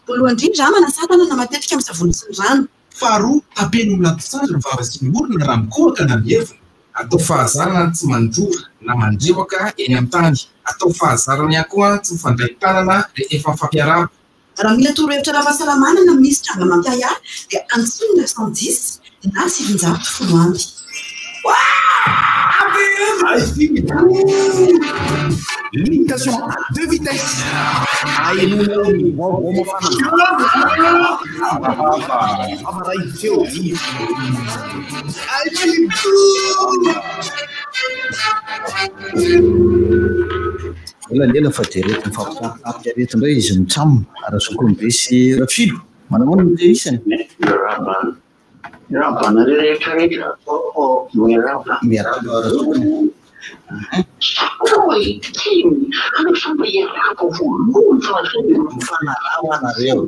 Voalohany indrindra, manasà tanana matetika amin'ny savony sy ny rano. Faharoa, tapeno amin'ny latosandry ny vava sy ny orona raha mikohaka na mievina. Atao fahazarana ny tsy mandrora na mandrewaka eny amin'ny tany. Atao fahazarana ihany koa tsy mifandray tanana rehefa mifampiarahaba. Raha mila torohevitra ara-pahasalamana na misy tranga mampiahiahy dia antsoy ny 910 na 910 amby. Limitation à deux vitesses. Ahenoanao ny vaovao mafana. Vava ray feo vy. Ela ny ela fa dia reto mifampitapitapika reto indray izy mitsam, Razokonobe sy Rafilo. Manahoana no isany? Miarahaba miarahaba anareo rehetra rehetra oh miarahaba. Miarahaba Razokony. Sao ity aleo samy hiarahaba voalohany fa sao dia Mifanaraha nareo.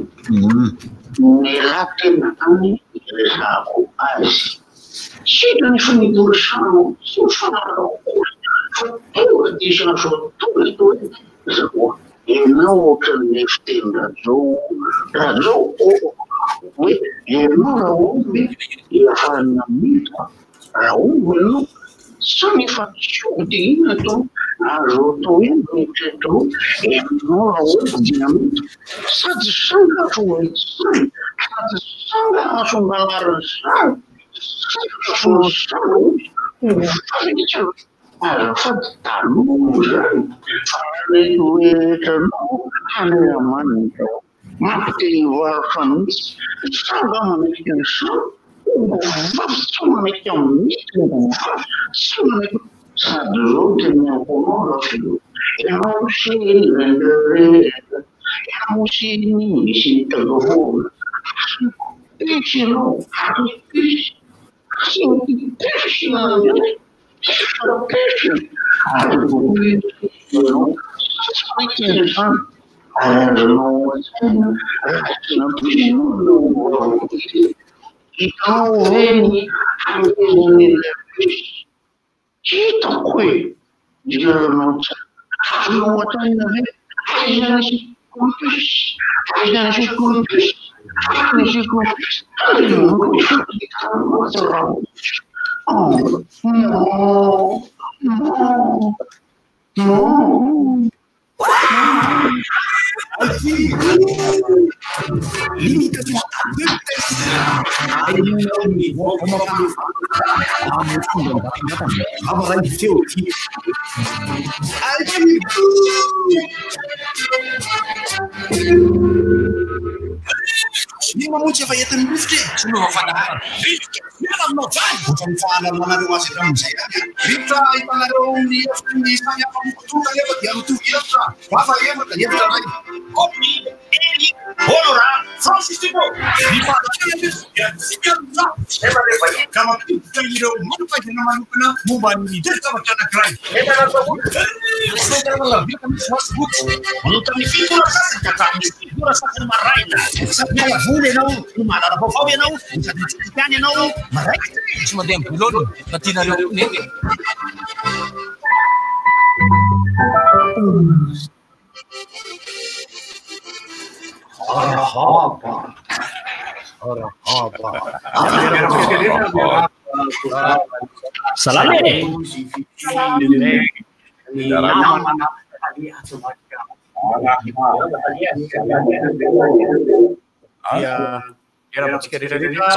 Ny raha tena any iresahako azy. Sitrany fa ny dorosanao tsy mifanaraka akory fa tonga dia isan'andro tonga eto hoe zaho ianao ohatran'ny fiteny rajao rajao ô hoe ianao raha omby efa namita raha omby ianao sa nefa tsy omby dia inona atao azo atao hoe mieritreritra hoe ianao raha omby dia namita sady sangatra ho mitsamy sady sangatra ho manary sary sangatra ho sary omby ho Azafady taloha zany fa reto rehetra anao Andriamanitra ô mampiteny varotra mihitsy za nga manaiky ny sahy omby vavy tsy manaiky mihitsy omby vavy tsy manaiky sady zao teneniko anao Rafilo ianao sy rehetra ianao sy misy mitazovona Pisy ianao ary pisy tsy pisy Hitako e! Jerenao tsara. Azonao an-tsaina ve? Aiza ny campus? Aiza ny campus? Aiza ny campus? Oh, non, non, non. Limitation à deux vitesses. Ahenoanao ny vaovao mafana amin'ny fomba Vava ray feo vy. Ny mamonjy efa entin'ny rivotra e! Tsy miova fandaharana. Rivotra, miala aminao hatrany! Ohatran'ny fahalalanareo azy hatramin'izay ihany an! Rivotra ahitanareo ny hevitry ny samy hafa moko tonta nefa dia mitovy hevitra. Vava efatra, hevitra iray. Copie, Eric, Honorat, Francis Dupont. Ny fahalalana anefa dia tsy mialoha Nefa rehefa hita. Ka mampiditra ireo manam-pahaizana manokana momba ny toe-javatra anankiray. Manomboka amin'ny 7 ora sasany ka hatramin'ny 9 ora sasany maraina. Sady miala voly ianao no mahalala vaovao ianao no sady mitsidika any ianao maraikitra e. Tsy mandeha amin'ny Boulogne fa tianareo koa neny e. Arahaba. Arahaba. Salama e! Namana. Miarahaba antsika rehetra rehetra.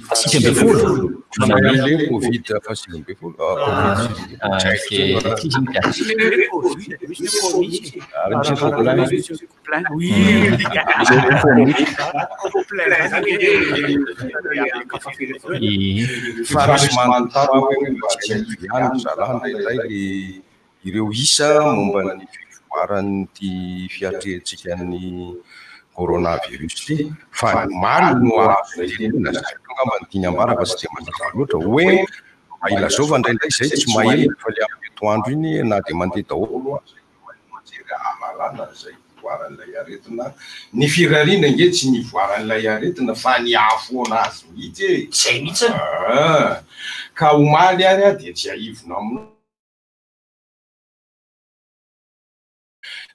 Fahasivy ambin'ny folo. Amin'ilay Covid fahasivy ambin'ny folo. Ary misy fôplan. Fa misy manontany hoe mba tsy haiko ihany ry zalahy indraindray le ireo isa momba ny fivoaran'ity fiatrehantsika ny coronavirus ity fa ny omaly no azonay tenenina, zay koa angamba no tiany ambara fa tsy dia mazava loatra hoe mba ilazao fa indraindray izay tsy maheno fa le amin'ny atoandro iny na dia mandeha daholo aza ireo haino aman-jery ahalalana izay. fivoaran'ilay aretina. Ny firariana ange tsy ny hivoaran'ilay aretina fa ny hahafoana azy mihitsy e! Izay mihitsy. Aa! Ka omaly ary aho dia tsiahivina aminao.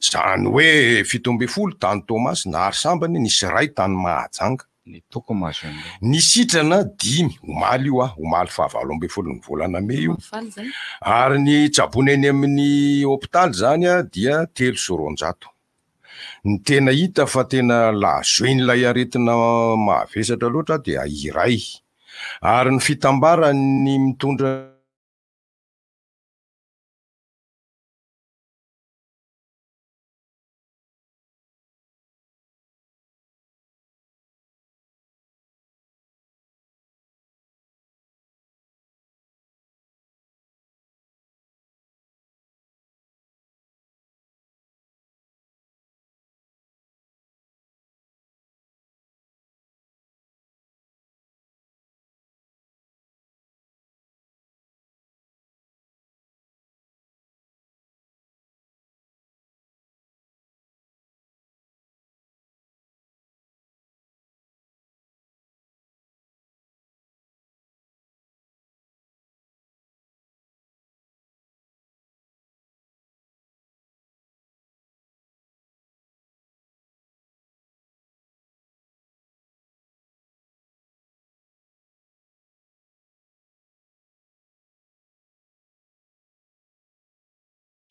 Izany hoe 17 tany Toamasina ary sambany nisy iray tany Mahajanga. Ny toko Majunga. Ny sitrana dimy, omaly io omaly faha 18 ny volana mey io. Ary ny tsaboina eny amin'ny hopitaly izany dia 203. Ny tena hita fa tena lazoin'ilay aretina mahavesatra loatra dia iray. Ary ny fitambaran'ny mitondra.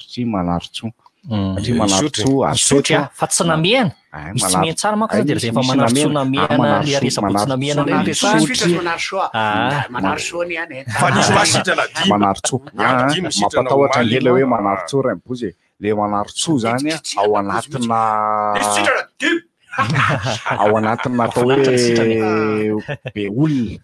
Satria Manarintsoa. Satria Manarintsoa Isotry a, fa tsy namehana. Misy tsy mihena tsara manko zany dia rehefa Manarintsoa namehana le aresabotsy namehana ireny resahana. Manarintsoa. Ah. Manarintsoa ny any. Fa nisy maha sitrana dimy. Manarintsoa. Miampy dimy sitrana Mampatahotra omaly. ange le hoe Manarintsoa Rainibozy e. Le Manarintsoa zany ao anatina Nisy sitrana dimy. ao anatina atao Mahafinaritra ny sitrana hoe be olona.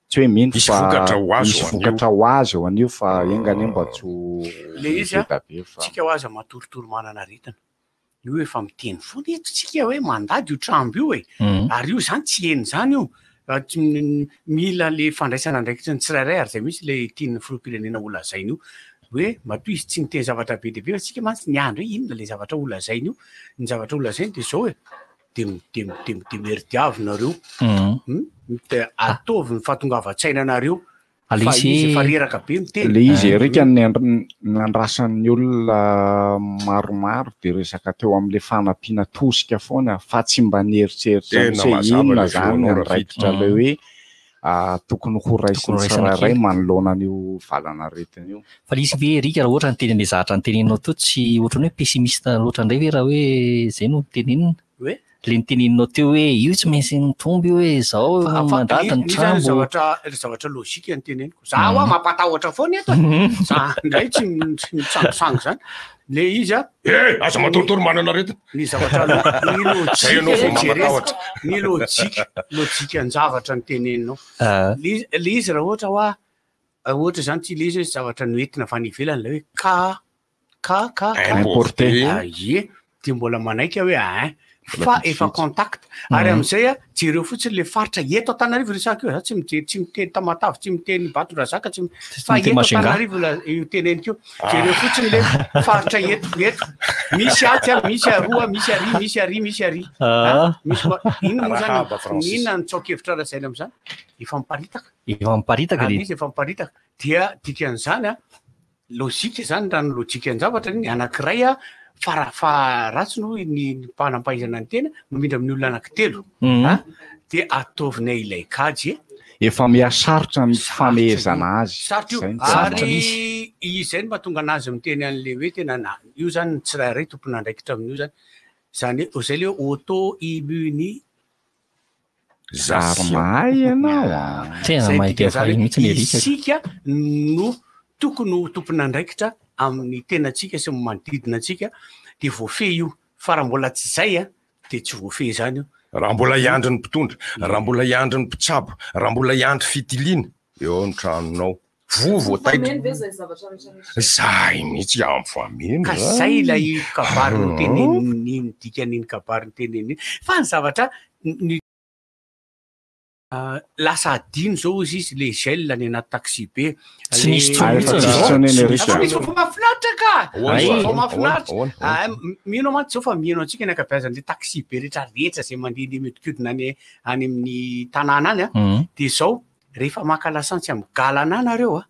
Tsy hoe mino Hisy fa vokatra ho azy hisy ho an'io. vokatra ho azy eo an'io fa enga anie mba tsy ho Le izy a, be da be fa tsika ho aza matoritory manana aretina. Io efa miteny foana eto tsika hoe mandady io trambo io e. Ary io zany tsy heno zany io. Raha tsy mila le fandraisana andraikitry ny tsirairay ary zay mihitsy le tian'ny filoham-pirenena ho lazaina io. Hoe matoa izy tsy niteny zavatra be dia be fa tsika mantsy niandry hoe inona le zavatra ho lazaina io. Ny zavatra ho lazaina dia zao e. De de de de merdiavy nareo. De ataovy ny fahatongavan-tsaina anareo. Fa Alesy izy efa reraka be miteny. Le izy Eric ny nandrasan'ny olona maromaro dia resaka teo amin'ilay fanampiana tosika foana fa tsy mba nieritreritra Tena mihitsy hoe mazava inona ilay zany feonao, ny andraikitra Rafiki. ilay hoe tokony ho raisin'ny Tokony ho raisina tsirairay kely. manoloana an'io valanaretina io. Fa le izy ve Eric raha ohatra ny tenen'ilay zavatra noteneninao teo tsy ohatran'ny hoe pessimiste loatra indray ve raha hoe zay no tenenina? Hoe? Le niteneninao teo hoe io tsy maintsy mitombo io hoe zao Fa- fa- mandady ny io zany trambo. zavatra zavatra logique ny teneniko. Za hoa mampatahotra foana eto e. Za indray tsy tsy mitsangisangy zany. Le izy a. Eh, aza matoritory manana aretina. Ny zavatra ny logique Zay ianao vao jerena. mampatahotra. Ny logique, logique an-javatra ny teneninao. Ah. Le izy, le izy raha ohatra hoa, ohatra zany ty le izy hoe zavatra noentina avy any ivelany le hoe ka, ka, ka, ka. Importé. Ah, ie, dia mbola manaiky aho hoe ah, Mbola fa vitsivitsy. efa contact. Ary amin'izay a, jereo fotsiny le faritra eto Antananarivo resaka io, za tsy mijery, tsy miteny Tamatave, tsy miteny Batondrazaka, tsy Tsy fa miteny eto Majunga. Antananarivo la io teneniko io. Jereo fotsiny le faritra eto, eto. Misy atsy a, misy aroa, misy ary, misy ary, misy ary. Ah. Misy inona moa zany, Arahaba, Francis. inona ny tsoa-kevitra lazaina amin'izany? Efa miparitaka. Efa miparitaka Ary dia izy efa miparitaka. Dia dikan'izany a, logique zany raha ny logique an-javatra ny anankiray a, farafaha ratsiny hoy ny mpanampahaizana ny tena mamindra amin'ny olona anankitelo. Ha? Dia ataovinay ilay kajy e. Efa mihasarotra ny famehezana azy. Sarotra io. Zay no tena Ary izy. izay no mahatonga anazy miteny an'le hoe tena na io zany ny tsirairay tompon'andraikitra amin'io zany. Zany hoe zay le hoe auto-immuni Ary mahay ianao a. Tena Zay mahay teny dikan'izany vahiny mihitsy ny Eric. Isika no tokony ho tompon'andraikitra amin'ny tenantsika sy ny manodidina antsika dia voafehy io. Fa raha mbola tsy zay a, dia tsy voafehy izany io. Raha mbola hiandry ny mpitondra, raha mbola hiandry ny mpitsabo, raha mbola hiandry fitiliana eo ny tranonao. Voa vao taitra. Fameno ve izay zavatra rehetra rehetra? Zay mihitsy amfameno Ka zay ilay kabary noteneniny iny, dikan'iny kabary noteneniny iny. Fa ny zavatra ny lasa adino zao ozy izy le gel any anaty taxi be. Tsy nisy Le- intsony mihitsy Efa tsy nisy intsony eny Efa Eric. misy vaovao mahafinaritra ka! Ahoana, Misy vaovao ahoana, mahafinaritra. ahoana, ahoana? Ah, mino aho mantsy zao fa mino antsika ny ankabeazan'le taxi be rehetra rehetra zay mandehandeha mihodinkodina any any amin'ny tanàna any a. Dia zao, rehefa maka lasantsy amin'ny galana nareo a,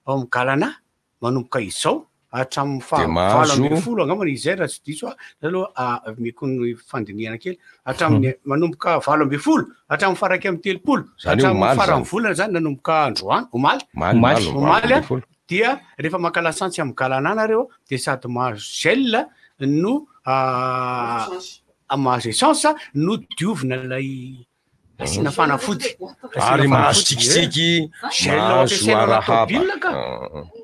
ao amin'ny galana manomboka izao hatramin'ny faha Dia mahazo- 18 angambany izay raha tsy diso aho, zay aloha omeko ny fandinihana kely, hatramin'ny manomboka 18 hatramin'ny faha 31, Zany hoe hatramin'ny omaly faran'ny zany. volana zany nanomboka androany, omaly. Omaly, omaly, Omaly a, 18. dia rehefa maka lasantsy amin'ny galana nareo dia sady mahazo gel no mahazo essence no diovina ilay asiana fanafody. Asiana Ary mahazo fanafody. tsikitsiky, Gel mahazo ampiasaina anaty arahaba. tôbila ka.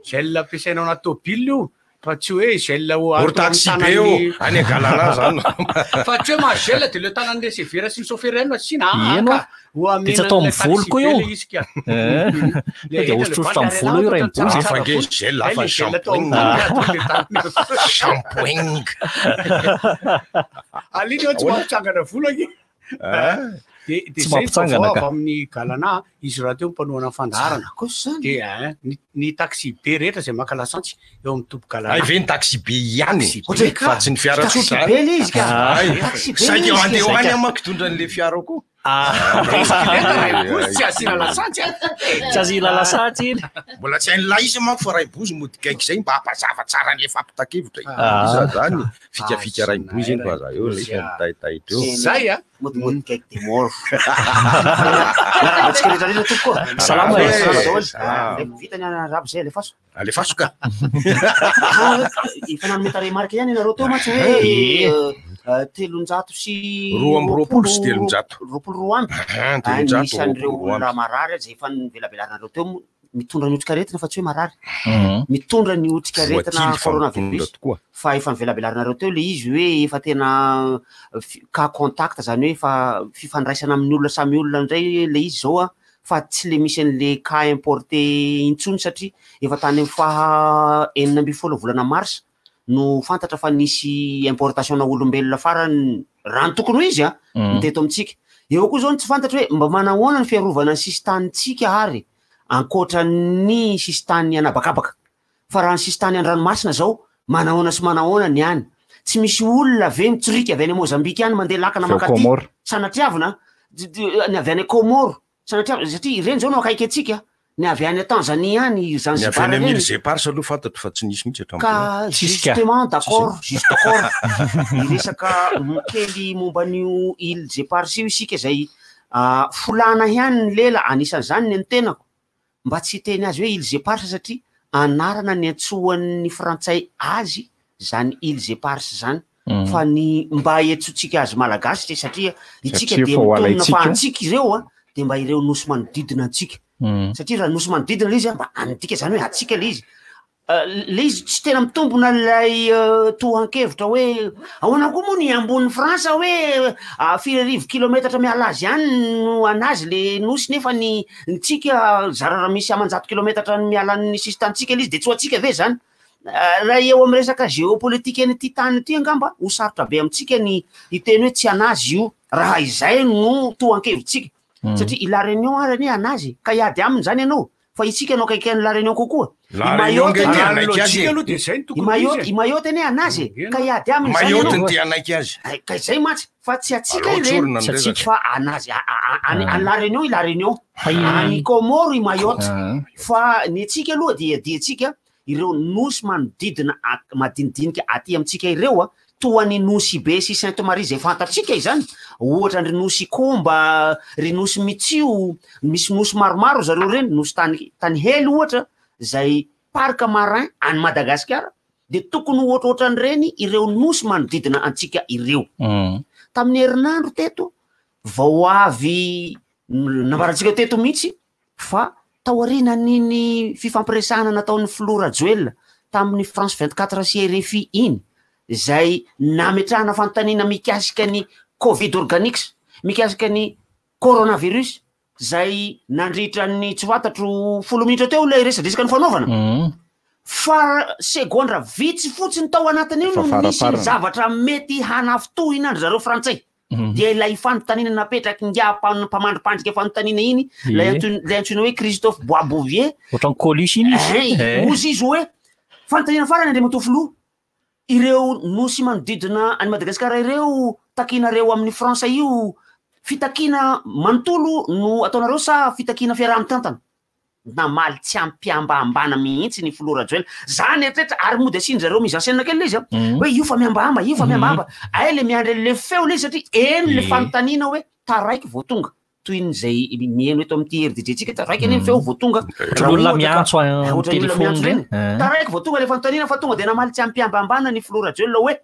Gel ampiasaina anaty tôbila io. Fa tsy hoe gel ho Or ato amin'ny taxi be io, tanan'ny- any Angalana zany. Fa tsy hoe mahazo gel dia le tanan'ny receveur sy ny chauffeur ihany no asiana. Ah, Eny ka. oa. Ho Dia tsy atao amenan'ilay amin'ny volo taxi koa be io. le izy ka. Eh. Le Dia entra le hosotrosotra bandy amin'ny volo io ary raha atao mibozy. tsara Hafa nge volo. gel, Hay hafa le ny gel atao shampoing. amin'ny tanana, atao le tanana. Shampoing. Alina io tsy mampitsangana volo ange. Ah. De de Tsy zay mampitsangana vaovao ka. avy amin'ny galana, izy rahateo mpanohana ny fandaharana. De ny ny taxi be rehetra zay maka lasantsy eo amin'ny toby galana. Hay ve ny taxi be ihany Taxi be ka. fa tsy ny fiara Taxi tsotra. be le izy ka. Hay. Taxi be le Saika izy ka. mandeha ho any aho manko hitondra an'le fiara koa. Bisikileta ray bozy tsy asiana lasantsy a. Tsy asiana lasantsy iny. Mbola tsy hain'ny lahy izy manko fa Raibozy mody gaigy zay mba hampazava tsara an'le fampitakevitra. Ah. Iza zany fikafika Raibozy iny fa za eo le mitaitaitra eo. Zay a. Modimody gaigy de mort. Miarahaba antsika rehetra rehetra tompoko. Salama e. Salama daholo. Salama. Vita ny arahaba zay, alefaso. Alefaso ka. Ah, Efa nanome tarehimarika ihany ianareo teo mantsy hoe Eh. 320 322. 22. Ah, Ah, 300 Nisan'ireo 22. olona marary zay efa nivelabelarina teo moa, mitondra ny otrikaretina fa tsy hoe marary. Mitondra ny otrikaretina Voatily fa mitondra coronavirus. tokoa. Fa efa nivelabelarina teo le izy hoe efa tena cas contact zany hoe efa fifandraisana amin'ny olona samy olona indray le izy zao a, fa tsy le misy an'le cas importé intsony satria efa tany amin'ny faha 16 volana mars no fantatra fa nisy importation na olombelona farany raha ny tokony ho izy a, ny teto amintsika. Eo koa zao ny tsy fantatra hoe mba manahoana ny fiarovana ny sisin-tanintsika ary ankoatra ny sisin-tany anabakabaka. Fa raha ny sisin-tany an-dranomasina zao, manahoana sy manahoana ny any. Tsy misy olona ve mitsirika avy any Mozambique any mandeha lakana Avy ao mankaty? Comores. Sanatriavina, ny avy any Comores, sanatriavina, satria ireny zao no akaiky antsika, ny avy any Tanzanie any, Ny avy Zanzibar any amin'ny ireny. îles Éparses aloha fantatro fa tsy nisy mihitsy hatramin'izao. Ka Tsisy ka. justement, d'accord, juste d'accord. Miresaka kely momba an'io îles Éparses io isika zay, folana ihany ny lela, anisan'izany ny antenako. Mba tsy hiteny azy hoe îles Éparses satria anarana ny antsoan'ny frantsay azy zany îles Éparses zany. Fa ny mba iantsoantsika azy malagasy satria itsika Satria dia fa ho mitonona fa alaintsika. antsika ireo a, dia mba ireo nosy manodidina antsika. Satria raha nosy manodidina le izy a, mba antsika zany hoe antsika le izy. Le izy tsy tena mitombona ilay tohan-kevitra hoe ahoana koa moa ny ambon'ny Frantsa hoe firy arivo kilometatra miala azy ihany no anazy le nosy nefa ny ntsika zara raha misy aman-jato kilometatra ny miala ny sisin-tanintsika le izy de tsy ho antsika ve zany? Raha eo amin'ny resaka géopolitique an'ity tany ity angamba ho sarotra be amintsika ny hiteny hoe tsy anazy io raha izay no tohan-kevitsika. Satria i La Réunion ary anie anazy ka hiady aminy zany ianao. Fa isika no akaiky an'i La Réunion kokoa. La I Réunion Mayotte nge anie te hanaiky azy Lojika e. aloha dia zay no I tokony ho Mayotte, izy e. i Mayotte anie anazy e. Ka hiady aminy zany Mayotte ianao. ny te hanaiky azy. Ay, ka izay mantsy fa tsy antsika Aleo ireny. tsorina ny Tsy antsika. resaka. Fa anazy, any La Réunion i La Réunion. Fa i- Any Comores i Mayotte. Ah. Fa ny antsika aloha dia dia antsika ireo nosy manodidina madinidinika aty amintsika ireo a, toa ny Nosy Be sy Sainte Marie izay fantatsika izany. Ohatra ny Nosy Komba, ry Nosy Mitsio, misy nosy maromaro zareo ireny, nosy tany hely ohatra, izay parc marin any Madagasikara, dia tokony ho ohatrohatran'ireny ireo nosy manodidina antsika ireo. Tamin'ny herinandro teto, vao avy nambarantsika teto mihitsy fa taorianan'iny fifampiresahana nataon'ny filoha Rajoelina tamin'ny France 24 sy RFI iny, izay nametrahana fanontaniana mikasika ny Covid organics, mikasika ny coronavirus, zay nandritra ny tsy fantatro folo minitra teo ilay resadresaka nifanaovana. Fa segondra vitsy fotsiny tao anatin'io Efa no nisy ny faraparany. zavatra mety hanafintohina an-dry zareo frantsay. Dia ilay fanontaniana napetraky ingahy mpamandripandrika fanontaniana iny, ilay ilay antsoina hoe Christophe Boisbouvier. Ohatran'ny Coluche iny izy. Hein, hozy izy hoe, fanontaniana farany Andriamatoa Filoha, ireo nosy manodidina an'i Madagasikara ireo takianareo amin'ny France io, fitakiana manontolo no ataonareo sa fitakiana fiaraha-mitantana? Namaly tsy am-pihambahambana mihitsy ny filoha Rajoelina. Za nieritreritra ary mody asian-dry zareo mise en scène kely ilay izy an! Hoe io fa mihambahamba, io fa mihambahamba. Hay le miandry an'le feo ilay izy satria eny le fanontaniana hoe taraiky vao tonga. Toy ny izay miheno eto amin'ity RDJ-tsika, taraiky anie ny feo vao tonga. Ohatran'ny olona miantso Raha amin'ny ohatra ny olona téléphone miantso ireny. ireny. Taraiky vao tonga ilay fanontaniana fa tonga dia namaly tsy am-pihambahambana ny filoha Rajoelina hoe.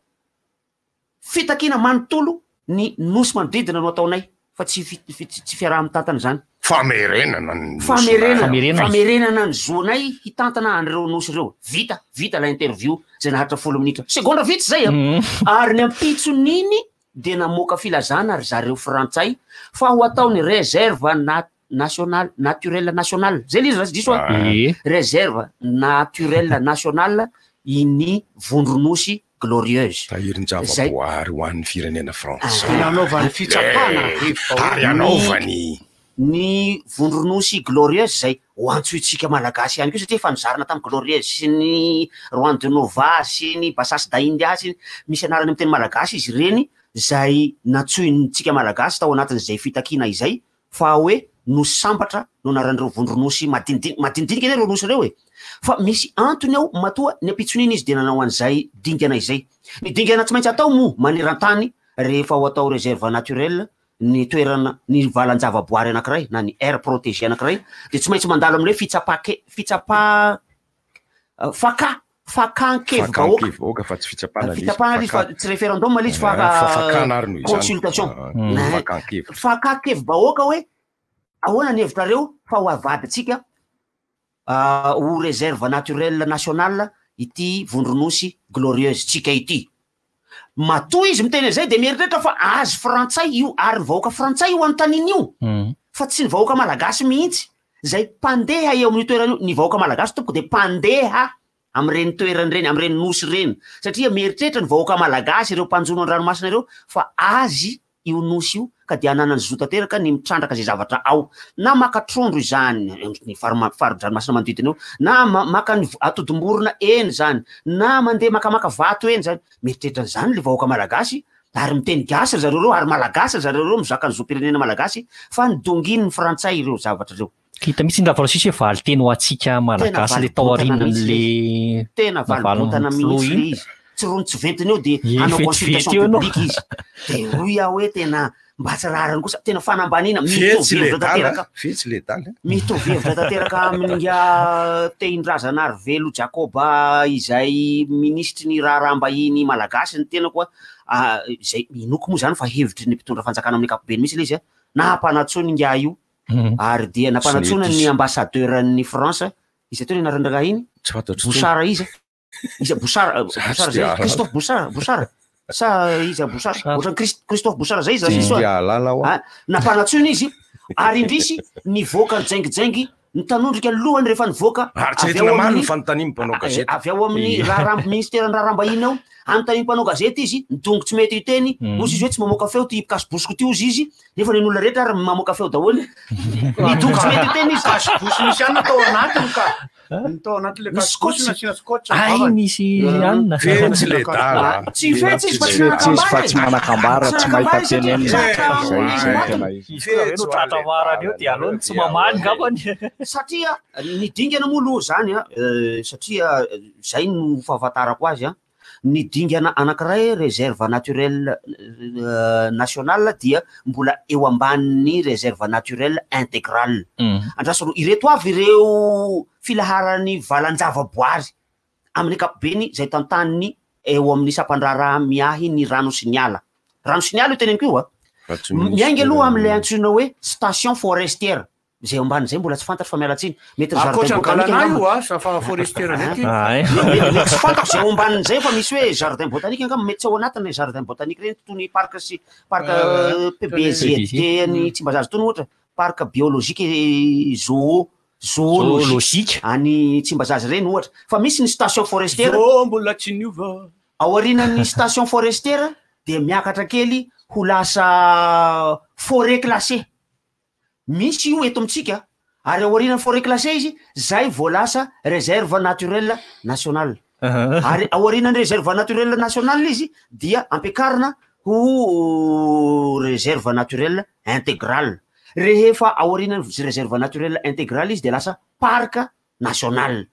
Fitakiana manontolo ny nosy manodidina no ataonay fa tsy tsy fiaraha-mitantana izany. Famerenana ny nosy. Famerenana, famerenana ny zonay hitantana an'ireo nosy ireo. Vita, vita ilay interview izay naharitra folo minitra. Segondra vitsy izay an! Ary ny ampitson'iny dia namoaka filazana ry zareo frantsay fa ho ataony réserve nationale, naturelle nationale, zay le izy raha tsy diso aho, réserve naturelle nationale iny vondronosy Glorieuse. Tahirin-javaboahary ho an'ny firenena frantsay. Dia nanaovany fitsapana hevi-bahoaka. Ary hanaovany. Ny vondronosy Glorieuse izay ho antsointsika Malagasy ihany koa satria efa nozarina tamin'ny Glorieuse sy ny Roi de Nova sy ny Bassas da India sy ny misy anarany amin'ny teny malagasy izy ireny izay nantsointsika Malagasy tao anatin'izay fitakiana izay fa hoe nosy sambatra no anaran'ireo vondronosy madinidinika, madinidinika anie ireo nosy ireo e! Fa misy antony ao matoa ny ampitson'iny izy dia nanao an'izay dingana izay. Ny dingana tsy maintsy atao moa maneran-tany rehefa ho atao réserve naturelle ny toerana, ny valan-javaboary anankiray na ny aire protégée anankiray dia tsy maintsy mandalo amin'ilay hoe fitsapa-ke-, fitsapa-, faka, fakan-kevi-bahoaka. Fakan-kevi-bahoaka fa tsy fitsapana ilay izy. Fitsapana ilay izy fa tsy référendum ilay izy fa Fa fakana ary noho izany. consultation. Fakan-kevitra. Fakan-kevi-bahoaka hoe ahoana ny hevitrareo fa ho avadintsika ho réserve naturelle nationale ity vondronosy glorieuse-tsika ity. Matoa izy miteny an'izay dia mieritreritra fa azy frantsay io ary ny vahoaka frantsay io anontaniana io fa tsy ny vahoaka malagasy mihitsy izay mpandeha eo amin'io toerana io. Ny vahoaka malagasy tompoko dia mpandeha amin'ireny toerana ireny, amin'ireny nosy ireny satria mieritreritra ny vahoaka malagasy, ireo mpanjono an-dranomasina ireo fa azy io nosy io ka dia ananany zo tanteraka ny mitrandraka izay zavatra ao, na maka trondro izany ny fari-dranomasina manodidina eo, na maka ny atodim-borona eny izany, na mandeha makamaka vato eny izany, mieritreritra an'izany ilay vahoaka malagasy ary miteny gasy ry zareo ireo ary malagasy ry zareo ireo mizaka ny zom-pirenena malagasy fa nidongin'ny frantsay ireo zavatra ireo. Hita mihitsy ny Ravalosisy hoe valin-teny ho antsika Malagasy le tao aorianan'le Tena vali-bontana mihitsy le izy. Tsy rony tsy ventiny eo dia hanao consultation publique izy. Dia hoy aho hoe tena mba tsy rariny kosa, tena fanambaniana, mitovy hevitra tanteraka. Fetsy le dala. Mitovy hevitra tanteraka amin'ingahy Tehindrazanarivelo Jacob izay minisitry ny raharaham-bahiny malagasy ny tenako a, izay inoako moa izany fa hevitry ny mpitondra fanjakana amin'ny ankapobeny mihitsy ilay izy a, nampanantsoina ingahy io Ary dia nampanantsoina ny ambassadeur-n'ny France, iza teo ny anaran-drangahy iny? Tsy fantatro intsony. Bouchard iza? Iza Bouchard, Za tsy Bouchard dia zay? hahalala. Christophe Bouchard, Bouchard? Sa iza Bouchard? Ohatran'ny Christ- Christophe Bouchard zay izy raha Tsy tsy diso aho. dia hahalala aho. Ah, nampanantsoina izy ary indrisy nivoaka nijaingijaingy nitanondrika ny lohany rehefa nivoaka Ary tsy avy entina ao mamaly ny amin'ny fanontanian'ny mpanao gazety. avy ao amin'ny raharaha ministeran'ny raharaham-bahiny ao, anontanian'ny mpanao gazety izy, nidongy tsy mety hiteny, hozy izy hoe tsy mamoaka feo ty mpikasi-bosiko ty hozy izy, nefa ny olona rehetra ary mamoaka feo daholo, nidongy tsy mety hiteny izy. Mpikasi-bosy misy anona tao anatiny ka. Ny tao anatin'ilay Misy kasibosy scotch. nasiana scotch ny Ay, vavany. nisy anona. Fetsy le dala. Tsy fetsy izy fa tsy Tsy fetsy izy fa manakambara tsy e. manakambara, Tsy tsy mahita manakambara izy satria tenenina. tratra Zay amin'ny zay matiny. tena izy. Izy koa ve no tratra farany eo dia aleony tsy mamaly angambany. Satria ny dingana moa aloha zany an, satria zay no fahafantarako azy an, ny dingana anankiray réserve naturelle nationale dia mbola eo ambanin'ny réserve naturelle intégrale. Andraso aloha, ireto avy ireo filaharan'ny valan-javaboary amin'ny ankapobeny izay tantaniny eo amin'ny sampandraharaha miahy ny rano sy ny ala. Rano sy ny ala io teneniko io a. Miainga aloha amin'ilay antsoina hoe station forestière. Izay eo ambanin'izay mbola tsy fantatro fa miala tsiny. Mety ry jardin Ankoatra ny botanique Galana angamba. io a, sa fa forestière ndraiky. Mety tsy fantako izay ao ambanin'izay fa misy hoe jardin botanique angamba mety tsy ao anatin'ilay jardin botanique ireny toy ny parc sy parc PBZT any Tsimbazaza itony ohatra. parc biologique et zoo zoologique any Tsimbazaza ireny ohatra. Fa misy ny station forestière. Zoo mbola tsy niova. Aorianan'ny station forestière dia miakatra kely ho lasa forêt classée. Misy io eto amintsika ary aorianan'ny forêt classée izy zay vao lasa réserve naturelle nationale. Ary aorianan'ny réserve naturelle nationale izy dia ampiakarina ho réserve naturelle intégrale. Rehefa aorianan'ny réserve naturelle intégrale izy dia lasa parc national.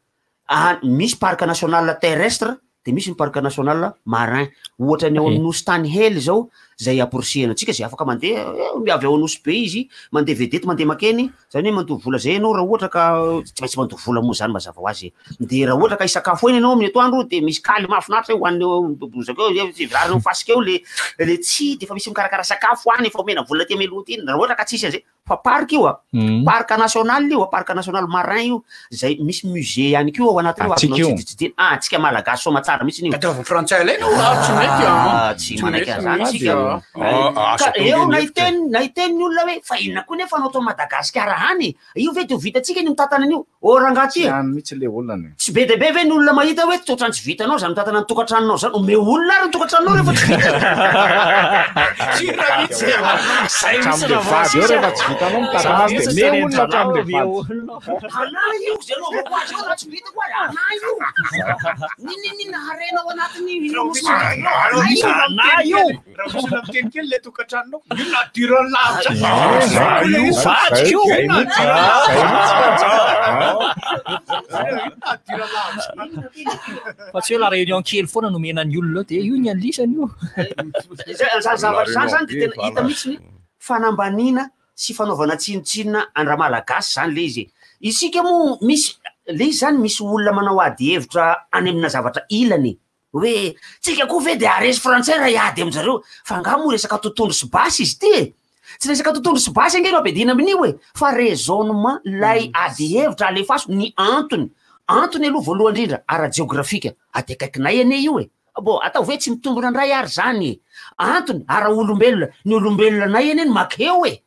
Misy parc national terrestre de misy ny parc national marin. Ohatra ny ao amin'ny nosy tany hely zao zay amporisihana antsika zay afaka mandeha eh, avy ao Nosy Be izy mandeha vedety mandeha makeny, zany hoe mandoa vola zay ianao raha ohatra ka tsy maintsy mandoa vola moa zany mazava ho azy e. De raha ohatra ka hisakafo eny ianao amin'ny atoandro de misy kaly mahafinaritra hohanina eo bozaka eo, tsy rariny eo fasika eo le le tsy de efa misy mikarakara sakafo any efa omena vola aty mialoha aty raha ohatra ka tsisy an'zay. Fa parc io a, parc national io a, parc national marin io, zay misy musée ihany koa ao anatiny ao, Antsika io. azonao tsiditsidihina. Ah, antsika malagasy soamatsara mihitsy io. Tadiavin'ny frantsay alaina io ah, tsy mety ah. Ah, tsy manaiky an'izany mety isika. ah. Ah, asa Ka tonga eo ny na hevitra. hiteny na hiteny ny olona hoe fa inona koa nefa anao tao Madagasikara any? Io ve dia ho vitantsika ny mitantana an'io? Oh rangahy ty Tsy e! any mihitsy le olana e. Tsy be dia be ve ny olona mahita hoe ohatran'ny tsy vitanao izany mitantana ny tokantranonao izany? Omeo olona ary ny tokantranonao rehefa tsy vita. Sira mihitsy e. Zay mihitsy Hatramin'le raha vao vady eo sisa. rehefa tsy vitanao mitantana Zany azy mihitsy dia ny meo olona tenenin-drahalahy hatramin'le omeo vady. olona. Anah io izay anaovako azy io raha tsy vitako ary anah io. N'inon'inona harena ao anatin'ny nosy Madagasikara, anah io. Raha misy olona miteny kely le tokantranonao, io nadiran'ny lavitra. Za io. Vadiko io. Zay mihitsy. Zay mihitsy. Io nadiran'ny lavitra. Fa tsy hoe la réunion kely foana no omena ny olona eo dia io ny an'lisany io. Zay- Zany zavatra zany zany dia tena hita mihitsy ny fanambaniana sy fanaovana tsinontsinona an-dRamalagasy zany le izy e. Isika moa misy le izy zany misy olona manao ady hevitra any amina zavatra ilany e. Hoe tsika koa ve dia haharesy frantsay raha hiady amin-jareo? Fa angaha moa resaka totohondry sy basy izy ity e? Tsy resaka totohondry sy basy ange no ampiadiana amin'io e! Fa raisonnement ilay ady hevitra alefaso ny antony. Antony aloha voalohany indrindra ara-jeografika, aty akaikinay anie io e! Bon, ataovy hoe tsy mitombina indray ary izany e! Antony ara-olombelona, ny olombelona anay anie no makeo e!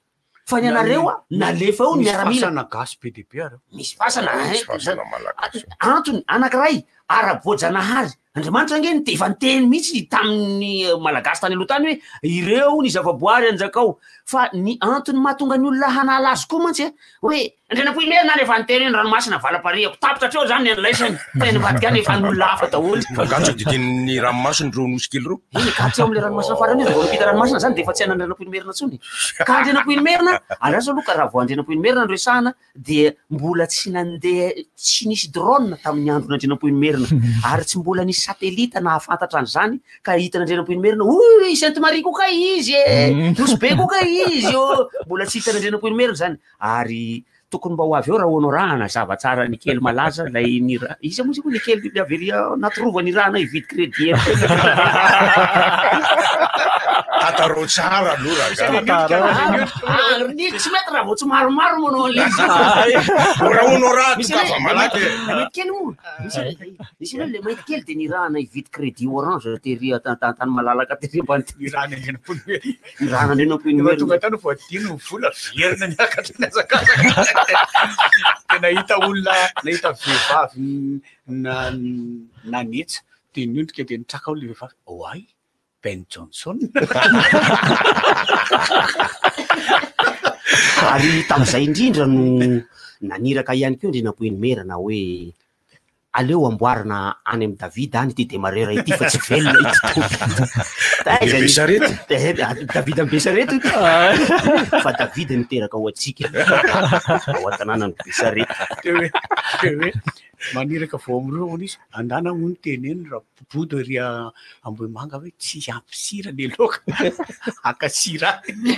Fa ny anareo a, nalefa eo ny Misy miaramila. fasana gasy be dia be ary ao. Misy fasana, Misy hein, fasana malagasy. Antony anankiray ara-boajanahary. Andriamanitra ange nite- efa niteny mihitsy tamin'ny Malagasy tany aloha tany hoe ireo ny zavaboary anjakao. Fa ny antony mahatonga ny olona hanala azy koa mantsy a, hoe Andrianampoinimerina ary efa niteny hoe ny ranomasina valam-parihako. Tapitra hatreo izany ny an'laisany. Fa eny ambadika any efa an'olona hafa daholo. Fa angaha tsy hodidinin' ny ranomasina ireo nosy kely ireo? Eny, ka hatreo amin'ilay ranomasina farany io, raha vao miampita ranomasina izany dia efa tsy an'Andrianampoinimerina intsony. Ka Andrianampoinimerina, andraso aloha ka raha vao Andrianampoinimerina no resahana dia mbola tsy nandeha, tsy nisy drone tamin'ny andron'Andrianampoinimerina. Ary tsy mbola nisy satelita nahafantatra an'izany ka hitan'Andrianampoinimerina, hoy i Sainte Marie koa kay izy e! Nosy Be koa kay izy ô! Mbola tsy hitan'Andrianampoinimerina izany. Ary tokony mba ho avy eo raha Honorat hanazava tsara ny kely malaza ilay nira iza moa izy moa ny kely avy ery anaty rova nirahana hividy crédit Airtel. Tantarao tsara aloha rangahy. Ah, ny tsy mety raha vao tsy maromaro manao an'ilay izy. Raha Honorat Misy tongava hoe malaky e. mainty kely moa. Misy hoe misy hoe le mainty kely dia nirahana hividy crédit orange tery an-tany malalaka tery ambany tery. Nirahana Andrianampoinimerina. Irana indray no ampoinimerina. Rehefa tonga tany voadino ny vola, verina niakatra nihazakazaka. Dia nahita olona, nahita vehivavy nanetsa, dia niondrika dia nitraka ao ilay vehivavy, oay, Ben Johnson. Ary tamin'izay indrindra no naniraka ihany koa Andrianampoinimerina hoe Aleo amboarina any amin'i Davida any ity demarreur ity fa tsy velona ity tompoko. Taiza ny- Besarety? Eh, Davida amin'ny Besarety ity. Fa Davida niteraka ho antsika ao an-tanànan'i Besarety. Dia hoe, dia hoe maniraka vao amin'ireo hono izy, andana hono teneno raha bodo ery Ambohimanga hoe tsy ampy sira ny laoka, haka sira any.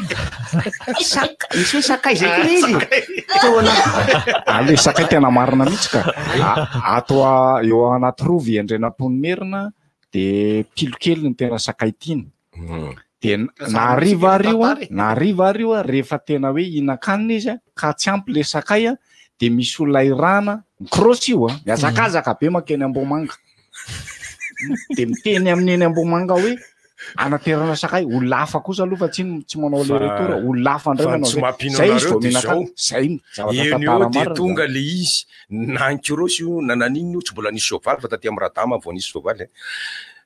Sak- misy hoe sakay zay koa izy. Tao anaty- Ah, le sakay tena marina mihitsy ka. A- Ato a- eo anaty rova i Andrianampoinimerina de pilo kely ny tena sakay tiany. De na hariva ary io a, na hariva ary io a, rehefa tena hoe hihinan-kanina izy a, ka tsy ampy le sakay a, de misy olona irahana, mikrosy io a, mihazakazaka be mankeny Ambohimanga. De miteny amin'ny eny Ambohimanga hoe. Anaterana sakay, olona hafa kosa aloha fa tsy tsy manao Fa- le retour, olona hafa indray fa ny manao tsy zay. mampino Zay izy anareo vao dia mihinaka, zao. zay ny zavatra Eny eo tantara dia marina tonga zany. le izy, na ankiroso io na naninona io, tsy mbola nisy soavaly fa taty amin'ny Radama vao nisy soavaly.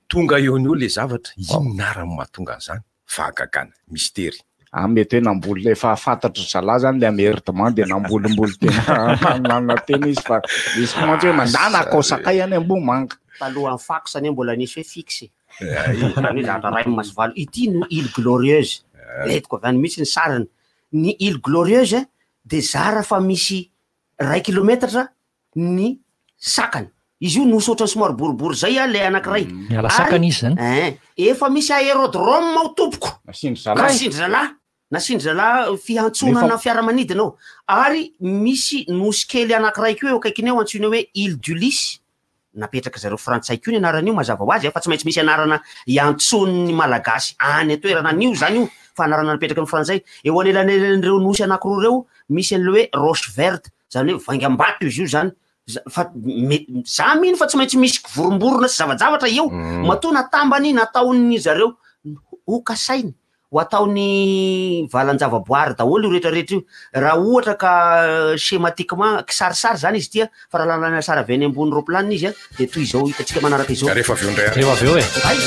Tonga eo no eo le zavatra, inona ary no mahatonga an'izany? Fahagagana, mistery. Ah, mety hoe namboly efa fantatry zalahy zany le amerdement dia nambolimboly tena nanana tena izy fa misy koa mantsy hoe mandana akao sakay any Ambohimanga. Talohan'ny fax anie mbola nisy hoe fixe. Izany hoe zavatra iray maso valo. Ity no île glorieuse. Entiko avy any mihitsy ny sariny. Ny île glorieuse dia zara fa misy iray kilometatra ny sakany. Izy io nosy ohatran'ny somary boribory zay a, le anankiray. Miala sakana izy zany. Ein, efa misy aérodrome ao tompoko. Nasian-dry zalahy. Nasian-dry zalahy. Nasian-dry zalahy fiantsonana Nefa- fiaramanidina ao. Ary misy nosy kely anankiray koa eo akaikiny eo antsoina hoe île d'Ulysse. Napetraka zareo frantsay koa ny anaran'io mazava ho azy a, fa tsy maintsy misy anarana iantsoan'ny Malagasy any an-toerana an'io zany io, fa anarana napetraky ny frantsay. Eo anelanelan'ireo nosy anankiroa ireo misy an'ilay hoe Roche Verte, zany hoe vaingam-bato izy io zany. Fa me-, za mino fa tsy maintsy misy kivoromborona sy zava-javatra eo. Matoa natambany nataon'ny zareo ho kasainy, ho ataony valan-javaboary daholo io rehetrarehetra io. Raha ohatra ka schématiquement kisarisary zany izy ity a, fa raha lalana sary avy any ambony roplanina izy a, dia toy izao hitantsika manaraka izao. Rehefa avy eo indray ary. Rehefa avy eo e. Ay.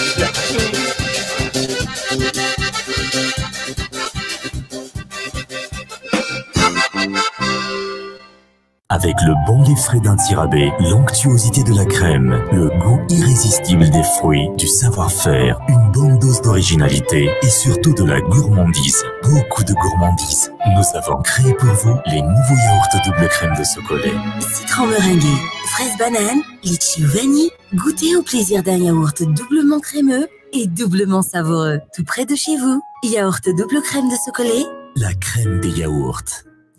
Avec le bon lait frais d'Antsirabe, l'onctuosité de la crème, le goût irrésistible des fruits, du savoir-faire, une bonne dose d'originalité et surtout de la gourmandise. Beaucoup de gourmandise. Nous avons créé pour vous les nouveaux yaourts double crème de Socolet. Citron meringué, fraise banane, litchi ou vanille, goûtez au plaisir d'un yaourt doublement crémeux et doublement savoureux. Tout près de chez vous, yaourt double crème de Socolet. La crème des yaourts.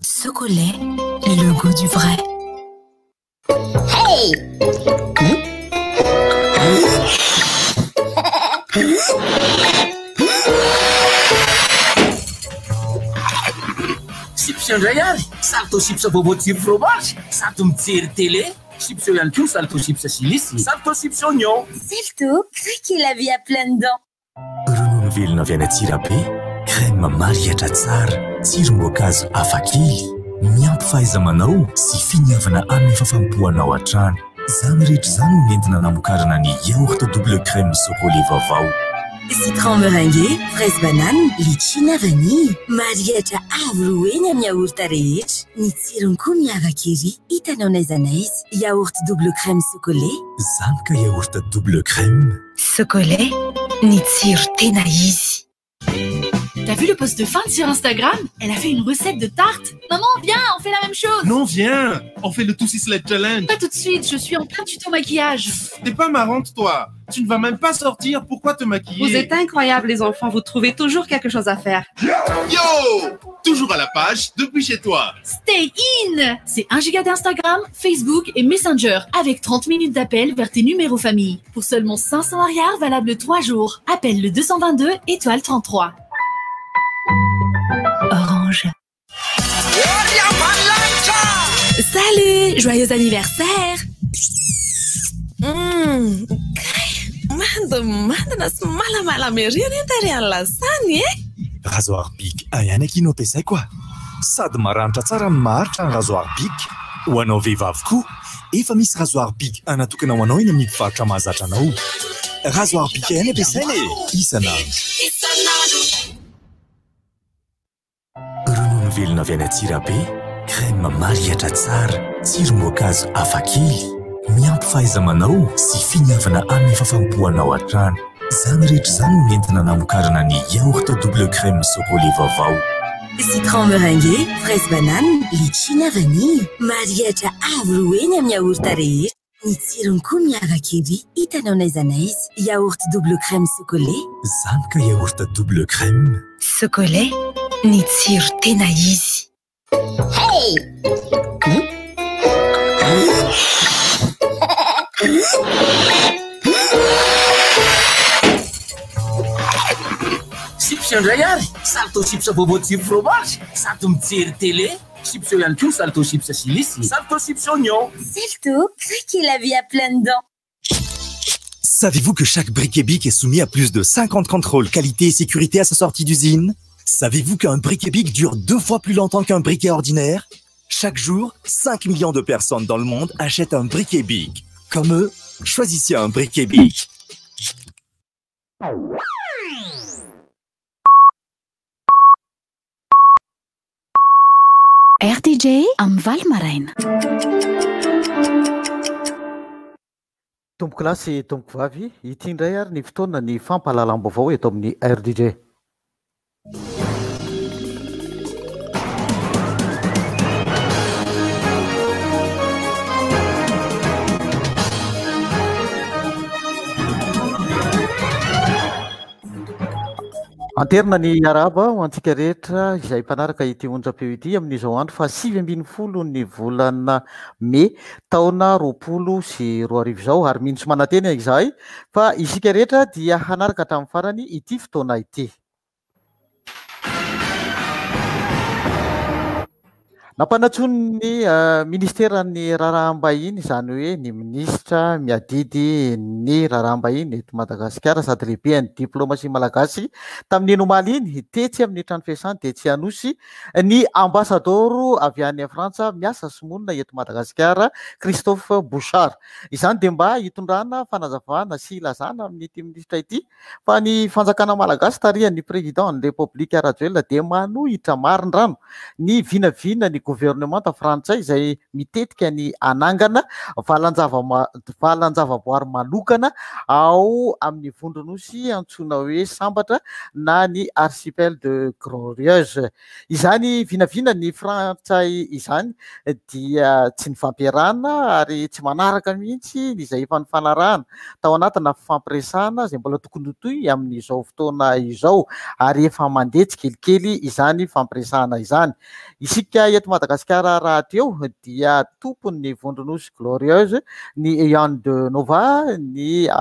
Socolet, le goût du vrai. Hey! Chips indray ary, salto chips vaovao tsiro fromage, sady mijery télé. Chips eo ihany koa salto chips chilis, salto chips oignon. Salto, craquez la vie à pleines dents. Ronono velona avy any Antsirabe, crème marihatra tsara, tsirom-boankazo hafakely, miampy fahaiza-manao sy finiavana amin'ny fafampoanao hatrany. Izany rehetra izany no nentina namokarana ny yaourt double crème Socolet vaovao. Citron meringué, fraise banane, litchi na vanille. Marihatra avo roa heny amin'ny yaourt rehetra. Ny tsirony koa miavaka ery, hitanao n'aiza n'aiza. Yaourt double crème Socolet. Izany ka yaourt double crème. Socolet, ny tsiro tena izy. T'as vu le post de Fun sur Instagram? Elle a fait une recette de tarte. Maman, viens, on fait la même chose. Non, viens, on fait le Tout Sled Challenge. Pas tout de suite, je suis en plein tuto maquillage. T'es pas marrante, toi. Tu ne vas même pas sortir, pourquoi te maquiller? Vous êtes incroyables, les enfants, vous trouvez toujours quelque chose à faire. Yo! Toujours à la page, depuis chez toi. Stay in! C'est 1 giga d'Instagram, Facebook et Messenger, avec 30 minutes d'appel vers tes numéros famille. Pour seulement 500 arrières, valable 3 jours. Appelle le 222 étoile 33. Orange. Salut! Joyeux anniversaire! Kay, mandana sy malamala ery anie tarehan'ny lasany e! Rasoir Bic ihany akia no ampiasaiko a! Sady maranitra tsara no maharitra ny rasoir Bic. Ho anao vehivavy koa, efa misy rasoir Bic natokana ho anao eny amin'ny mpivarotra mahazatra anao. Rasoir Bic ihany ampiasaina e! Isan'andro. Ronono velona avy any Antsirabe, crème marihatra tsara, tsirom-boankazo hafakely, miampy fahaiza-manao sy finiavana amin'ny fafampoanao hatrany. Izany rehetra izany no nentina namokarana ny yaourt double crème Socolet vaovao. Citron meringué, fraise banane, litchi na vanille. Marihatra avo roa heny amin'ny yaourt rehetra. Ny tsirony koa miavaka ery, hitanao n'aiza n'aiza. Yaourt double crème Socolet. Izany ka yaourt double crème. Socolet, ny tsiro tena izy. Hey! Chips indray ary, salto chips vaovao tsiro fromage, sady mijery télé. Chips eo ihany koa salto chips chilis, salto chips oignon. Salto, craquez la vie à pleines dents. Savez-vous que chaque briquet Bic est soumis à plus de 50 contrôles qualité et sécurité à sa sortie d'usine Savez-vous qu'un briquet Bic dure deux fois plus longtemps qu'un briquet ordinaire Chaque jour, 5 millions de personnes dans le monde achètent un briquet Bic. Comme eux, choisissez un briquet Bic. RTJ amin'ny valo maraina. Tompokolahy sy tompokovavy, ity indray ary ny fotoana ny fampahalalam-baovao eto amin'ny RDJ. Anterina ny arahaba ho antsika rehetra izay mpanaraka ity onjam-peo ity amin'izao andro faha 19 ny volana mey taona 2020 izao ary mino sy manantena izahay fa isika rehetra dia hanaraka hatramin'ny farany ity fotoana ity. Nampanantsoin'ny Ministeran'ny Raharaham-bahiny, izany hoe ny minisitra miadidy ny raharaham-bahiny eto Madagasikara sady lehiben'ny diplaomasia malagasy tamin'iny omaly iny, tetsy amin'ny trano fiasany tetsy Anosy, ny ambasadaoro avy any Frantsa miasa sy monina eto Madagasikara, Christophe Bouchard. Izany dia mba hitondrana fanazavana sy hilazana amin'ity minisitra ity Fa ny fanjakana malagasy tarihan'ny Président ny Repoblika Rajoelina dia manohitra marindrano ny vinavina ny governemanta frantsay izay mitetika ny hanangana valan-javaboary manokana ao amin'ny vondronosy antsoina hoe Sambatra na ny Archipel de Glorieuse. Izany vinavina ny frantsay izany dia tsy nifampiarahana ary tsy manaraka mihitsy ny izay efa nifanarahana tao anatina fifampiresahana izay mbola tokony ho tohy amin'izao fotoana izao ary efa mandeha tsikelikely izany fifampiresahana izany. Isika eto Madagasikara rahateo dia tompon'ny vondronosy Glorieuse, ny Ian de Nova, ny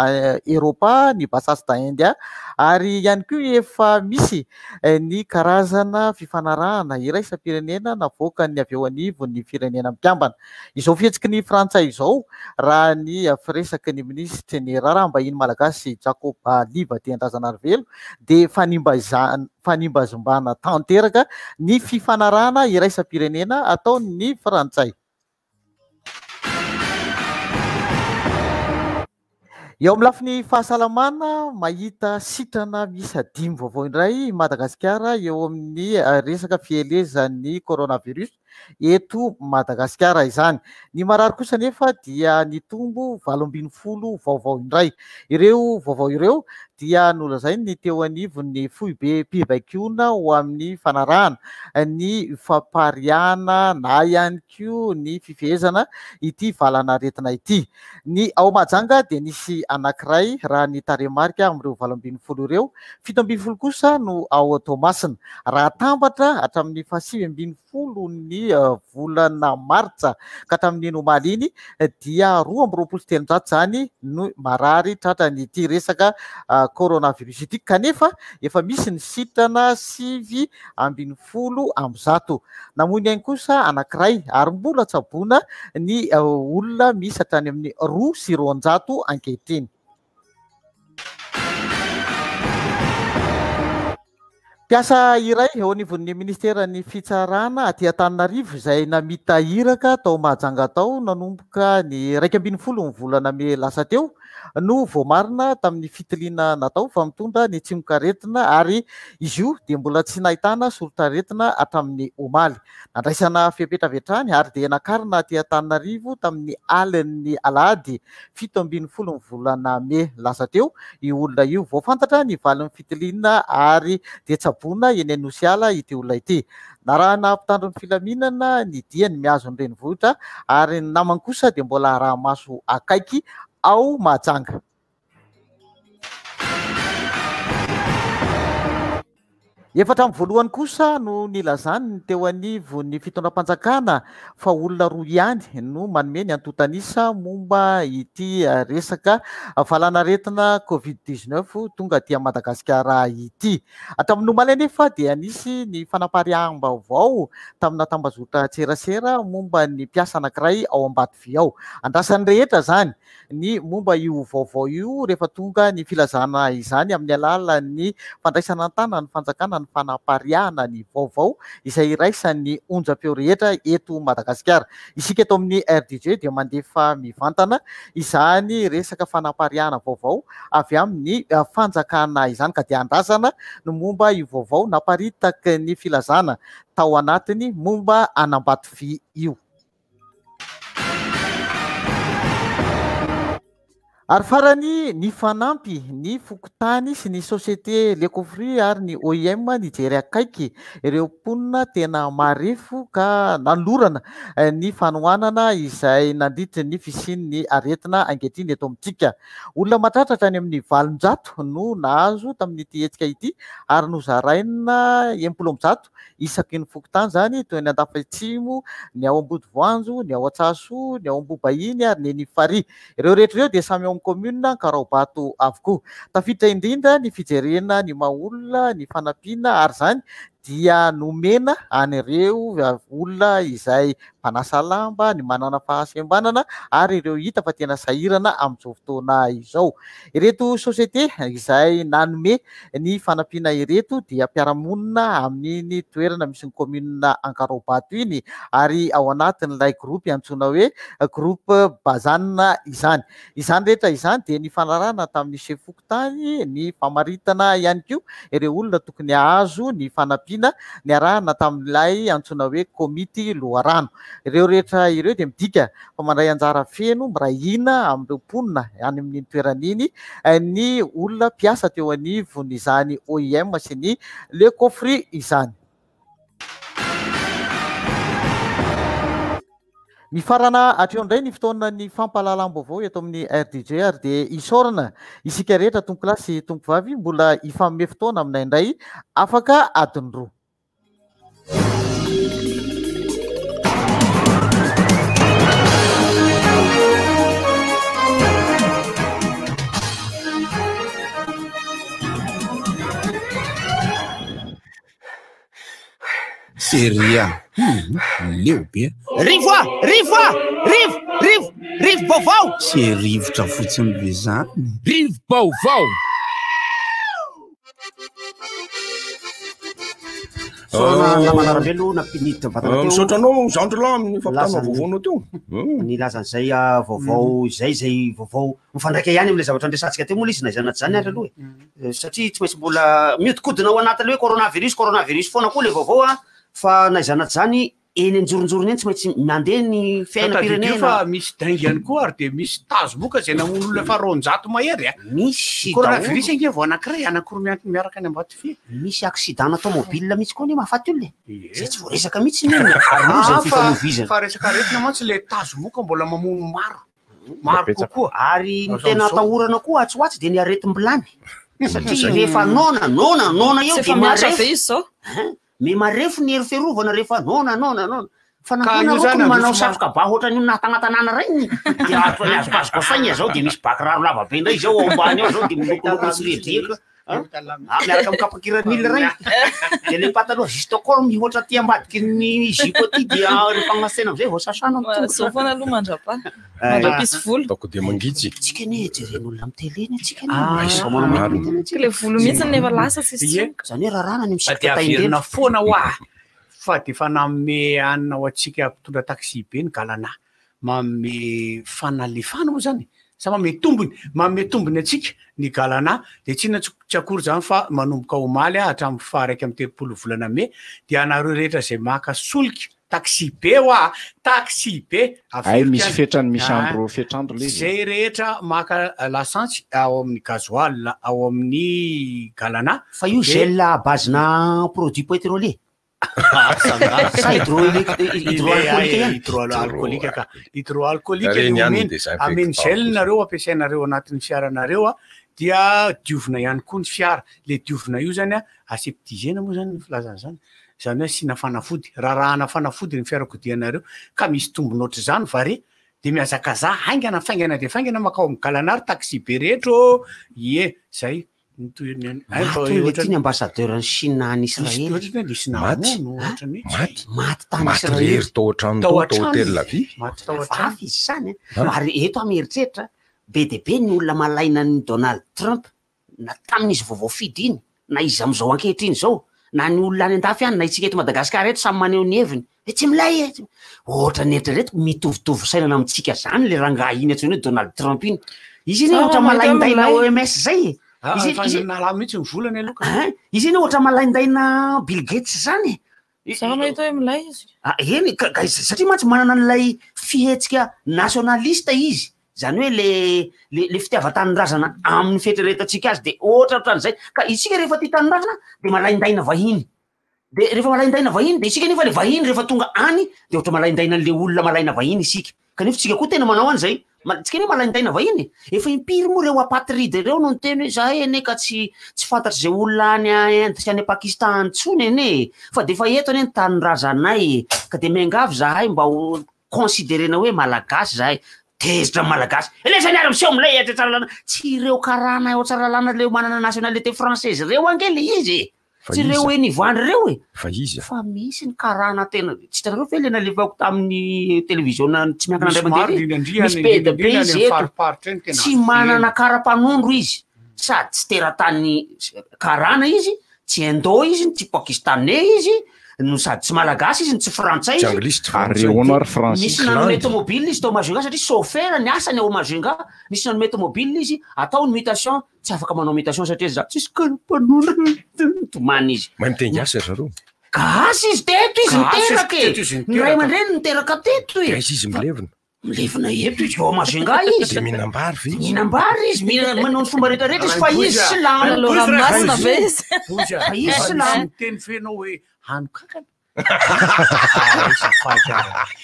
Eropa, ny Bassas da India ary ihany koa efa misy ny karazana fifanarahana iraisam-pirenena navoakan'ny avy eo anivon'ny Firenena Mikambana. Izao fihetsiky ny Frantsay izao, raha ny firesaky ny minisitry ny Raharaham-bahiny malagasy Jacob Liva Tiandrazanarivelo, dia fanimbazimbana tanteraka ny fifanarahana iraisam-pirenena ataon'ny Frantsay. Eo amin'ny lafiny fahasalamana, mahita sitrana miisa dimy vaovao indray i Madagasikara eo amin'ny resaka fielezan'ny coronavirus eto Madagasikara izany. Ny marary kosa anefa dia nitombo 18 vaovao indray. Ireo vaovao ireo dia nolazain'ny teo anivon'ny foibem-pibaikoana ho amin'ny fanarahana ny fampariahana na ihany koa ny fifehezana ity valanaretina ity. Ny ao Mahajanga dia nisy anankiray raha ny tarehimarika amin'ireo 18 ireo, 17 kosa no ao Toamasina. Raha atambatra hatramin'ny fahasivy ambin'ny ny volana martsa ka hatramin'iny omaly iny dia 322 izany no marary tratran'ity resaka coronavirus ity kanefa efa misy ny sitrana 119. Namoy ny ainy kosa anankiray ary mbola tsaboina ny olona miisa hatrany amin'ny 202 ankehitriny. Mpiasa iray eo anivon'ny ministeran'ny fitsarana aty Antananarivo izay namita iraka tao Mahajanga tao nanomboka ny 11 ny volana mey lasa teo no voamarina tamin'ny fitiliana natao fa mitondra ny tsimokaretina ary izy io dia mbola tsy nahitana soritr'aretina hatramin'ny omaly. Nandraisana fepetra avy hatrany ary dia nakarina aty Antananarivo tamin'ny alin'ny alahady 17 ny volana mey lasa teo io olona io. Vao fantatra ny valin'ny fitiliana ary dia tsaboina eny Anosiala ity olona ity. Narahina mpitandro ny filaminana ny diany mihazo ny renivohitra ary ny namany kosa dia mbola araha-maso akaiky ao Mahajanga. Efa hatramin'ny voalohany kosa no nilazany ny teo anivon'ny fitondram-panjakana fa olona roa ihany no manome ny antontan'isa momba ity resaka valanaretina Covid 19 tonga aty Madagasikara ity. Hatramin'ny omaly anefa dia nisy ny fanapariaham-baovao tamina tambazotran-tserasera momba ny mpiasa anankiray ao Ambatovy ao. Andrasan'ny rehetra izany ny momba io vaovao io rehefa tonga ny filazana izany amin'ny alalan'ny fandraisana an-tanan'ny fanjakana ny fanapariahana ny vaovao izay iraisan'ny onjam-peo rehetra eto Madagasikara. Isika eto amin'ny RDJ dia mandefa mivantana izany resaka fanapariahana vaovao avy amin'ny fanjakana izany ka dia andrasana ny momba io vaovao naparitaky ny filazana tao anatiny momba an'Ambatovy io. Ary farany, nifanampy ny fokontany sy ny société Lecofruit ary ny OIM nijery akaiky ireo mponina tena marefo ka nanolorana ny fanohanana izay nandritry ny fisian'ny aretina ankehitriny eto amintsika. Olona mahatratra hatrany amin'ny 800 no nahazo tamin'ity hetsika ity ary nozaraina 160 isaky ny fokontany izany, toy ny Andafaitsimo, ny ao Ambodivoanjo, ny ao Antsahasoa, ny ao Ambohibahiny ary ny eny Ifarihy. Ireo rehetra ireo dia samy ao amin'ny kaominina Ankaraobato avokoa. Tafiditra indrindra ny fijerena ny maha olona, ny fanampiana ary izany dia nomena an'ireo olona izay mpanasa lamba, ny manana fahasembanana ary ireo hita fa tena sahirana amin'izao fotoana izao. Ireto société izay nanome ny fanampiana ireto dia mpiara-monina amin'iny toerana misy ny kaominina Ankaraobato iny ary ao anatin'ilay groupe antsoina hoe groupe Bazana izany. Izany rehetra izany dia nifanarahana tamin'ny sefo fokontany ny famaritana ihany koa ireo olona tokony hahazo ny fanampiana niarahana tamin'ilay antsoina hoe komity loharano. Ireo rehetra ireo dia midika fa mandray anjara feno, miray hina amin'ireo mponina any amin'iny toerana iny ny olona mpiasa teo anivon'izany OIM sy ny Le Coffre izany. Mifarana hatreo indray ny fotoanan'ny fampahalalam-baovao eto amin'ny RDJ ary dia isaorana isika rehetra tompokolahy sy tompokovavy mbola hifanome fotoana aminay indray afaka adiny roa. Seria. Leo be. Rivo a! Rivo a! Rivo! Rivo! Rivo-baovao! Tsy rivotra fotsiny be zany. Rivo-baovao! Namana nampiniditra vatana teo. Misaotra anao zandry lahy amin'ny fampitana vaovaonao teo. Nilaza an'izay vaovao izay izay vaovao mifandraika ihany amin'ilay zavatra niresahantsika teo moa ilay izy na izany na tsy izany ary aloha e. Satria tsy maintsy mbola mihodinkodina ao anatin'ilay hoe coronavirus coronavirus foana koa ilay vaovao a, fa na izany na tsy izany eny anjoronjorony eny tsy maintsy mandeha ny Tadidio fiainam-pirenena. fa misy dengue ihany koa ary dia misy tazomoka izay namono olona efa 200 mahery a. Misy Coronavirus daholo. ange vao anankiray, anankiroa miantona miaraka any Ambatovy. Misy accident na tomobile mihitsy koa anie mahafaty olona e. Izay tsy voaresaka mihitsy anie ny ary loza ny Ah, fa, fifamoivoizana. fa resaka aretina mantsy ilay tazomoka mbola mamono maro. Maro kokoa. Ary ny Azo tena amin'izao. atahorana koa atsy ho atsy dia ny aretim-bilany. Satria rehefa noana, noana, noana eo Tsy dia efa mihatra marefo. ve izy izao? Hein? Me marefo ny hery fiarovana rehefa noana, noana, noana. Fa Ka nahoana io roko zany no manao androso satroka ba ohatran'io natanantanàna regny dia ato ny azokazoko saigna zao dia misy ba kiraro lava be indray zao ao ambany ao zao dia milokoloko mitsiriadriaka. Ah, miaraka amin'ny kapakiran'ila regny. Dia le pataloha juste corps mihoatra aty ambadiky ny zipo aty dia rehefa agnasena amizay vao sasana ny tongotra. Zao foana aloha mandrapa. Eh. Mandra-pisy volo. Ataoko dia mangitsy. Tsika anie jeren'olona amin'ny télé anie tsika anie. Ah, Aiza manao marina. mety anie tsika. Le volo mihitsy no efa lasa tsisy Ie. intsony. Zany hoe raràna ny Fa misikotra dia averina taindrendrika. foana hoa fa dia efa nanome hanina ho antsika mpitondra taxi be ny galana. Manome fanalefana moa zany sa manome tombony, manome tombony antsika ny galana dia tsy inona tsy akory zany fa manomboka omaly hatramin'ny faha 31 volana mey dia anareo rehetra izay maka solika taxi be hoa, taxi be Ay, averiko misy ihany. fetrany, misy Ah, andro fetrandro le izy. Izay rehetra maka lasantsy ao amin'ny gasoil ao amin'ny galana Fa io dia gel à base-na produit pétrolier. Sa hydroalcoolique ihany. Hydroalcoolique ka. Hydroalcoolique Ireny no ihany omeny. désinfectant Ameny gel fotsiny. nareo ampiasainareo anatin'ny fiaranareo a, Dia diovina ihany koa ny fiara. Le diovina io zany a, aseptisena moa zany ny filazana izany, zany hoe asiana fanafody, rarahana fanafody ny fiarakodianareo ka misy tombony ohatr'izany va re? De mihazakazaha haingana faingana dia faingana makao amin'ny galana ry taxi be rehetra ô! Ie, zay. Ny tohiny any. Ay, Maty fa hono le ohatrany- ty ny ambassadeur ny Chine any Nisy Israely. ohatrany hoe nisy Maty? namono, ohatrany hoe Maty? Maty tany Maty Israely. rery tao an-trano Tao tao, tao an-trano Tel izy. Aviv? Maty tao an-trano. Vavy izy zany Ha? a. Ary eto aho mieritreritra, be dia be ny olona malaina an'i Donald Trump, na tamin'izy vao voafidy iny, na izy amin'izao ankehitriny izao, na ny olona any an-dafy any, na isika eto Madagasikara eto samy maneho ny heviny, hoe tsy milay e! Ohatran'ny eritreretiko mitovitovy fisainana amintsika zany le rangahy iny antsoina hoe Donald Trump iny. Izy iny Za ohatra mahita hoe malaindaina milay. OMS zay e! Ah, Izy efa izy nalà mihitsy ny volany aloha ka. Hein? Izy iny ohatra malaindaina Bill Gates zany e! Za mahita hoe milay izy. Ah, eny, ka, ka, satria mantsy manana an'ilay fihetsika nationaliste izy, zany hoe le le le fitiavan-tanindrazana amin'ny fieritreretantsika azy de ohatrohatran'izay. Ka isika rehefa tia tanindrazana de malaindaina vahiny. De rehefa malaindaina vahiny de isika nefa le vahiny rehefa tonga any de ohatra malaindaina an'le olona malaina vahiny isika. Kanefa tsika koa tena manao an'izay. Ma- tsika anie malaindaina vahiny e. Efa impiry moa ireo apatride ireo no niteny hoe zahay anie ka tsy tsy fantatr'izay olona any Inde sy any Pakistan any intsony anie e. Fa de efa eto anie ny tanindrazanay e. Ka de miangavy zahay mba ho considerena hoe malagasy zahay. Tezitra ny malagasy. Ilay zany ary miseho milay aty Tsaralalàna. Tsy ireo karana ao Tsaralalàna ireo manana nationalité française ireo ange le izy e. Fa Tsy ireo iza? eny Ivandry ireo e. Fa iza? Fa misy ny karana tena, tsy hitanareo ve le nalefako tamin'ny televiziona tsy miankina Misy indray maro mandeha iny? indrindra indrindra Misy any be dia be indrindra any izy amin'ny eto. fariparitra eny tena Tsy manana kara-panondro izy, sady tsy teratany karana izy, tsy indo izy, tsy pakistanais izy, no sady tsy malagasy izy, no tsy frantsay Tsy izy. anglisy, tsy Ary frantsay. Rehono ary Francis. Nisy nanome Landy. tomobile izy tao Majunga satria chauffeur ny asany ao Majunga, nisy nanome tomobile izy, atao ny mutation, tsy afaka manao mutation satria za tsisy kara-panondro, nitomany izy. Mahay miteny gasy ry zareo. Gasy izy teto izy Gasy izy niteraka e. teto izy Ny ray niteraka. aman-dreniny niteraka teto e. Dia aiza izy milevina? Milevina eto izy, ao Majunga izy. Dia mihinam-bary ve izy? Mihinam-bary izy, mihinana manao ny fomba rehetra rehetra izy fa izy silamo. Lalao ranomasina ve izy? Bozy a. Fa izy silamo. Miteny feno hoe hanokakana.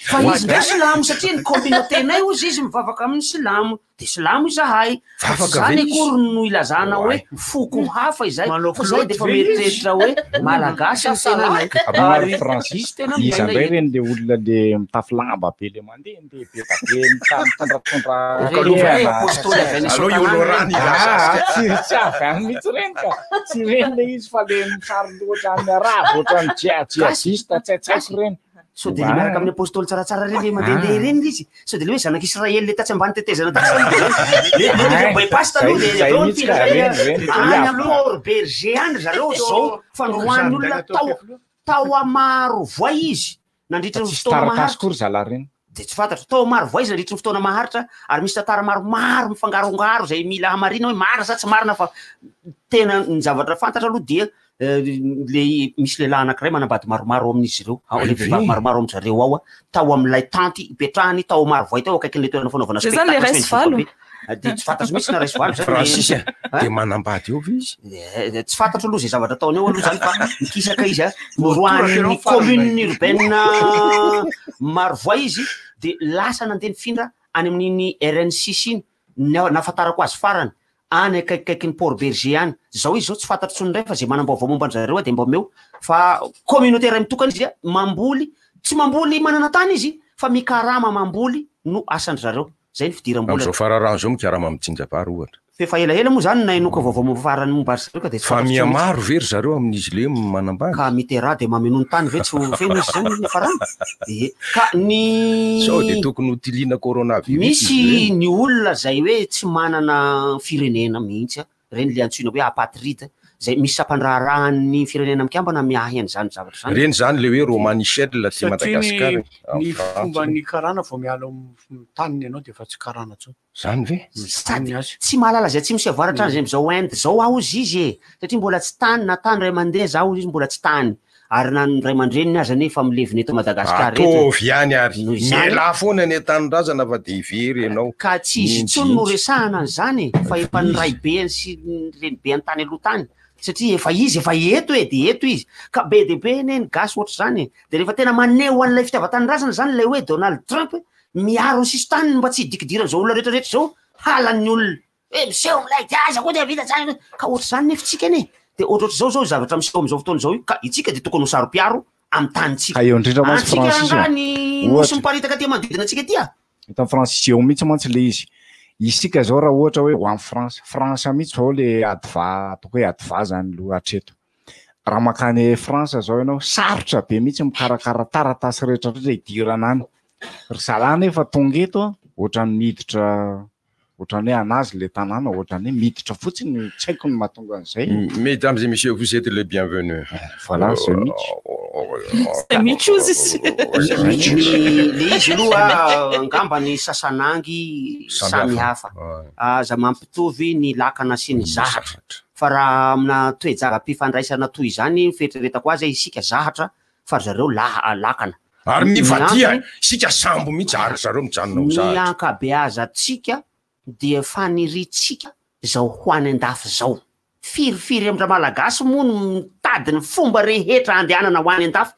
Fa izy indray silamo satria ny communauté-nay hozy izy mivavaka amin'ny silamo. De silamo izahay. Fa tsy Vavaka ve zany izy? akory no ilazana hoe Oay. foko hafa izay. Manao Fa zay de kilaoty efa ve izy? mieritreritra hoe malagasy ny tenanay. Abonary Ary Francis, izy tena iza miaina indray eto. ireny le olona le mitafy lamba be le mandehandeha be da be mitondratondra Ireny hoe hena. apôstôly avy any Aleo Satanana Iolorany ireny. hilaza Ah, azy. tsy tsy avy any mihitsy ireny ka. Tsy ireny le izy fa le misary ohatran'ny arabo, ohatran'ny Gasy, jihadiste, tsy haiko gasy. ireny. Sao de le miaraka amin'ny apôstôly tsaratsara ireny le mandehandeha ireny le izy. Sao de le hoe zanak'Israely le tatsy ambany tetezana tatsy zany de le le le bypass Zay taloha de zay avy eo mihitsy ka nifindra ireny ireny. any Ia. amin'ny Port Berger any ry zareo zao fandroan'ny olona tao tao Marovoay izy nandritra Fa ny tsisy fotoana taratasy maharitra. koa ry zalahy ireny. De tsy fantatro, tao Marovoay izy nandritra ny fotoana maharitra ary misy tantara maromaro mifangarongaro izay mila hamarina hoe marina sa tsy marina fa tena ny zavatra fantatra aloha dia le misy lehilahy anankiray manambady maromaro ao amin'izy ireo, ao le vehivavy maromaro amin-dry zareo ao, tao amin'ilay tanty ipetrahany tao Marovoay tao akaikin'ilay toerana fanaovana Zay zany le spectacle ray sy sy valo. be. De tsy fantatro mihitsy na ray sy valo zany le Francis a, Hein? dia manambady eo ve izy? Eh, tsy fantatro aloha izay zavatra ataony eo aloha zany fa mikisaka izy a, Voatoraka noroahan'ny ianao farany commune urbaine Marovoay izy de lasa nandeha nifindra any amin'iny RN6 iny, ny nahafantarako azy farany, any akaikikaikin'ny Port Berger any. Zao izy zao tsy fantatro intsony indray fa zay manam-baovao momba an-dry zareo de mba omeo fa communauté iray mitokana izy a, mamboly, tsy mamboly manana tany izy fa mikarama mamboly no asan-dry zareo. Zay ny fidiram-bola. Amin'izao fararano izao mikarama mitsinja-bary ohatra. F'efa elaela moa zany nahenoka vaovao momba farany momba azy ireo ka dia tsy Fa fantatro intsony mihitsy. mihamaro ve ry zareo amin'izy le manambady? Ka miteraha dia mameno ny tany ve tsy ho feno izy zany ny farany? Ie. Ka ny Sao dia tokony ho tiliana coronavirus izy Misy ireny? ny olona zay hoe tsy manana firenena mihitsy a, ireny le antsoina hoe apatride, zay misy sampandraharahan'ny firenena mikambana miahy an'izany zavatra izany. Ireny zany le hoe Romanichel aty Satria ny Madagasikara e, ny amin'ny Frantsa. fomban'ny karana vao miala ao amin'ny taniny ianao dia efa tsy karana intsony. Zany ve? Sady tsy mahalala izay atsimo sy avaratra any izay amin'izao Inde izao aho hozy izy e! Satria mbola tsy tany na tany ray aman-dreny zaho hozy izy mbola tsy tany. Ary na ny ray aman-dreniny aza anie efa milevina eto Madagasikara eto e. Ataovy ihany ary. Noho izany Mialà foana any an-tanindrazana fa dia very ianao. Ka tsy izy intsony no resahana an'izany e, fa efa ny raibeny sy ny renibeny tany aloha tany. Satria efa izy efa eto e, dia eto izy. Ka be dia be anie ny gasy ohatr'izany e. Dia rehefa tena maneho an'ilay fitiavan-tanindrazana izany ilay hoe Donald Trump, miaro ny sisin-taniny mba tsy hidikidiran'izao olona rehetra rehetra izao, halan'ny olona. Hoe miseho milay dia aiza koa dia vita tsara. Ka ohatr'izany nefa tsika anie. Dia ohatrohatr'izao zao zavatra miseho amin'izao fotoana izao io ka itsika dia tokony ho saro-piaro amin'ny tanintsika. Ka eo indrindra mantsy Antsika Francis rangaha e. ny nosy Ohatra. miparitaka aty manodidina antsika aty a. Hitan'i Francis eo mihitsy mantsy le izy. Isika zao raha ohatra hoe ho any France, France mihitsy zao le adva, ataoko hoe adva zany aloha hatreto. Raha mankany France zao ianao, sarotra be mihitsy mikarakara taratasy rehetra rehetra hidirana any. Ry zalahy nefa tonga eto an, ohatran'ny miditra Ohatran'ny hoe anazy le tanàna, ohatran'ny hoe miditra fotsiny, tsy haiko ny mahatonga an'izay. Mesdames et messieurs, vous êtes les bienvenus. Voilà, zay mihitsy. Zay mihitsy ozy izy. Ny le izy aloha angamba ny sasanangy samy hafa. Aza mampitovy ny lakana sy ny zahatra. Fa raha amina toe-java-pifandraisana toy izany ny fieritreretako azy, isika zahatra fa ry zareo lakana. Ary ny Ny vadia, antony- isika sambo mihitsy ary zareo mijanona ho Ny zahatra. ankabeazantsika dia faniriantsika izao ho any an-dafy izao. Firifiry amin-dRamalagasy moa no mitady ny fomba rehetra handehanana ho any an-dafy.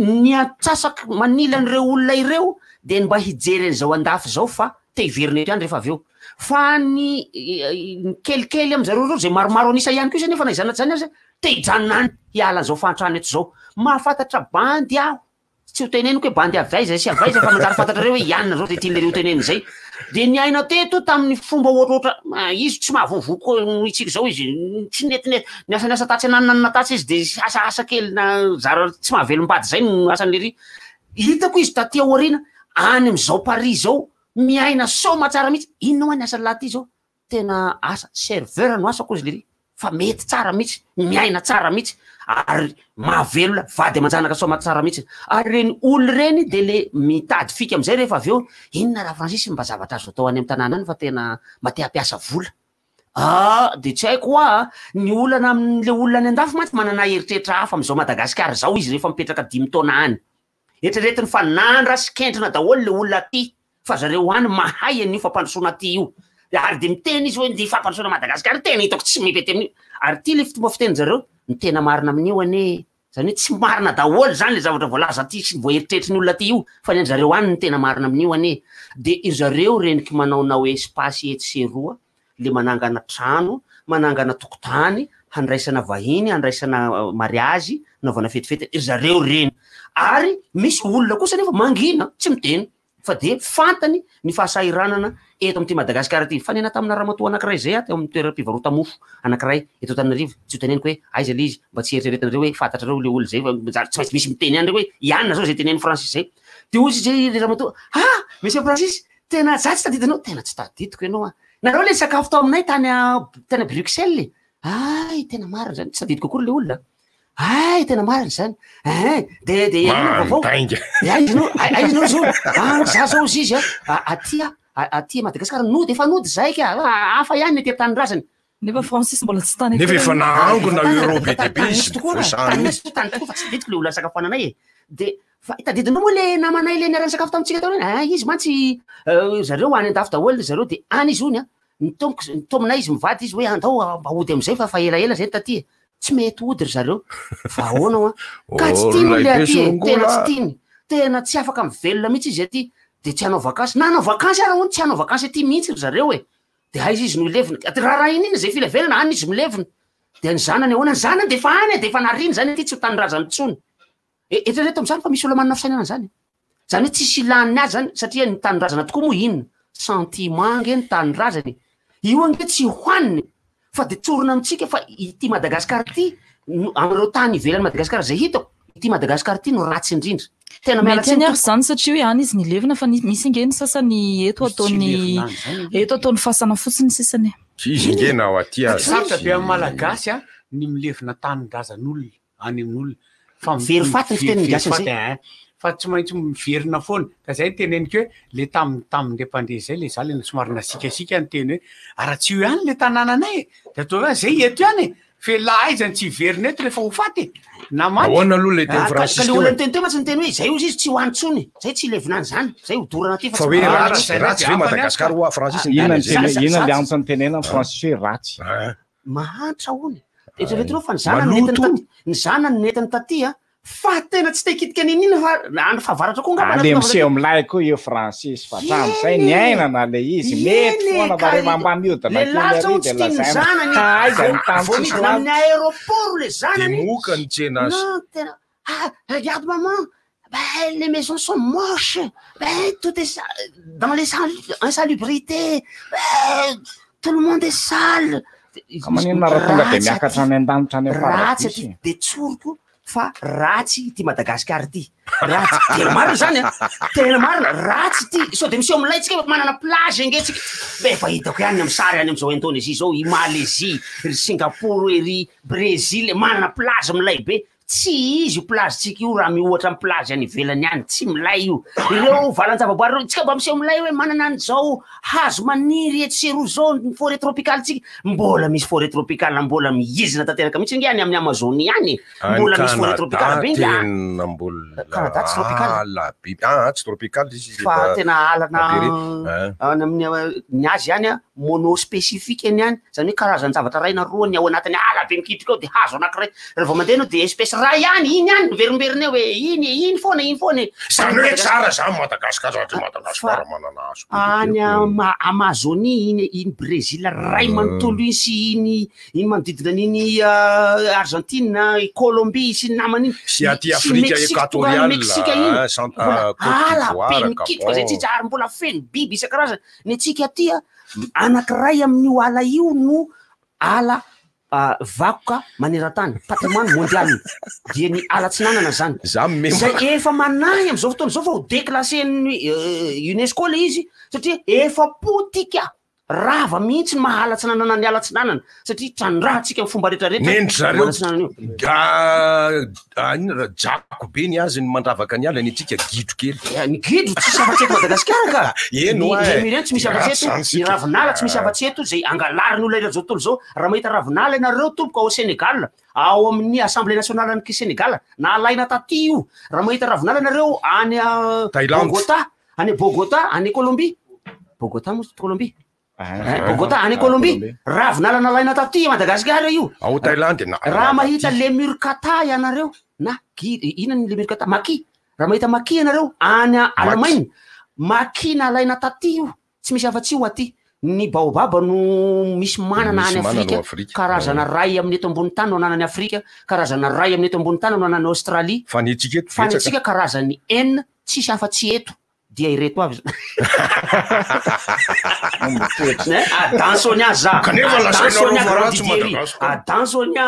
Ny antsasaky manila an'ireo olona ireo dia ny mba hijery an'izao an-dafy izao fa te hiverina eto ihany rehefa avy eo. Fa ny ny kelikely amin-jareo ireo izay maromaro an'isa ihany kosa anefa na izany na tsy izany aza Te hijanona any hiala an'izao fahantrana eto izao. Mahafantatra bandy aho, tsy ho teneniko hoe bandy avy aiza sy avy aiza fa manjary fantatrareo hoe i anona izao izay tian'lereo tenenina izay. Dia niaina teto tamin'ny fomba ohatrohatra, izy tsy mahavoavoa koa noho isika izao izy, tsy netinety, niasa niasa tatsy ananona tatsy izy dia asa asa kely na zara tsy mahavelom-bady izay no asan'lery. Hitako izy taty aoriana, any amin'izao Paris izao, miaina soamatsara mihitsy. Inona hoa ny asan'lah ty izao? Tena asa, serveur no asako hozy lery fa mety tsara mihitsy, miaina tsara mihitsy ary mahavelona vady aman-janaka soamatsara mihitsy. Ary ireny olona ireny de le mitady fika amizay rehefa avy eo, inona raha Francis mba zavatra azo atao any amin'ny tanàna any fa tena mba te hampiasa vola. Ah de tsy haiko hoa, ny olana amin'le olona any andafy mantsy manana eritreritra hafa amin'izao Madagasikara izao izy rehefa mipetraka dimy taona any. Eritreretiny fa nandra sy kentrina daholo le olona aty fa zareo any mahay an'io fampandrosoana aty io. Ary dia miteny izy hoe ny fampandrosoana Madagasikara io tena hitako tsy mety amin'io. Ary ity le fomba fitenin-jareo, ny tena marina amin'io anie, zany hoe tsy marina daholo zany le zavatra voalaza aty sy voaeritreritry ny olona aty io fa ny an-jareo any no tena marina amin'io anie. Dia ry zareo reniky manaonao espace etsy sy eroa le manangana trano, manangana tokotany handraisana vahiny, handraisana mariazy, hanaovana fetifety, ry zareo ireny. Ary misy olona kosa anefa mangina, tsy miteny fa de fantany ny fahasahiranana eto amin'ity Madagasikara ity. Nifanena tamina ramatoa anankiray izay aho teo amin'ny toeram-pivarota-mofo anankiray eto Antananarivo, tsy ho teneniko hoe aiza ilay izy mba tsy hieritreretanareo hoe fantatrareo ilay olona izay fa manjary tsy maintsy misy miteny ihany ireo hoe i anona zao izay tenenin'i Francis izay. De hoy izy ilay ramatoa, ah! Monsieur Francis, Tena za tsy tadidinao, tena tsy tadidiko ianao an. Nareo le nisakafo tao aminay tany tany Bruxelles e. Hay, tena marina zany, tsy tadidiko akory le olona. Hay, tena marina zany. Hein, de de inona vaovao? Mandainga. De aiza ianao, aiza ianao zao? Ah, za zao hozy izy an, aty aho, aty Madagasikara, nody efa nody zahay ka, hafa ihany ny aty an-tanindrazana. Nefa Francis mbola tsy tany Nefa efa akory. nahangona euro be dia be izy Tokoa vao raha zany. tany tany tokoa fa tsy tadidiko le olona nisakafoananay e. De fa tadidinao moa le namanay le niara-nisakafo tamintsika tao reny? Ah, izy mantsy zareo any an-dafy daholo zareo de any izy hono an, nitaomiko nitaominay izy mivady izy hoe andao mba hody am'zay fa efa elaela zay taty e. Tsy mety hody ry zareo. Fa ahoana hoa? Ka tsy tiany Olona le be aty e, tena tsy sorongola. tiany. Tena tsy afaka mivelona mihitsy izy aty. De tsy hanao vakansy, na hanao vakansy ara hono tsy hanao vakansy aty mihitsy ry zareo e. De aiza izy no hilevina? Ka raharahiany inona izay filevenana, any izy milevina. De ny zanany ahoana? Ny zanany de efa any e, de efa nariany zany aty tsy ho tanindrazany intsony. E, eritrereto amin'izany fa misy olona manana fisainana an'izany. Zany hoe tsisy ilàny azy zany, satria ny tanindrazana tokoa moa inona? Sentiment ange ny tanindrazana e. Io ange tsy hohanina e. Fa de tsorina amintsika fa ity Madagasikara ity no, amin'ireo tany ivelan'i Madagasikara izay hitako, ity Madagasikara ity no ratsy indrindra. Tena miala Mety tsiny ihany ary tompoko. izany satria hoe any izy nilevina fa misy ange ny sasany eto Misy tsy ataony levona any izany ange. eto ataony fasana fotsiny sisany e. Tsy izy nge na ao aty aza Sarotra be izy. amin'ny Malagasy a, ny milevina tanindrazan'olona any amin'olona. Fa Very faty ny fitenin'ny very gasy faty, an'izay. ein. Fa tsy maintsy miverina foana. Ka zay no teneniko hoe le tamin'le mpandeha zay le za le somary nasiakasiaka niteny hoe aratsio ihany le tanànanay e. De atao hoe zay eto ihany e. F'elah aiza no tsy hiverina eto rehefa ho faty e? Na maty. Ahoana aloha ilay teny Ah, ka Francis ka le teo olona e? niteny teo mantsy niteny hoe izay ozy izy tsy ho any intsony, zay tsy hilevina any zany, zay ho dorana aty fa Fa tsy hoe mba ratsy, Raha ratsy zay ve dia hafa ny Madagasikara azy hoa Francis Inona niteny ny an'izay? tena, Za- inona le za- antony tenenana Francis hoe ratsy? Ah. Mahantra hono. Eritreretinao fa ny zanany Maloto nentiny taty, ny zanany nentiny taty a, Fa tena tsy te hikitika n'inon'inona fa andro fahavaratra koa angamba Ah, le miseho milay koa io Francis fa hatramin'izay Eny e! niainana le izy, mety Eny e, foana fa ka rehefa mba mihodina le kely lalitra ary hono dia tsy tian'ny lazaina zanany ka aiza ny vao tany vao tsisy midina amin'ny lalitra. aéroport le zanany Dia moka ny tsena azy. Non, tena ah regarde maman ben les maisons sont moches ben tout est sa- dans les sal- insalubrité ben tout le monde est sale. Ka maninona raha tonga dia Ratsy miakatra aty. any an-danitra any Ratsy am-paradisa aty e? dia tsoriko fa ratsy ity Madagascar ity, ratsy, tena marina zany an, tena marina, ratsy ity, sao de miseho milay tsika fa manana plage ange tsika, fa efa hitako ihany amin'ny sary any amin'izao Indonésie zao, i Malaisie, ry Singapour, ery Brésil, manana plage milay be, tsy izy io plage tsika io raha miohatra amin'ny plage any ivelany any, tsy milay io, ireo valan-javaboary ireo, tsika mba miseho milay hoe manana an'izao hazo maniry etsy sy eroa zao ny forêt tropicale tsika, mbola misy forêt tropicale mbola mihizina tanteraka mihitsy ange any amin'ny Amazonie any e, Any mbola misy forêt Canada tropicale be ange any. tena mbola Canada tsy tropical. ala be, ah tsy tropical izy Fa efa tena alana be re, ah. any amin'ny ny azy ihany an, monospécifique ny any, zany hoe karazan-javatra iray na roa ny ao anatin'ny ala be mikitroka ao de hazo anankiray, raha vao mandeha ianao de espèce iray ihany, iny ihany miverimberina eo hoe iny e, iny foana, iny foana e. Zany hoe tsara zany Madagascar satria Madagascar manana hazo be dia Any be. Ama- Amazonie iny, iny Brésil ray manontolo iny sy iny iny manodidina an'iny Argentine, i Colombie sy ny namany iny. Sy aty Sy Afrika Mexique, tonga any Equatoriale, Mexique iny. ah, Cent- Mbola ah, Côte ala be d'Ivoire, mikitroka zay Gabon. tsitsy ary mbola feno biby isan-karazany. Ny antsika aty a, anankiray amin'io ala io no ala vakoka maneran-tany, patrimoine mondial, dia ny ala atsinanana zany. Za mema. Zay efa manahy amin'izao fotoana izao fa ho déclasser-n'ny UNESCO le izy satria efa potika, rava mihitsy ny maha ala atsinanana ny ala atsinanana satria trandrahantsika amin'ny fomba rehetrarehetra Nendry io zareo ala atsinanana io. ga ah, inona ra jako be ny azy ny mandravaka ny ala ny antsika gidro kely. Eh, ny gidro tsisy afa-tsy eto Madagasikara ka. Eny Ny oa e. lémurien tsy misy afa-tsy Ratsy eto, zany ny sika. ravinala tsy misy afa-tsy eto, zay angalarin'olona eran'izao tontolo izao. Raha mahita ravinala ianareo tompoko ao Sénégal, ao amin'ny Assemblée nationale an'i Sénégal, nalaina taty io. Raha mahita ravinala ianareo any ah, Thaïlande. Bogota, any Bogota, any Colombie. Bogota moa tsy Colombie? Eh, Bogota, any Colombie. Ravinala nalaina taty Madagasikara io. Ao Thaïlande na. Raha mahita lemur kata ianareo na gi- inona ny lemur kata? Maki. Raha mahita maki ianareo any Allemagne, maki nalaina taty io. Tsy misy afa-tsy io aty. Ny baobab no misy manana Misy any manana Afrika, ao Afrika. karazana ray amin'ny eto ambony tany no ananan'i Afrika, karazana ray amin'ny eto ambony tany no ananan'i Australie. Fa ny antsika eto Fa ny betsaka. antsika karazany enina, tsisy afa-tsy eto. Dia ireto avy zany. Adansonia za. Kanefa lazainareo Adansonia fa ratsy Grandidieri. Madagasikara. Adansonia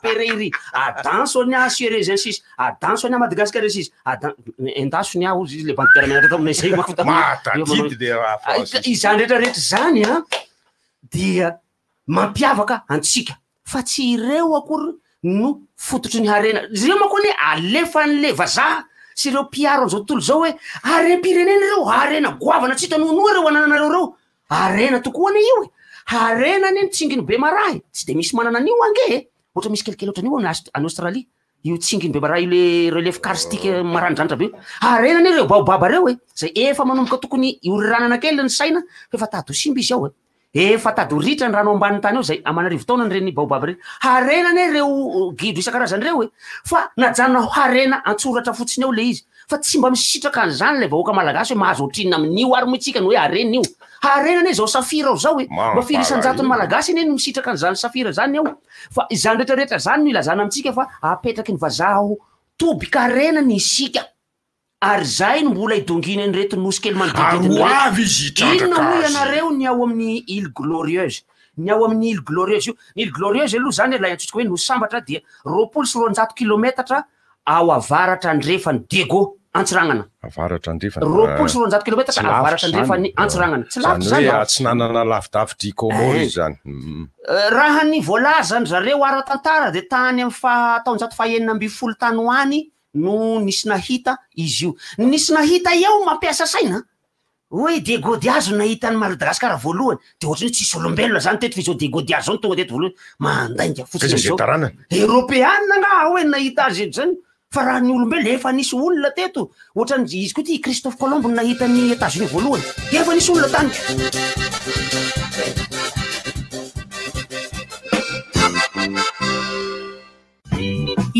Pereiri. Adansonia Surezensis. Adansonia Madagascarensis. Adan Endasonia hozy izy le bandy mpiara-mianatra taminay zay manko tamin'ny- Mahatadidy dia raha Ah, Izany rehetra rehetra izany an dia mampiavaka antsika fa tsy ireo akory no fototry ny harena. Ireo manko anie alefan'le vazaha sy ireo mpiaro an'izao tontolo izao hoe harem-pirenena ireo, harena goavana tsy hita noanoa ireo anananareo ireo. Harena tokoa anie io e! Harena anie ny tsingin'i Bemaraha e! Tsy dia misy manana an'io ange e! Ohatra misy kelikely ohatran'io any Aust- any Australie. Io tsingin'i Bemaraha io le relief karstique maranidranitra be io. Harena anie ireo baobab ireo e! Izay efa manomboka tokony hioriranana kely ny saina fa efa tady ho simba izy ao e! Efa tady ho ritra ny rano ambanin'ny tany ao izay aman'arivo taona ireny baobab ireny. Harena anie ireo gidro isan-karazany ireo e! Fa najanona ho harena an-tsoratra fotsiny ao ilay izy. Fa tsy mba misitraka an'izany ilay vahoaka malagasy hoe mahazo ohatrinona amin'io ary moa isika no hoe harena io. Harena anie izao safira ao izao e! Mba firy isan-jaton'ny malagasy anie no misitraka an'izany safira izany ao. Fa izany rehetra rehetra izany no ilazana amintsika fa apetraky ny vazaha ho tobin-karena ny isika. Ary izay no mbola idonginy an'ireto nosy kely manodidididina Ary ho ireto. avy izy hitrandraka Inona hoy azy. ianareo ny ao amin'ny Île Glorieuse? Ny ao amin'ny Île Glorieuse io, ny Île Glorieuse aloha izany ilay antsointsika hoe Nosy Sambatra dia 220 kilometatra ao avaratra andrefan'i Diego, Antsiranana. Avaratra andrefana. 220 kilometatra Tsy lavitra avaratra andrefan'i izany. Antsiranana. Tsy lavitra Izany izany. hoe atsinanana lavidavitr'i Comores Eh. izany. Raha ny voalazan-dry zareo ara-tantara dia tany amin'ny faha taonjato fahenina ambin'ny folo tany ho any no nisy nahita izy io. Ny nisy nahita eo mampiasa saina hoe Diego Diaz no nahita an'i Madagasikara voalohany, de ohatran'ny hoe tsisy olombelona zany teto fa izao Diego Diaz zao no tonga teto voalohany, mandainga fotsiny Aiza izay izao. taranany? Eropeana angaha hoe nahita azy eto zany? Fa raha ny olombelona efa nisy olona teto, ohatran'ny izy koa ity Christophe Colomb no nahita an'i Etats-Unis voalohany, efa nisy olona tany.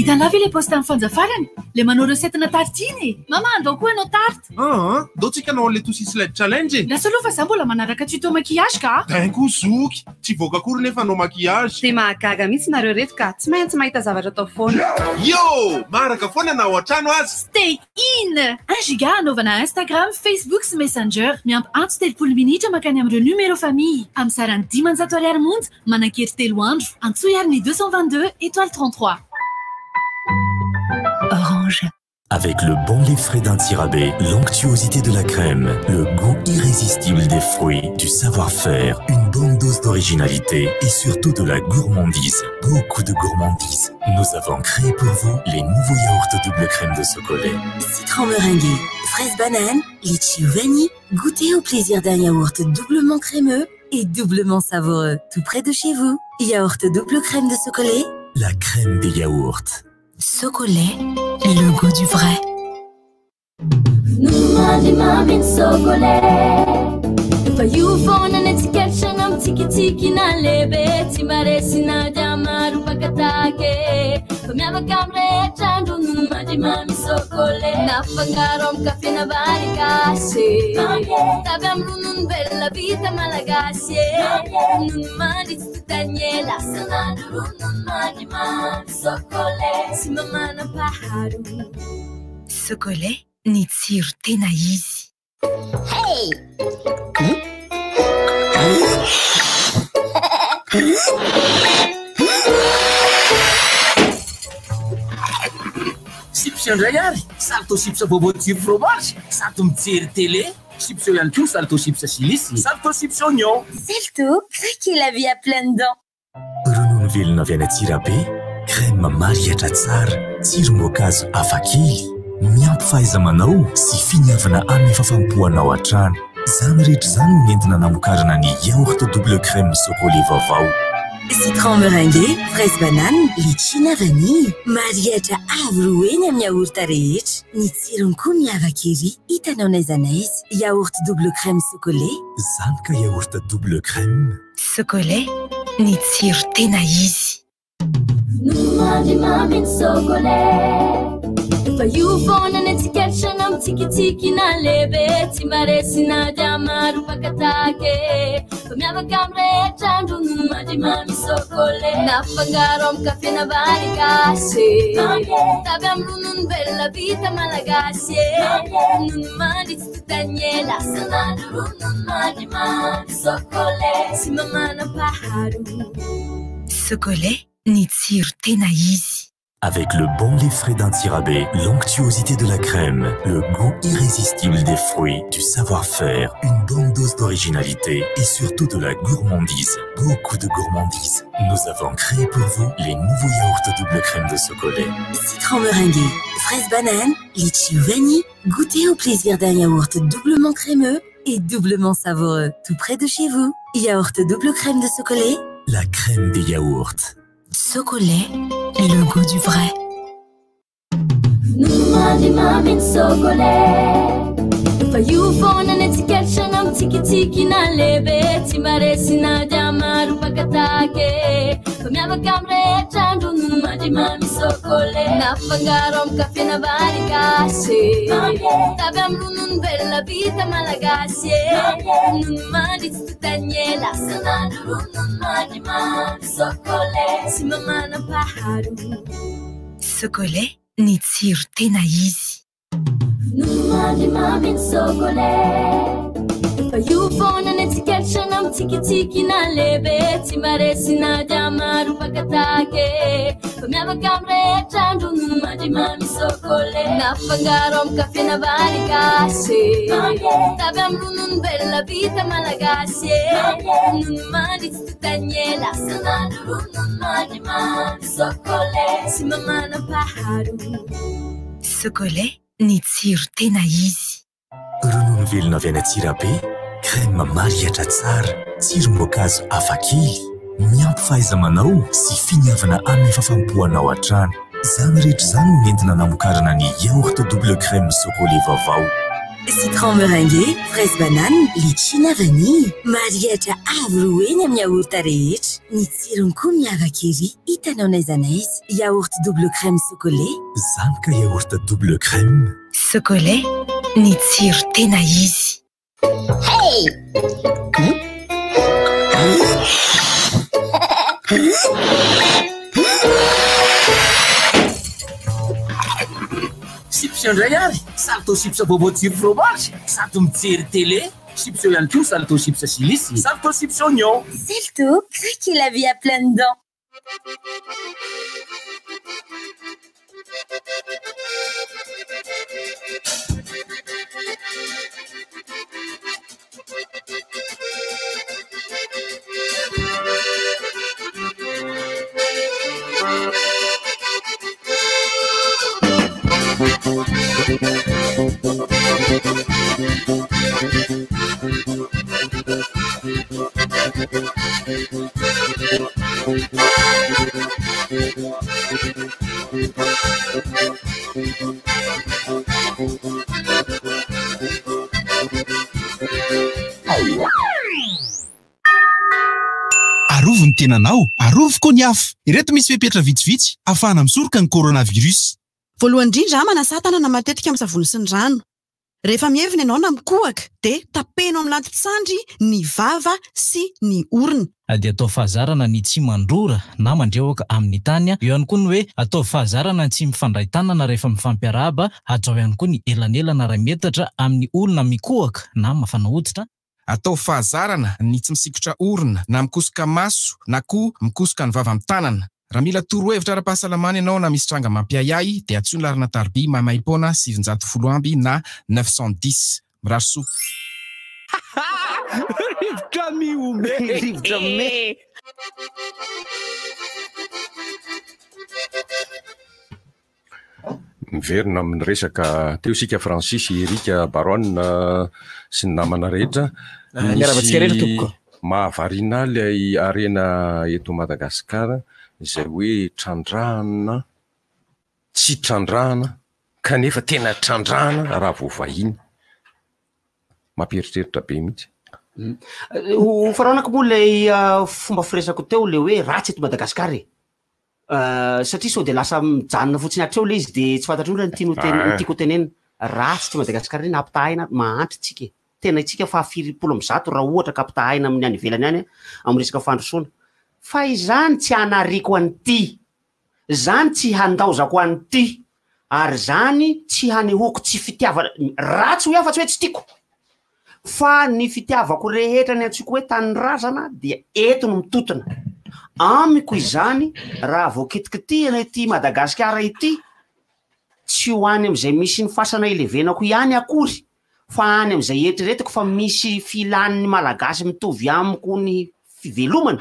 Hitanao ve ilay post an'i Fanja farany? Ilay manao recette-na tarte iny e! Mama, andao koa hanao tarte! Aa, ndao tsika hanao an'ilay Tosi Slide Challenge e! Lasa aloha fa za mbola manaraka tuto maquillage ka! Dain koa zoky! Tsy hivoaka akory nefa hanao maquillage! Dia mahagaga mihitsy nareo reto ka! Tsy maintsy mahita zavatra atao foana! Yo! Maharaka foana na ao an-trano aza! Stay in! Un giga hanaovana Instagram, Facebook sy Messenger. Miampy antso 30 minitra mankany amin'ireo numéro famille. Amin'ny sarany 500 ariary monja, manan-kery telo andro. Antsoy ary ny 222 étoile 33. Orange. Avec le bon lait frais d'Antsirabe, l'onctuosité de la crème, le goût irrésistible des fruits, du savoir-faire, une bonne dose d'originalité et surtout de la gourmandise. Beaucoup de gourmandise. Nous avons créé pour vous les nouveaux yaourts double crème de Socolet. Citron meringué, fraise banane, litchi ou vanille, goûtez au plaisir d'un yaourt doublement crémeux et doublement savoureux, tout près de chez vous. Yaourt double crème de Socolet. La crème des yaourts. Socolet, le goût du vrai. Ronono mamy ny Socolet Fa io foana ny tsikaritra na mitsikitsiky na lehibe Tsy mba resy na dia maro mpakatake Fa miavaka amin'ny rehetra ny ronono mandry mamy Socolet Na afangaro amin'ny kafe na vary gasy Tavy amin'ny ronono velona vita malagasy Ronono mandry tsy tontan'ny ela Sanandro ronono mandry mamy Socolet Tsy mba manam-paharoa Socolet, ny tsiro tena izy. Hey! Chips indray ary, Salto chips vaovao tsiro fromage, sady mijery télé. Chips eo ihany koa ny Salto chips chili sy Salto chips oignon. Salto, craquez la vie à pleines dents. Ronono velona avy any Antsirabe, crème marihatra tsara, tsirom-boankazo hafakely, miampy fahaiza-manao sy finiavana amin'ny fahafaham-poanao hatrany. Izany rehetra izany no nentina namokarana ny yaourt double crème Socolet vaovao. Citron meringué, fraise banane, litchi na vanille. Marihatra avo roa heny amin'ny yaourt rehetra. Ny tsirony koa miavaka ery, hitanao n'aiza n'aiza. Yaourt double crème Socolet. Izany ka yaourt double crème. Socolet, ny tsiro tena izy. Ronono mandry mamy ny Socolet Fa io foana ny tsikaritra na mitsikitsiky na lehibe Tsy mba resy na dia maro mpakatake Fa miavaka amin'ny rehetra ny ronono mandry mamy Socolet Na afangaro amin'ny kafe na vary gasy Tavy amin'ny ronono velona vita malagasy Ronono mandry tsy tontan'ny ela Sanandro ronono mandry mamy Socolet tsy mba manam-paharoa. Socolet, ny tsiro tena izy. Avec le bon lait frais d'Antsirabe, l'onctuosité de la crème, le goût irrésistible des fruits, du savoir-faire, une bonne dose d'originalité et surtout de la gourmandise. Beaucoup de gourmandise. Nous avons créé pour vous les nouveaux yaourts double crème de Socolet. Citron meringué, fraise banane, litchi ou vanille, goûtez au plaisir d'un yaourt doublement crémeux et doublement savoureux, tout près de chez vous. Yaourt double crème de Socolet. La crème des yaourts. Socolet, le goût du vrai. Ronono mandry mamy ny Socolet Fa io foana ny tsikaritra na mitsikitsiky na lehibe Tsy mba resy na dia maro mpakatake Fa miavaka amin'ny rehetra ny ronono mandry mamy Socolet Na afangaro amin'ny kafe na vary gasy Tavy amin'ny ronono velona vita malagasy Ronono mandry tsy tontan'ny ela Sanandro ronono mandry mamy Socolet Tsy mba manam-paharoa. Socolet, ny tsiro tena izy. Ronono mandry mamy ny Socolet Fa io foana ny tsikaritra na mitsikitsiky na lehibe Tsy mba resy na dia maro mpakatake Fa miavaka amin'ny rehetra ny ronono mandry mamy Socolet Na afangaro amin'ny kafe na vary gasy Tavy amin'ny ronono velona vita malagasy Ronono mandry tsy tontan'ny ela Sanandro ronono mandry mamy Socolet Tsy mba manam-paharoa. Socolet, ny tsiro tena izy. Ronono velona avy any Antsirabe, crème marihatra tsara, tsirom-boankazo hafakely, miampy fahaiza-manao sy finiavana amin'ny fahafaham-poanao hatrany. Izany rehetra izany no nentina namokarana ny yaourt double crème Socolet vaovao. Citron meringué, fraise banane, litchi na vanille. Marihatra avo roa heny amin'ny yaourt rehetra. Ny tsirony koa miavaka ery, hitanao n'aiza n'aiza. Yaourt double crème Socolait. Zany ka yaourt double crème. Socolait, ny tsiro tena izy. Hey! Chips indray ary, Salto chips vaovao tsiro fromage, sady mijery télé. Chips eo ihany koa Salto chips chilis, Salto chips oignon. Salto, craquez la vie à pleines dents. Arovy ny tenanao, arovy koa ny hafa. Ireto misy fepetra vitsivitsy ahafahana misoroka ny coronavirus. Voalohany indrindra, manasà tanana matetika amin'ny savony sy ny rano. Rehefa mihevina ianao na mikohaka dia tapeno amin'ny lanton-tsandry ny vava sy ny orona. Dia ataovy fahazarana ny tsy mandrora na mandrehoka amin'ny tany. Eo ihany koa ny hoe ataovy fahazarana ny tsy mifandray tanana rehefa mifampiarahaba. Hajao ihany koa ny elanelana iray metatra amin'ny olona mikohaka na mafana hoditra. Ataovy fahazarana ny tsy misikotra orona na mikosoka maso na koa mikosoka ny vava amin'ny tanana. Raha mila torohevitra ara-pahasalamana ianao na misy tranga mampiahiahy dia antsoy ny laharana tariby maimaimpoana 910 amby na 910. Mirary soa. Rivotra mihomehy. Rivotra mihomehy. Miverina amin'ny resaka teo isika Francis, Eric, Baron sy ny namana rehetra. Ah, miarahaba antsika rehetra tompoko. Mahavariana ahy ilay harena eto Madagasikara izay hoe trandrahana, tsy trandrahana kanefa tena trandrahana raha vao vahiny. Mampieritreritra be mihitsy. Ho faranako moa ilay fomba firesako teo ilay hoe ratsy eto Madagasikara e. Satria sao dia lasa mijanona fotsiny hatreo ilay izy dia tsy fantatry olona ny tiany ho tene- ny tiako ho tenenina. Ratsy ity Madagasikara ity na ampitahaina, mahantra isika e. Tena isika fahafiripolo amby zato raha ohatra ka ampitahaina amin'ny any ivelany any amin'ny resaka fandrosoana. Fa izany tsy hanariako an'ity, izany tsy handaozako an'ity, ary izany tsy hanehoako tsy fitiavana, ratsy hoy aho fa tsy hoe tsy tiako. Fa ny fitiavako rehetra ny antsoiko hoe tanindrazana dia eto no mitotona. Amiko izany raha vao kitikitihana ity Madagasikara ity, tsy ho any amin'izay misy ny fasana ilevenako ihany akory fa any amin'izay eritreretiko fa misy filan'ny Malagasy mitovy amiko ny fivelomana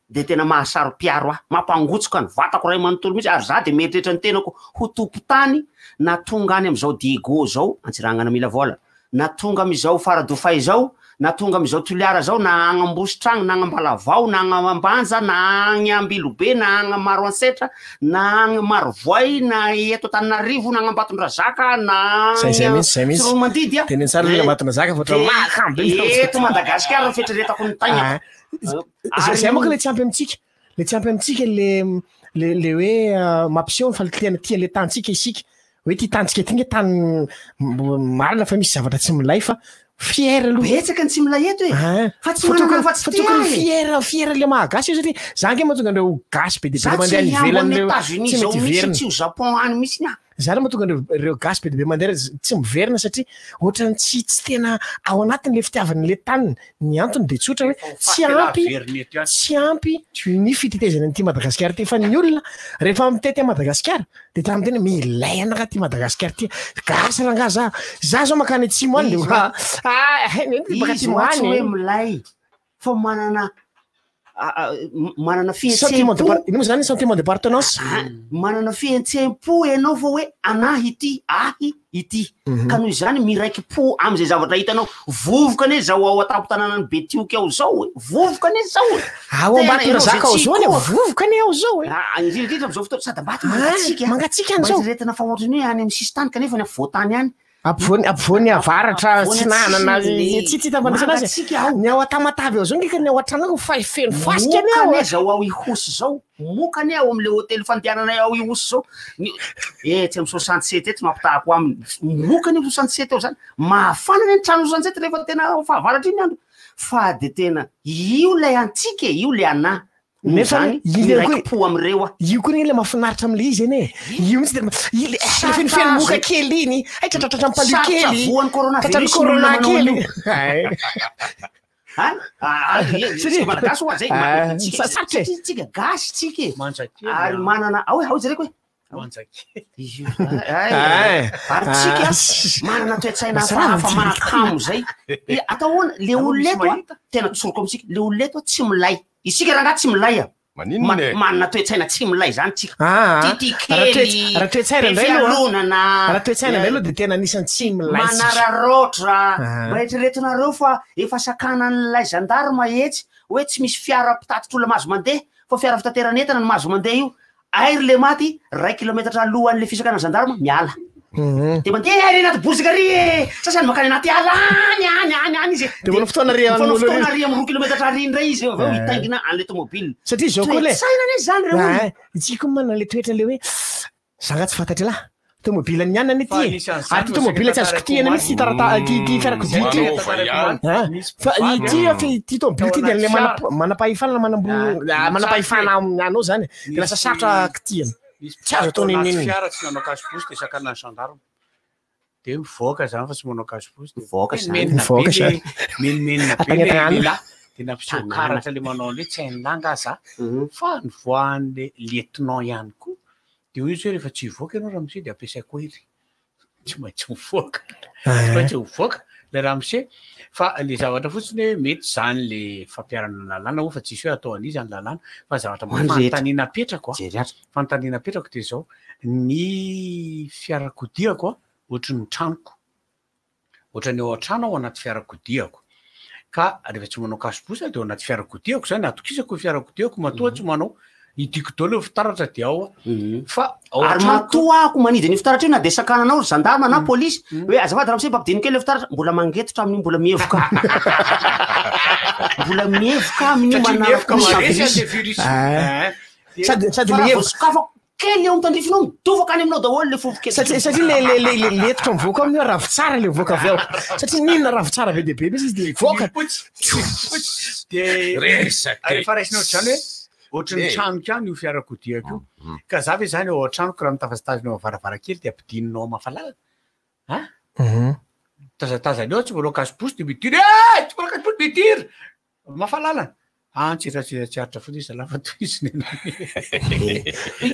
dia tena mahasaro-piaro ahy, mampangotsoka ny vatako iray manontolo mihitsy ary za dia mieritreritra ny tenako ho tompon-tany na tonga any amin'izao Diego izao, Antsiranana mila vola, na tonga amizao Faradofay zao, na tonga amizao Toliara zao, na agny Ambositra agny, na agny Ambalavao, na agny Ambanja, na agny Ambilobe, na agny Maroantsetra, na agny Marovoay, na eto Antananarivo, na agny Ambatondrazaka, na Zay zay agny mihitsy, zay mihitsy. Tsiroanomandidy a. Teneno tsara aloha Ambatondrazaka fa ohatran'ny mahakamo be ny De eto Madagasikara no fieritreretako ny taignako. Ah. Zay zay manko le tsy ampy amintsika. Le tsy ampy amintsika le le le hoe mampiseho fa tena tia le tanintsika isika. Hoe ity tanintsika ity nge tany marina fa misy zavatra tsy milay fa fier aloha. Betsaka ny tsy milay eto e. Ah. Fa tsy manana afa-tsy Fa tia tokony e. fier fier le maha gasy io satria za nge mahatonga an'ireo gasy be dia be Za tsy mandeha any hihambo ivelany any ireo Etats-Unis tsy zao mety mihitsy, hiverina. tsy ho Japon any mihitsy ny ahy. Zany mahatonga an'ireo ireo gasy be dia be mandeha tsy miverina satria ohatran'ny tsy tsy tena ao anatiny le fitiavany le taniny. Ny antony dia tsotra hoe tsy ampy tsy ampy ny fitetezana an'ity Madagasikara ity fa ny olona rehefa mitety an'i Madagasikara dia tena miteny hoe milay angaha ity Madagasikara ity, gasy rangaha za, za zao mankany atsimo any dia ah maka Izy atsimo hoa tsy any hoe e. milay fa manana manana Sentiment de fihetseham-po. par- ino moa zany sentiment d'appartenance? Ah, manana fihetseham-po ianao fa hoe anahy ity, ahy ity. Ka noho izany miraiki-po amin'izay zavatra hitanao. Vovoka anie izao ao an-tampon-tanànan'i Betioky ao izao e. Vovoka anie izao e. Ao Tena Ambatondrazaka ianao ao izay tsy izao anie, hikohaka. vovoka anie ao izao e. Ah, indrindra indrindra amin'izao fotoana, sady Ambato Ah, mangatsiaka. mangatsiaka any izao. Mba eritreretina fa ohatran'ny hoe any amin'ny sisintany kanefa ny afovoan-tany any. Ampovoany ampovoany avaratra Ampovoany atsinanana atsimo, tsy tsy hita fandraisana azy. Mangatsiaka ao. Ny ao Tamatave ao zao nge ka ny ao an-trano ao fa feno fasika anie Moka ao. anie zao ao Ihosy zao. Moka anie ao am'le hôtely fandehananay ao Ihosy zao. Ny etsy am 67 etsy no ampitahako aminy. Moka anie am 67 ao zany. Mafana anie ny trano 67 rehefa tena fahavaratra iny ny andro. Fa de tena io lay antsika e, io le anà. Noho Nefa izany, iny ihany koa- miraiki-po amin'ireo aho. Io koa anie le mahafinaritra am'le izy anie. Io mihitsy de io le le fenofeno moka kely iny. Hay tratratratran'ny palu Sarotra kely. voan'ny coronavirus Tratran'ny ny olona corona manao kely. an'io. An? Ah, ah, Satria- Malagasy hoa zay. Ah, Tsika- sarotra e. tsika- tsika gasy tsika e. Manjakely. Ary manana, ao e, ao jereko e. Manjakely. Izy io. Ay, Ary tsika manana toe-tsaina hafahafa mahakamo zay. Eh, Atao ahoana, le olona eto a, tena tsoriko amintsika, le olona eto a tsy milay. Isika rangahy tsy milay a. Maninona e? Manana toe-tsaina tsy milay zany tsika. Ah, ah. Titi Raha toe- kely, raha toe-tsaina be indray aloha, fialonana. raha toe-tsaina indray aloha dia tena anisan'ny tsy milay tsika. Manararaotra. Ah. Mba eritreretinareo fa efa sakanan'ilay zandarma etsy hoe tsy misy fiara mpitatitra olona mahazo mandeha fa fiara fitaterana entana no mahazo mandeha io. Ay ry le maty, iray kilometatra alohan'le fisakanan'ny zandarma, miala. De mandeha ary anaty bozaka ary e! Sasany mankany anaty ala any any any any izy e. De manao fotoana ary Manao amin'ny fotoana ary amin'ny 2 kilometatra ary indray izy avy eo hitaingina an'le tomobile. Satria izao koa le. Toe-tsaina anie izany re olona. Ah, Isika koa manana le toetra le hoe za nga tsy fantatry lahy. Tomobile ny anana ity Fa e. anisan'izany Ary ity no tomobile tsy saika azo kitihina mihitsy ity tarata ity ity fiarakodia ity. Manaova ihany. Ah, Misy Fa mpivady ity ao. fa ity tomobile ity dia le Tao anaty manam-pahefana na manam- Ah, ah, manam-pahefana misy- aminao zany. Dia lasa sarotra kitihina. Misy Tsy azo atao mpivarotra anaty n'inon'inona. fiara tsy nanao cache-bouche dia sakanan'ny gendarme. Dia mivoaka zany fa tsy manao cache-bouche. Dia Mivoaka zany. menomenona be Mivoaka le- zany. Menomenona be le Atangatangana. lehilahy. Dia nampiseho Tanàna. karatra le manao an'le tsy hain'ny lahy nga za. Fa nivoahan'le lieutenant ihany koa. Dia hoy izy hoe rehefa tsy hivoaka ianao ramose dia ampiasaiko hery. Tsy maintsy mivoaka. Tsy maintsy mivoaka le ramose. Fa le zavatra fotsiny hoe mety zany le fampiharana ny lalàna moa fa tsisy hoe atao an'iza ny lalàna. Fa zavatra Ho an'ny rehetra. fanontaniana apetrako a. Jery azy. Fanontaniana apetrako dia izao, ny fiarakodiako a, ohatry ny tranoko. Ohatran'ny ao an-trano aho anaty fiarakodiako. Ka rehefa tsy manao cache-bouche aho dia ao anaty fiarakodiako zany, atokisako ny fiarakodiako matoa tsy manao. Hidiko daholo ny fitaratra dia ao aho. Fa ao Ary an-tranoko matoa ako manidy an'io fitaratra io na dia sakananao ry zandarma na polisy hoe azafady ramose mba ampidino kely ilay fitaratra, mbola mangetotra amin'io mbola mievoka. Mbola mievoka amin'io Satria manaraka mievoka ny maresy virus. an'ilay virus. Ah. Eh. Dia- Sady sady Fa le raha hevoka vao sokafako kely eo amin'ny tandrifinao midofaka any aminao daholo le fofo kely. Satria satria le le le le letotra mivoaka amin'io ravitsara le mivoaka avy ao. Satria n'inona ravitsara be dia be mihitsy izy dia mivoaka. Mipotsy, mipotsy. Dia Resaka e. rehefa raisinao ohatr'izany hoe ohatry ny Eh. tranoko ihany io fiarakodiako io. Ka za ve zany ao an-tranoko raha mitafazitazona eo am-varavarankely dia ampidininao hamafa lalana? Ha? Tazatazana eo tsy mbola cache-bouche dia midira e! Tsy mbola cache-bouche midira! Mamafa lalana. Ah, tsy raha tsy aritra fotsiny izy lava toy izy ny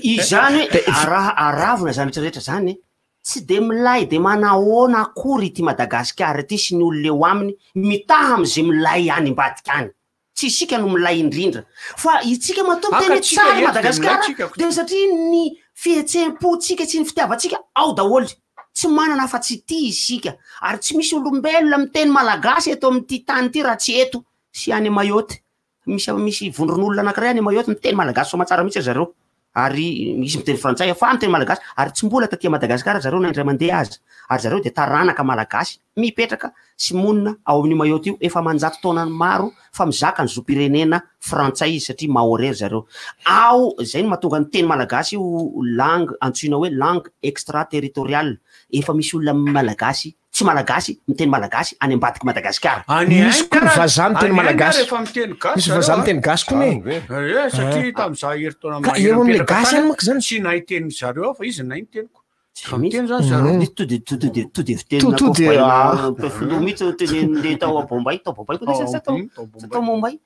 Izany hoe araha aravona zany rehetra rehetra zany tsy de milay de manahoana akory ity Madagasikara ity sy ny olona eo aminy mitaha am'izay milay any ambadika any. Tsy isika no milay indrindra. Fa itsika matoa miteny hoe Aka tsika tsara eto de milay Madagasikara tsika. de satria ny fihetseham-pontsika sy ny fitiavantsika ao daholo. Tsy manana afa-tsy ity isika. Ary tsy misy olombelona miteny malagasy eto amin'ity tany ity raha tsy eto sy any Mayotte. Misy misy vondron'olona anankiray any Mayotte miteny malagasy soamantsara mihitsy ry zareo. Ary misy miteny frantsay fa miteny malagasy ary tsy mbola taty Madagasikara zareo na indray mandeha aza. Ary zareo dia taranaka malagasy mipetraka sy monina ao amin'io Mayotte io efa aman-jato taonany maro fa mizaka ny zom-pirenena frantsay izy satria mahorais ry zareo. Ao zay no mahatonga ny teny malagasy ho langue antsoina hoe langue extraterritoriale. Efa misy olona malagasy tsy malagasy miteny malagasy any ambadiky Madagasikara. Any Misy koa ny vazaha miteny Any malagasy. rehefa miteny gasy Misy zareo, vazaha ah. miteny gasy koa ne. Eh, satria tamin'izaho herintaona Ka mahery eo amin'ilay nipetraka gasy tany, any manko zany. tsy nahay teny zareo aho fa izy nahay ny teniko. Fa Misy. miteny zany zareo. To de to de to de fiteny To- to de, ah. filoha mihitsy no tenen'le tao Bombay, tao Bombay koa sa tao Tao sa tao Mumbai.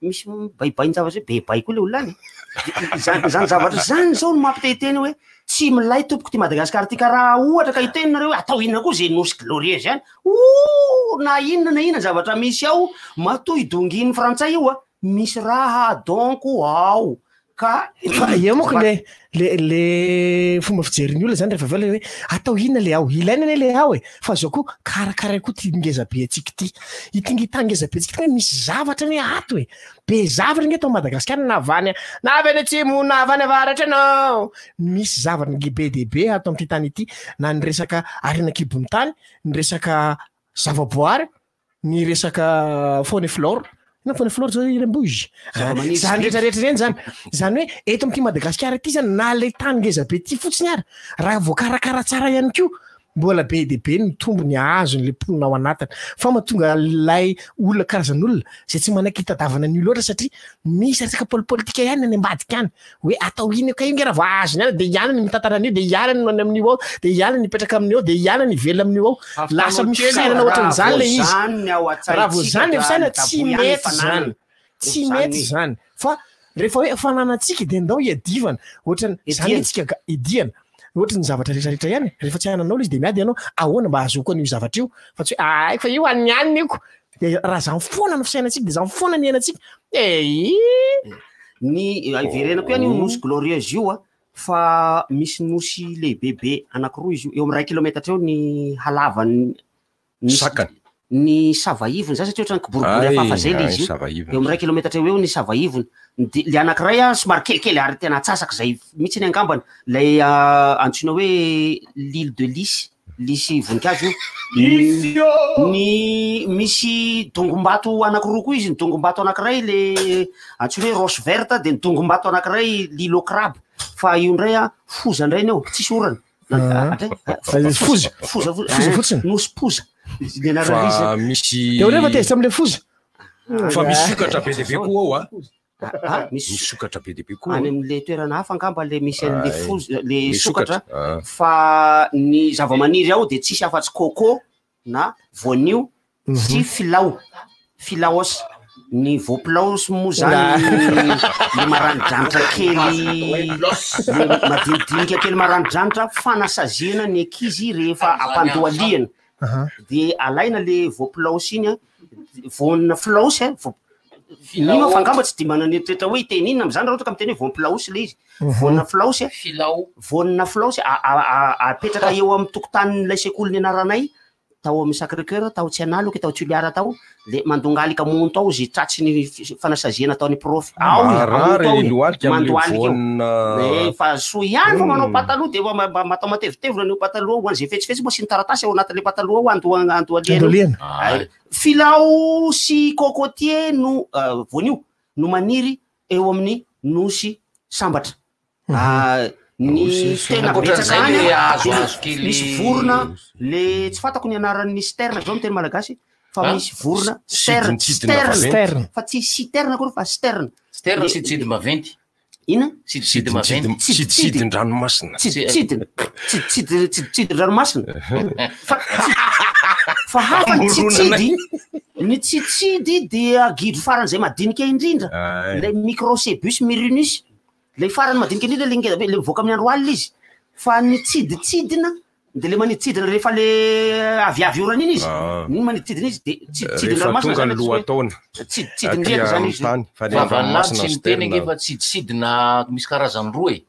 Misy baibain-javatra hoe bebay koa le olona any. Zany zany zavatra zany zao no mampiteniteny hoe tsy milay tompoko ty Madagasikara ty ka raha ohatra ka hiteny nareo hoe atao inona koa zay nosy glorieuse zany. Ouh, na inona na inona zavatra misy ao, matoa idongin'ny frantsay io a, misy raha donc ao. Ka Fa eo manko le le le fomba fijerin'ny olona zany rehefa avy eo le hoe atao inona le ao? Ilaina anie le ao e! Fa zao koa karakaraina koa ty ngeza be antsika ity. Ity nge tany ngeza be antsika ity misy zavatra anie ato e! Be zavatra nge eto Madagasikara na avy any na avy any atsimo na avy any avaratra ianao. Misy zavatra nge be dia be ato amin'ity tany ity na ny resaka harena an-kibon'ny tany, ny resaka zavaboary, ny resaka faune et flore, inona faune et flore zao Irembozy? Zava-maniry sy Zany biby. rehetra rehetra ireny zany. Zany hoe eto amin'ity Madagasikara ity zany na ilay tany ngeza be ity fotsiny ary raha voakarakara tsara ihany koa mbola be dia be ny tombony azon'ilay mponina ao anatiny. Fa mahatonga ilay olona karazan'olona izay tsy manaiky hitadavana an'io loatra satria misy resaka polipolitika ihany any ambadika any. Hoe atao inona ka io nge raha vao azony any dia ihany ny mitantana an'io dia ihany ny any amin'io ao dia ihany ny hipetraka amin'io ao dia ihany ny hivelona amin'io ao. Lasa misy fisainana ohatran'izany ilay izy. Raha vao izany ilay fisainana tsy mety izany. Tsy mety izany. Fa rehefa hoe fananantsika dia ndao hiadivana. Ohatran'ny izany hoe tsika idiana. Ohatry ny zavatra rehetra rehetra ihany, rehefa tsy ananao ilay izy dia miady ianao, ahoana mba ahazoako an'io zavatra io? Fa tsy hoe haiko fa io an'ny an'ny io ko. Dia raha izany foana no fisainantsika dia izany foana ny iainantsika. Eii. Ny iverenako ihany io nosy glorieuse io a, fa misy nosy lehibebe anankiroa izy io, eo amin'ny iray kilometatra eo ny halavan'ny ny Sakany. Ny sava ivony zany satria ohatran'ny kiboribory Ay, hafahafa zay le ay, izy io. sava ivony. Eo amin'ny iray kilometatra eo eo ny sava ivony. De le anankiray a somary kelikely ary tena antsasak'izay mihitsy ny angambany, lay antsoina hoe l'île de lys, lisy voninkazo io. Lisy ô! Ny misy dongom-bato anankiroa koa izy, ny dongom-bato anankiray le antsoina hoe roche verte de ny dongom-bato anankiray l'île aux crabes, fa io indray a foza indray ny eo, tsisy orana. Foza. Foza Foza fotsiny. Nosy poza. Ny anaran'izy Fa zany. misy Dia horefa tezitra amin'ilay foza. Fa misy sokatra be dia be koa ao a. Ah, misy Misy sokatra be dia be koa. Any amin'ilay toerana hafa angamba le misy an'le Ay, foza, le le sokatra. sokatra. Ah. Fa ny zavamaniry ao dia tsisy afa-tsy coco na voanio sy filao, filaos. Ny voapilaos moa zany le maranidranitra kely, le madinidinika kely maranidranitra fanasaziana ny ankizy rehefa ampandohalihana. De alaina le voapilaosy iny an, voanina filaosy an, voa- mino aho fa angamba tsy de mba naneritreritra hoe hiteny inona am'zany raha ohatra ka miteny hoe voampilaosy le izy. Voanina filaosy an, voanina filaosy apetraka eo amin'ny tokotanin'ilay sekoly nianaranay tao amin'ny Sacré Coeur, tao Tsianaloky, tao Toliara tao, le mandongalika monto ao ze tratry ny fanasaziana ataon'ny prof. Ao e, Marary amonto ao e, lohalika amin'ilay mandohalika eo. voanina. Eh, fa soa ihany fa manao pataloha de mba mba atao matevitevina an'io pataloha ho an'izay fetsifetsy moa asiany taratasy ao anatin'ilay pataloha ao andoha- andohaliana io. Andohaliana. Ay, filao sy cocotier no voanio no maniry eo amin'ny nosy sambatra. Ah, ny tena betsaka Ankoatran'izay any le an, azoazo kely misy vorona le tsy fantako ny anaran'ny sterne zao miteny malagasy fa Ah? misy vorona sterne Sidintsidina sterne vaventy. fa tsy citerne akory fa sterne Sterne Le- siditsidy-maventy. Inona? Siditsidy-maventy. Sidintsidin-dranomasina. Tsiditsidina. Tsiditsidina tsiditsidin-dranomasina. Fa fa hafa ny tsitsidy. Ny tsitsidy dia gidro faran'izay madinika indrindra. Ilay Microcebus murinus. Ilay farany madinika indrindra ilay ngeza be, ilay mivoaka amin'ny andro alina izy. Fa ny tsiditsidina dia le maniditsidina rehefa le aviavy orana iny izy. Iny maniditsidina izy dia tsiditsidin-dranomasina Rehefa tonga zany ny antsoina hoe lohataona. tsiditsidin-driaka Aty zany amin'ny izy. tany, fa ny Fa valinahy ranomasina tsy miteny ange sterne. fa tsiditsidina misy karazany roa e.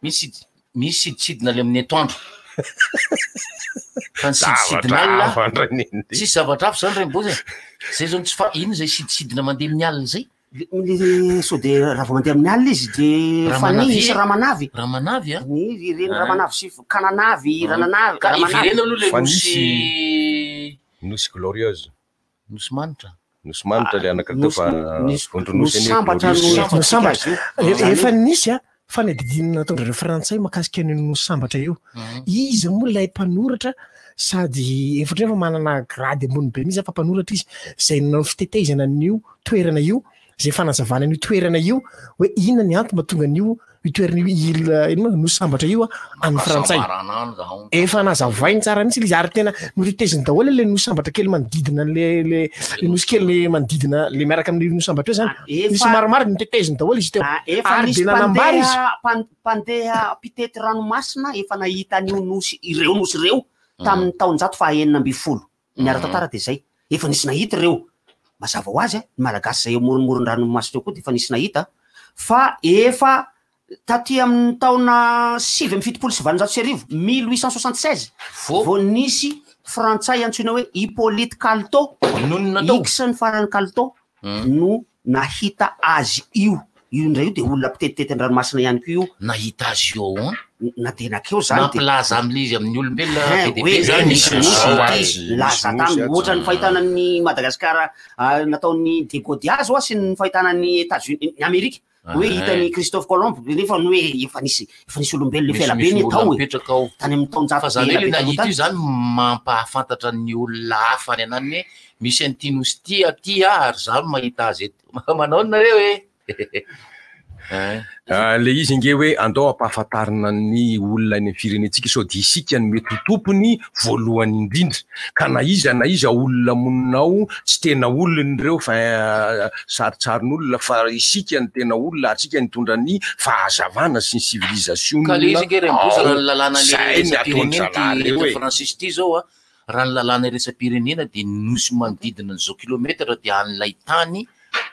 Misy misy siditsidina le amin'ny atoandro. Fa ny siditsidina Zavatra alina hafa indray ny an'ity. tsisy zavatra hafa zany Raimbozy e. Zay zao no tsy fa inona izay siditsidina mandeha amin'ny alina izay? Le sao de raha vao mandeha amin'ny alina izy de Ramanavy fanihy sy ramanavy. Ramanavy a? Ny ireny Ah. ramanavy sy kananavy, Ah. rananavy, Ka ramanavy. ivereno aloha le Fa nosy nisy Nosy Glorieuse. Nosy Manitra. Nosy Manitra le anankiray teo fa Nosy vondronosy Nosy anie Sambatra no Glorieuse. Nosy Sambatra. Izany Efa hoe- nisy a fanadihadiana nataon-dry frantsay mahakasika an'io Nosy Sambatra io. Iza moa ilay mpanoratra sady efa ohatran'ny efa manana grady ambony be mihitsy fa mpanoratra izy izay nanao fitetezana an'io toerana io, izay fanazavana an'io toerana io hoe inona ny antony mahatonga an'io io toerana io île inona moa Nosy Sambatra io an'ny frantsay. Efa nazavainy tsara mihitsy ilay izy ary tena noteteziny daholo ilay Nosy Sambatra kely manodidina an'le le le nosy kely le manodidina le miaraka amin'ny Nosy Sambatra io zany. Efa- Misy maromaro noteteziny daholo izy teo. Efa Ary nisy dia nanambara izy. mpandeha mpan- mpandeha mpitety ranomasina efa nahita an'io nosy ireo nosy ireo tamin'ny taonjato faha 16. Ny ara-tantara dia izay. Efa nisy nahita ireo. Mazava ho azy, ny Malagasy izay amoronmoron-dranomasina eo koa dia efa nisy nahita. Fa efa taty amin'ny taona 1879, 1876, vao nisy frantsay antsoina hoe Hippolyte Caltaux, X ny faran'ny Caltaux, no nahita azy io. Io indray io dia olona mpitetitety an-dranomasina ihany koa io. Nahita azy io ahoana? Na dia nakeo izany dia. Nampilaza amin'ilay izy amin'ny olombelona Hein, be dia be hoe izany misy izy. nosy Ao ity, azy, nilaza misy taminy. nosy Ohatra ny atsy. fahitana an'i Madagasikara nataon'i Diego Diaz hoa sy ny fahitana an'i Etats-Unis, ny Amerika. Hoe hitan'i Christophe Colomb nefa ny hoe efa nisy efa nisy olombelona efa ela be Misimisy ny tao olona e. mipetraka ao. Tany amin'ny taonjato Fa zany ela hoe be le taloha nahita tany. io zany mampahafantatra ny olona hafa any anany hoe misy an'ity nosy ity aty ah ary zaho no mahita azy eto. Manao nareo e! Ah, le izy ange hoe andao ampahafantarina ny olona any amin'ny firenentsika sao dia isika no mety ho tompony voalohany indrindra ka na iza na iza olona monina ao tsy tena olona ireo fa sarintsarin'olona fa isika no tena olona ary isika nitondra ny fahazavana sy ny civilisation Ka le izy ange Rainibozo raha ny ao lalàna le zay ny ataon'ny iraisam-pirenena ity zalahy reo eto e. Francis ity zao a, raha ny lalàna iraisam-pirenena dia ny nosy manodidina an'izao kilometatra dia an'ilay tany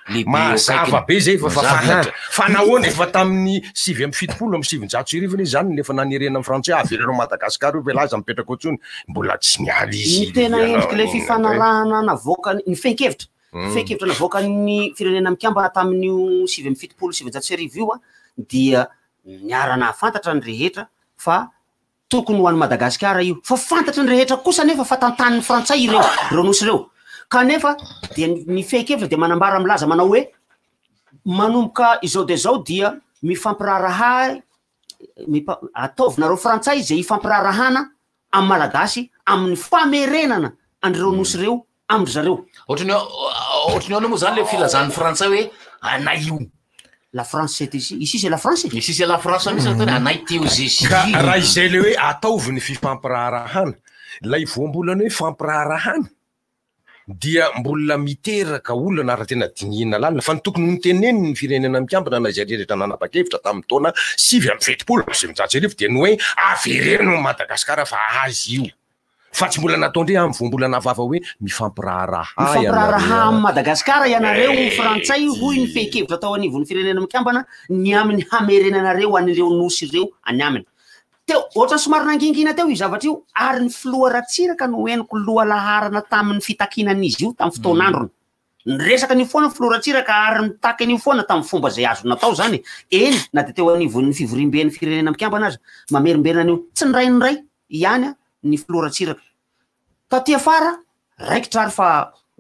lehibe eo Mazava akaikiny. be zay fa Mazava fa loatra. fa nahoana efa tamin'ny 1979 anie zany no efa nanerena ny frantsay avereno Madagascar io fa laza mipetraka ao intsony mbola tsy niala izy Ny tena ianao endrik'ilay inona indray. fifanarahana navoakan'ny, ny fehin-kevitra, fehin-kevitra navoakan'ny Firenena Mikambana tamin'io 1979 io dia niara-nahafantatra ny rehetra fa Tokony ho an'i Madagasikara io. Fa fantatry ny rehetra kosa anefa fa tantanin'ny Frantsay ireo, ireo nosy ireo. Kanefa dia ny fehin-kevitra dia manambara milaza manao hoe manomboka izao dia izao dia mifampiraharaha, mipa-, ataovinareo Frantsay izay hifampiraharahana amin'ny Malagasy amin'ny famerenana an'ireo nosy ireo amin-dry zareo. Ohatran'ny ohatran'ny ahoana moa zany le filazan'ny frantsay hoe anay io. La France c'est ici, ici c'est la France e. Ici c'est la France mihitsy ny ataony, anay ty ozy izy. Ka raha izay le hoe ataovy ny fifampiraharahana, ilay voambolana hoe fampiraharahana dia mbola miteraka olana raha tena dinihina lalina fa ny tokony ho noteneniny ny firenena mikambana na izay rehetra nanapa-kevitra tamin'ny taona 1979 dia ny hoe avereno Madagasikara fa azy io. Fa tsy mbola nataondre amin'ny voambolana vava hoe mifampiraharaha Mifampiraharaha ianareo. amin'i Madagasikara ianareo Frantsay hoy ny fehin-kevitra tao anivon'ny Firenena Mikambana ny amin'ny hamerenanareo an'ireo nosy ireo any aminy. Teo, ohatran'ny somary nangingina teo io zavatra io ary ny filoha Ratsiraka no henoko lohalaharana tamin'ny fitakiana an'izy io tamin'ny fotoan'androny. Niresaka an'io foana ny filoha Ratsiraka ary nitaky an'io foana tamin'ny fomba izay azo natao izany e. Eny, na dia teo anivon'ny fivoriamben'ny Firenena Mikambana aza, mamerimberina an'io tsindraindray ihany ny filoha Ratsiraka. Taty afara, raikitra ary fa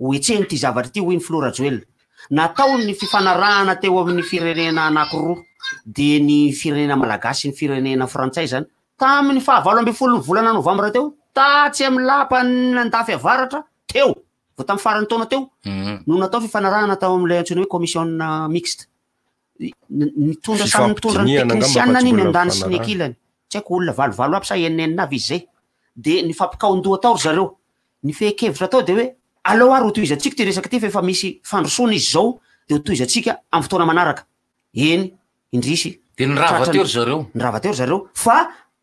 ho hetsehina ity zavatra ity, hoy ny filoha Rajoelina. Natao ny fifanarahana teo amin'ny firenena anankiroa, dia ny firenena malagasy sy ny firenena frantsay izany, tamin'ny fahavalo ambin'ny folon'ny volana novambra teo, tatsy amin'ny lapan'Andafy Avaratra teo. Vao tamin'ny faran'ny taona teo no natao fifanarahana tao amin'ilay antsoina hoe commission mixte. Nitondra samy nitondra ny Fifampidinihana angamba fa teknisianina tsy ny mbola andaniny sy ny fifanarahana. ankilany. Tsy haiko olona valovalo aby sa eninenina avy izy izay. Dia nifampikaon-doha tao ry zareo. Ny fehin-kevitra tao dia hoe aleo ary hotohizantsika ity resaka ity fa efa misy fandrosoana izy izao dia hotohizantsika amin'ny fotoana manaraka. Eny, indrisy. Dia nirava Tratra teo ny- ry zareo. Nirava teo ry zareo. Fa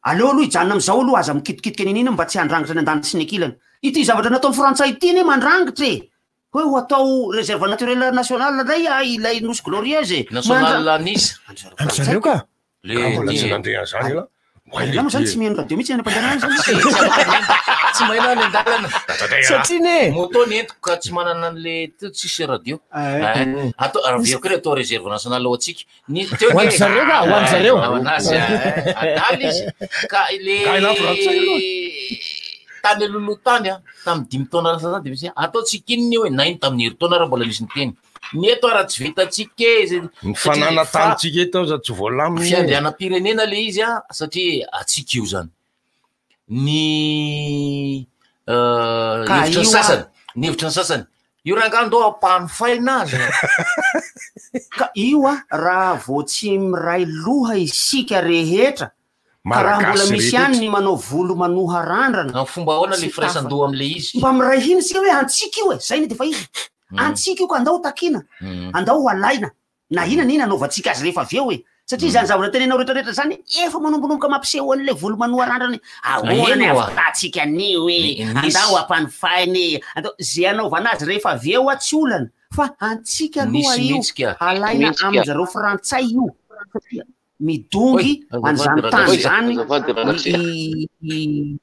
aleo aloha hijanona amin'izao aloha, aza mikitikitika n'inona mba tsy handrangitra ny andaniny sy ny ankilany. Ity zavatra nataon'ny frantsay ity anie mandrangitra e! Hoe ho atao réserve naturelle nationale indray ah, ilay Nosy Glorieuse e! Nationale Mandra- an'iza? An-dry zareo ka! Le Ka mbola ty tsy e. nandre an'izany ialahy. Ianao moa zany tsy mihaino radio mihitsy any am-pandehanana any zany? Tsy maheno any an-dalana. Satria ne. Moto ny entiko ka tsy manana an'le teo tsisy radio. Eh. Eh, atao averiko hoe atao réserve nationale ho antsika. Ny teo Ho an-dry zareo ka, ho an-dry zareo. Ho an'azy, eh, adala izy. Ka le Ka ilay frantsay aloha. tany alohaloha tany a, tamin'ny dimy taona lasa zany dia misy hoe ataontsika inona io e, na iny tamin'ny herintaona raha mbola nisy niteny. Ny eto ara tsy vitantsika e, zay- Ny satria fanana fa- tanintsika eto aza tsy voalamina e. Fiandrianam-pirenena le izy a, satria atsika io zany. Ny Ka hevitry ny io a- sasany, ny hevitry ny sasany. Io rangahy ndao ampanofaina azy. Ka io a, raha vao tsy miray loha isika rehetra, ka raha mbola Malagasy misy ihany rehetra. ny manao volo manoha randrana. Amin'ny fomba ahoana le Tsy tafa. firaisan-doha am'le izy? Mba miray hina isika hoe antsika io e, zay ny de fa izy. Antsika io ka andao ho takiana, andao ho alaina, na inona na inona anaovantsika azy rehefa avy eo e. Satria izany zavatra tenenao rehetrarehetra izany efa manombonomboka mampiseho an'ilay volo manoha randrana hoe ahoana ny Eny oa. hahavitantsika an'io e, Nisy. andao hampanofaina e, andao, ze anaovana azy rehefa avy eo a tsy olana. Fa antsika aloha Nisy io mihitsy ka. alaina Mihitsy ka. amin-jareo frantsay io satria midongy an'izany tany izany ny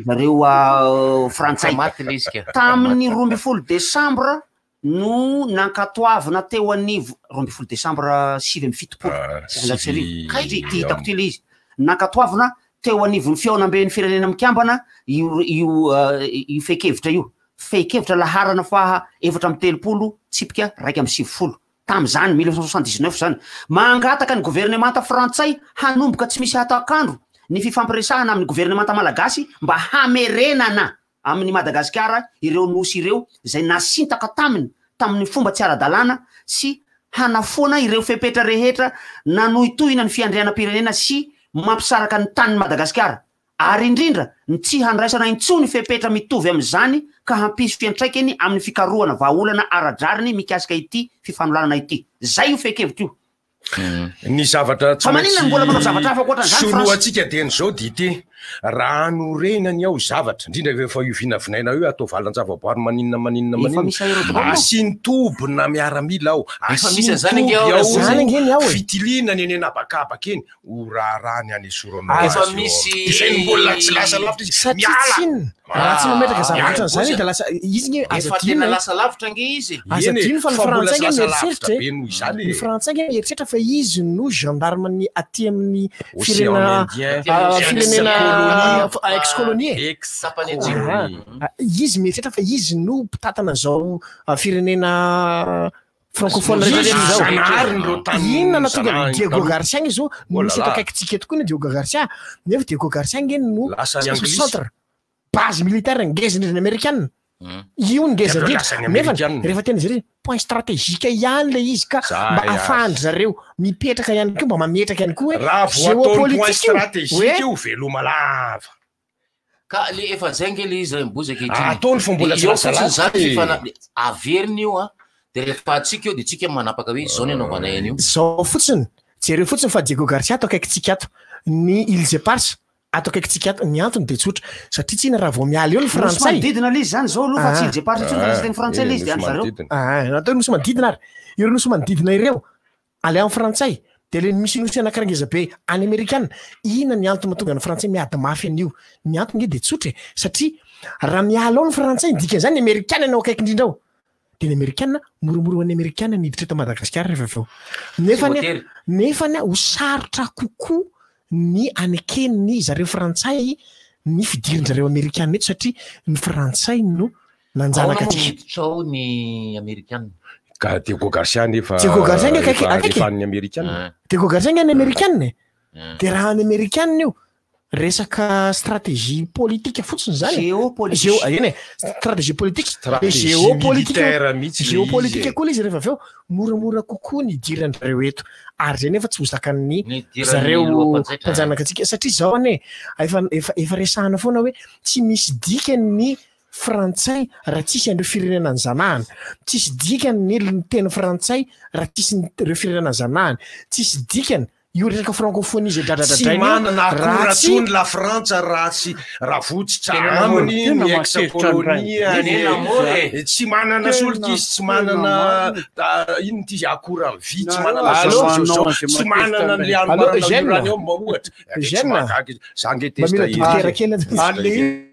zareo frantsay. Maty le izy ka. Tamin'ny 12 desambra no nankatoavina teo anivo, 12 desambra 1979, kay ity hitako ity le izy, nankatoavina teo anivon'ny fihaonamben'ny firenena mikambana io io io fehi-kevitra io, fehi-kevitra laharana faha 34 tsipika 91. Tamin'izany, 1979 izany, mangataka ny governemanta frantsay hanomboka tsy misy hatak'andro ny fifampiresahana amin'ny governemanta malagasy mba hamerenana amin'i Madagasikara ireo nosy ireo izay nasintaka taminy tamin'ny fomba tsy ara-dalàna sy hanafoana ireo fepetra rehetra nanohitohina ny fiandrianam-pirenena sy mampisaraka ny tanin'i Madagasikara ary indrindra ny tsy handraisana intsony fepetra mitovy amin'izany ka hampisy fiantraikany amin'ny fikarohana vahaolana ara-drariny mikasika ity fifanolanana ity. Izay io fehin-kevitra io. Ny zavatra tsy Fa maninona no mbola manao zavatra hafa ankoatran'izany France? soloantsika dia ny zao dia ity, raha anorenany ao zavatra, indrindra rehefa io vinavinaina io atao valan-javaboary maninona maninona Efa maninona, misy aérodrome ao. asiany toby na miaramila ao, Efa asiany misy an'izany toby ange ao ao, Zany ange ny ao e. fitiliana ny eny an'habakabaka eny, ho raharaha ny hanesorana Efa azy eo. misy Izay no mbola tsy lasa lavitra izy. Satria Miala. tsinona, raha tsy mametraka zavatra Miala. ohatran'izany dia lasa izy nge aza Efa adino tena e. lasa lavitra ange izy. Aza Eny e, adino fa ny fa mbola frantsay tsy nge lasa mieritreritra lavitra e. be noho izany Ny e. frantsay nge mieritreritra fa izy no gendarme ny aty amin'ny Océan firenena Indien, ah, firenena ex-colonie. ex colonie e. Tapany atsimo. Ah, ah, izy mieritreritra fa izy no mpitantana izao ah, firenena francophone Izy rehetra rehetra izao. Zanahary ireo tany Inona nahatonga an'i zanahary Diego taloha. Garcia nge izao Oh là misy eto là. akaikintsika eto koa ny Diego Garcia nefa Diego Garcia nge no Lasa ny Anglisy. centre base militaire ngeza indrindra ny amerikana. Io ny ngeza Dia avy eo indrindra lasa ny nefa Amerikana. rehefa tena jerena point stratégique ihany le izy ka Zay mba ary. ahafahan-dry zareo mipetraka ihany koa mba mametraka ihany koa hoe Raha vao ataony point géopolitique io stratégique hoe io veloma lava. Ka le efa zay nge le izy raha mibozy ankehitriny. Ah, ataony fa mbola tsy Eo lasa fotsiny lavitra zany e. fifana- averiny io a, de rehefa atsika eo de tsika manapaka hoe zao ny anaovanay an'io. Zao fotsiny, jereo fotsiny fa Diego Garcia ato akaikintsika ato, ny Îles Éparses ato akaikintsika ato, ny antony dia tsotra, satria tsina raha vao miala eo ny Nosy frantsay. manodidina le izy zany zao aloha fa tsy Ah. Îles Éparses intsony fa lasa teny frantsay le izy de any zareo. Ah, natao nosy manodidina ary ireo nosy manodidina ireo aleo amin'ny frantsay de le misy nosy anankiray ngeza be any amerikana. Inona ny antony mahatonga ny frantsay miady mafy an'io? Ny antony nge de tsotra e, satria raha miala ao ny frantsay ny dikan'izany ny amerikana no akaiky indrindra ao. De ny amerikana moramora ho an'ny amerikana ny hiditra eto Madagasikara rehefa avy eo. Nefa Tsy ny voatery. nefa ny ho sarotra kokoa ny aneken'ny zareo frantsay ny fidiran-jareo amerikana eto satria ny frantsay no nanjanaka Ahoana moa antsika. miditra ao ny amerikana? Ka Diego Garcia nefa Diego Garcia nge akaiky efa akaiky efa an'ny amerikana. Diego Garcia nge any amerikana e. De raha any amerikana io resaka stratégie politique fotsiny zany. e. Géopolitique. Géo, eny e, stratégie politique, Stratégie géopolitique. militaire mihitsy le izy Géopolitique e. koa le izy rehefa avy eo moramora kokoa ny idiran-dreo eto. Ary zay nefa tsy ho zakan'ny Ny idiran'ny zareo loha-mpanjaitra. mpanjanaka antsika satria zao anie efa efa efa resahana foana hoe tsy misy dikany ny frantsay raha tsisy an'ireo firenena ny zanahany, tsisy dikany ny ny teny frantsay raha tsisy ny- ireo firenena ny zanahany, tsisy dikany io resaka francophonie zay Tsy dradradradraina io manana akora raha tsy intsony la Frantsa raha tsy raha votsitra Tena aminy tena ny mahatezitra ny rainy. ex-colonie any. Tena amore. Eh, Tsy manana Tena- solika izy, tsy tena manana marina. ah, inona ity izy akora vy, tsy Nareo manana aza zao manao zao zao, an'izay tsy mahatezitra manana ny an'le rainy. Allô, anomanana Eugène? uranium ohatra. Eh, Tsy Eugène? mahagaga izy. Za nge Mba mila tezitra dokotera izy. kely Ary le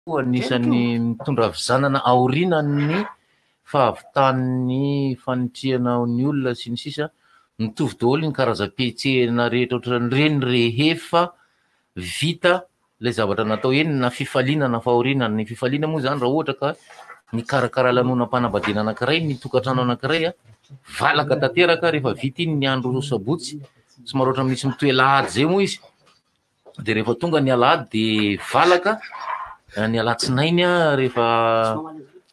Anisan'ny mitondra havizanana aorianan'ny fahavitan'ny fanitrihana ny olona sy ny sisa Mitovy daholo ny karazam-pihetsehana rehetra ohatran'ireny rehefa vita ilay zavatra natao eny na fifaliana na fahoriana. Ny fifaliana moa izany raha ohatra ka nikarakara lanonam-panambadiana anankiray ny tokantrano anankiray, valaka tanteraka rehefa vita iny ny andro sabotsy, somary ohatran'ny misy mitohy alahady izay moa izy. Dia rehefa tonga ny alahady dia valaka ny alatsinainy rehefa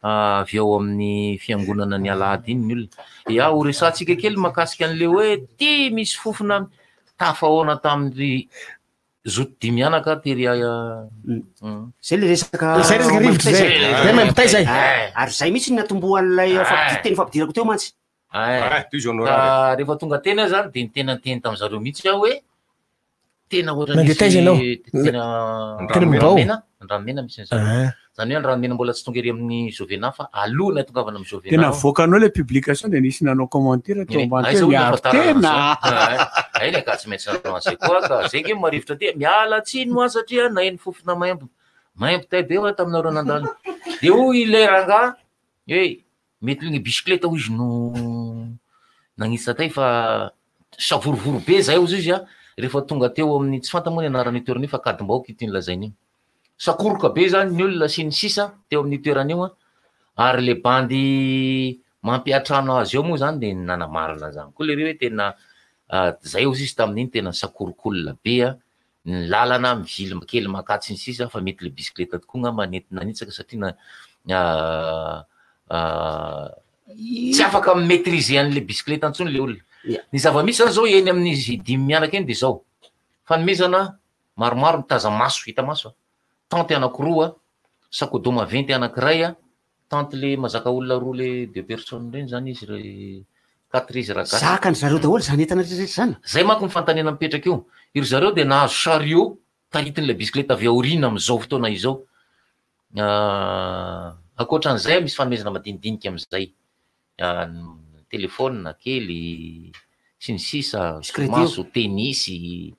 avy ao amin'ny fiangonana ny alahady iny ny olona. Ya, ho resahantsika kely mahakasika an'ilay hoe ty misy fofona tafahoana tamin'ny zoto dimy anaka tery Zay le resaka Zay resaka rivotra zay. Zay mampitay zay. Ary zay mihitsy ny natombohan'ilay teny fampidirako teo mantsy. Ka rehefa tonga teny aho zany dia niteny niteny tamin'ny zareo mihitsy aho hoe tena ohatra Nandeha taiza ianao? Tena Tena Mibao? Andranomena, Andranomena misy an'izany. Ah. Zany hoe Andranomena mbola tsy tonga ery amin'ny Jovena fa aloha ny hatongavana amin'ny Jovena. Dia navoakanao ilay publication dia nisy nanao commentaire teo ambany Aiza teo hoy ny miaro ahafantarana tena. an'izao? Ay, ilay ka tsy maintsy nanao an'izay koa ka. Zay nge marivotra aty. Miala tsiny hoa satria naheno fofona maimbo. Maimbo tay be hoa taminareo nandalo. Dia hoy ilay rangahy hoe Mety hoe ny bisikileta hoy izy no nagnitsy tay fa savorovoro be zay hozy izy a, rehefa tonga teo amin'ny, tsy fantany moa ny anaran'io toerana io fa Ankadimbahoaka io tiany lazaina io. Sakoroka be zany ny olona sy ny sisa teo amin'io toerana io a, ary le bandy mampiantrano azy eo moa zany de nanamarina an'izany koa lery hoe tena zay hozy izy tamin'iny tena nisakorokolona be a, ny lalana mivily kely maka sy ny sisa fa mety le bisikileta tokoa ngamba nentina nanitsaka satria na tsy afaka mi-maitriser an'le bisikileta intsony le olona. Ny zava-misy zany zao eny amin'izy dimy mianaka eny de zao, fanomezana maromaro mitaza-maso, hita maso a, tente anankiroa, sac à dos maventy anankiray a, Tante le mazaka olona roa le deux personnes reny zany izy re quatre izy raha gasy. Zakany zareo daholo zany entana rehetra rehetra zany. Zay manko ny fanontaniana mipetraka eo. Iry zareo dia nahazo chariot taritin'ilay bisikileta avy aoriana amin'izao fotoana izao. Ankoatran'izay misy fanomezana madinidinika amin'izay. Telephone kely sy ny sisa, solomaso, tenisy,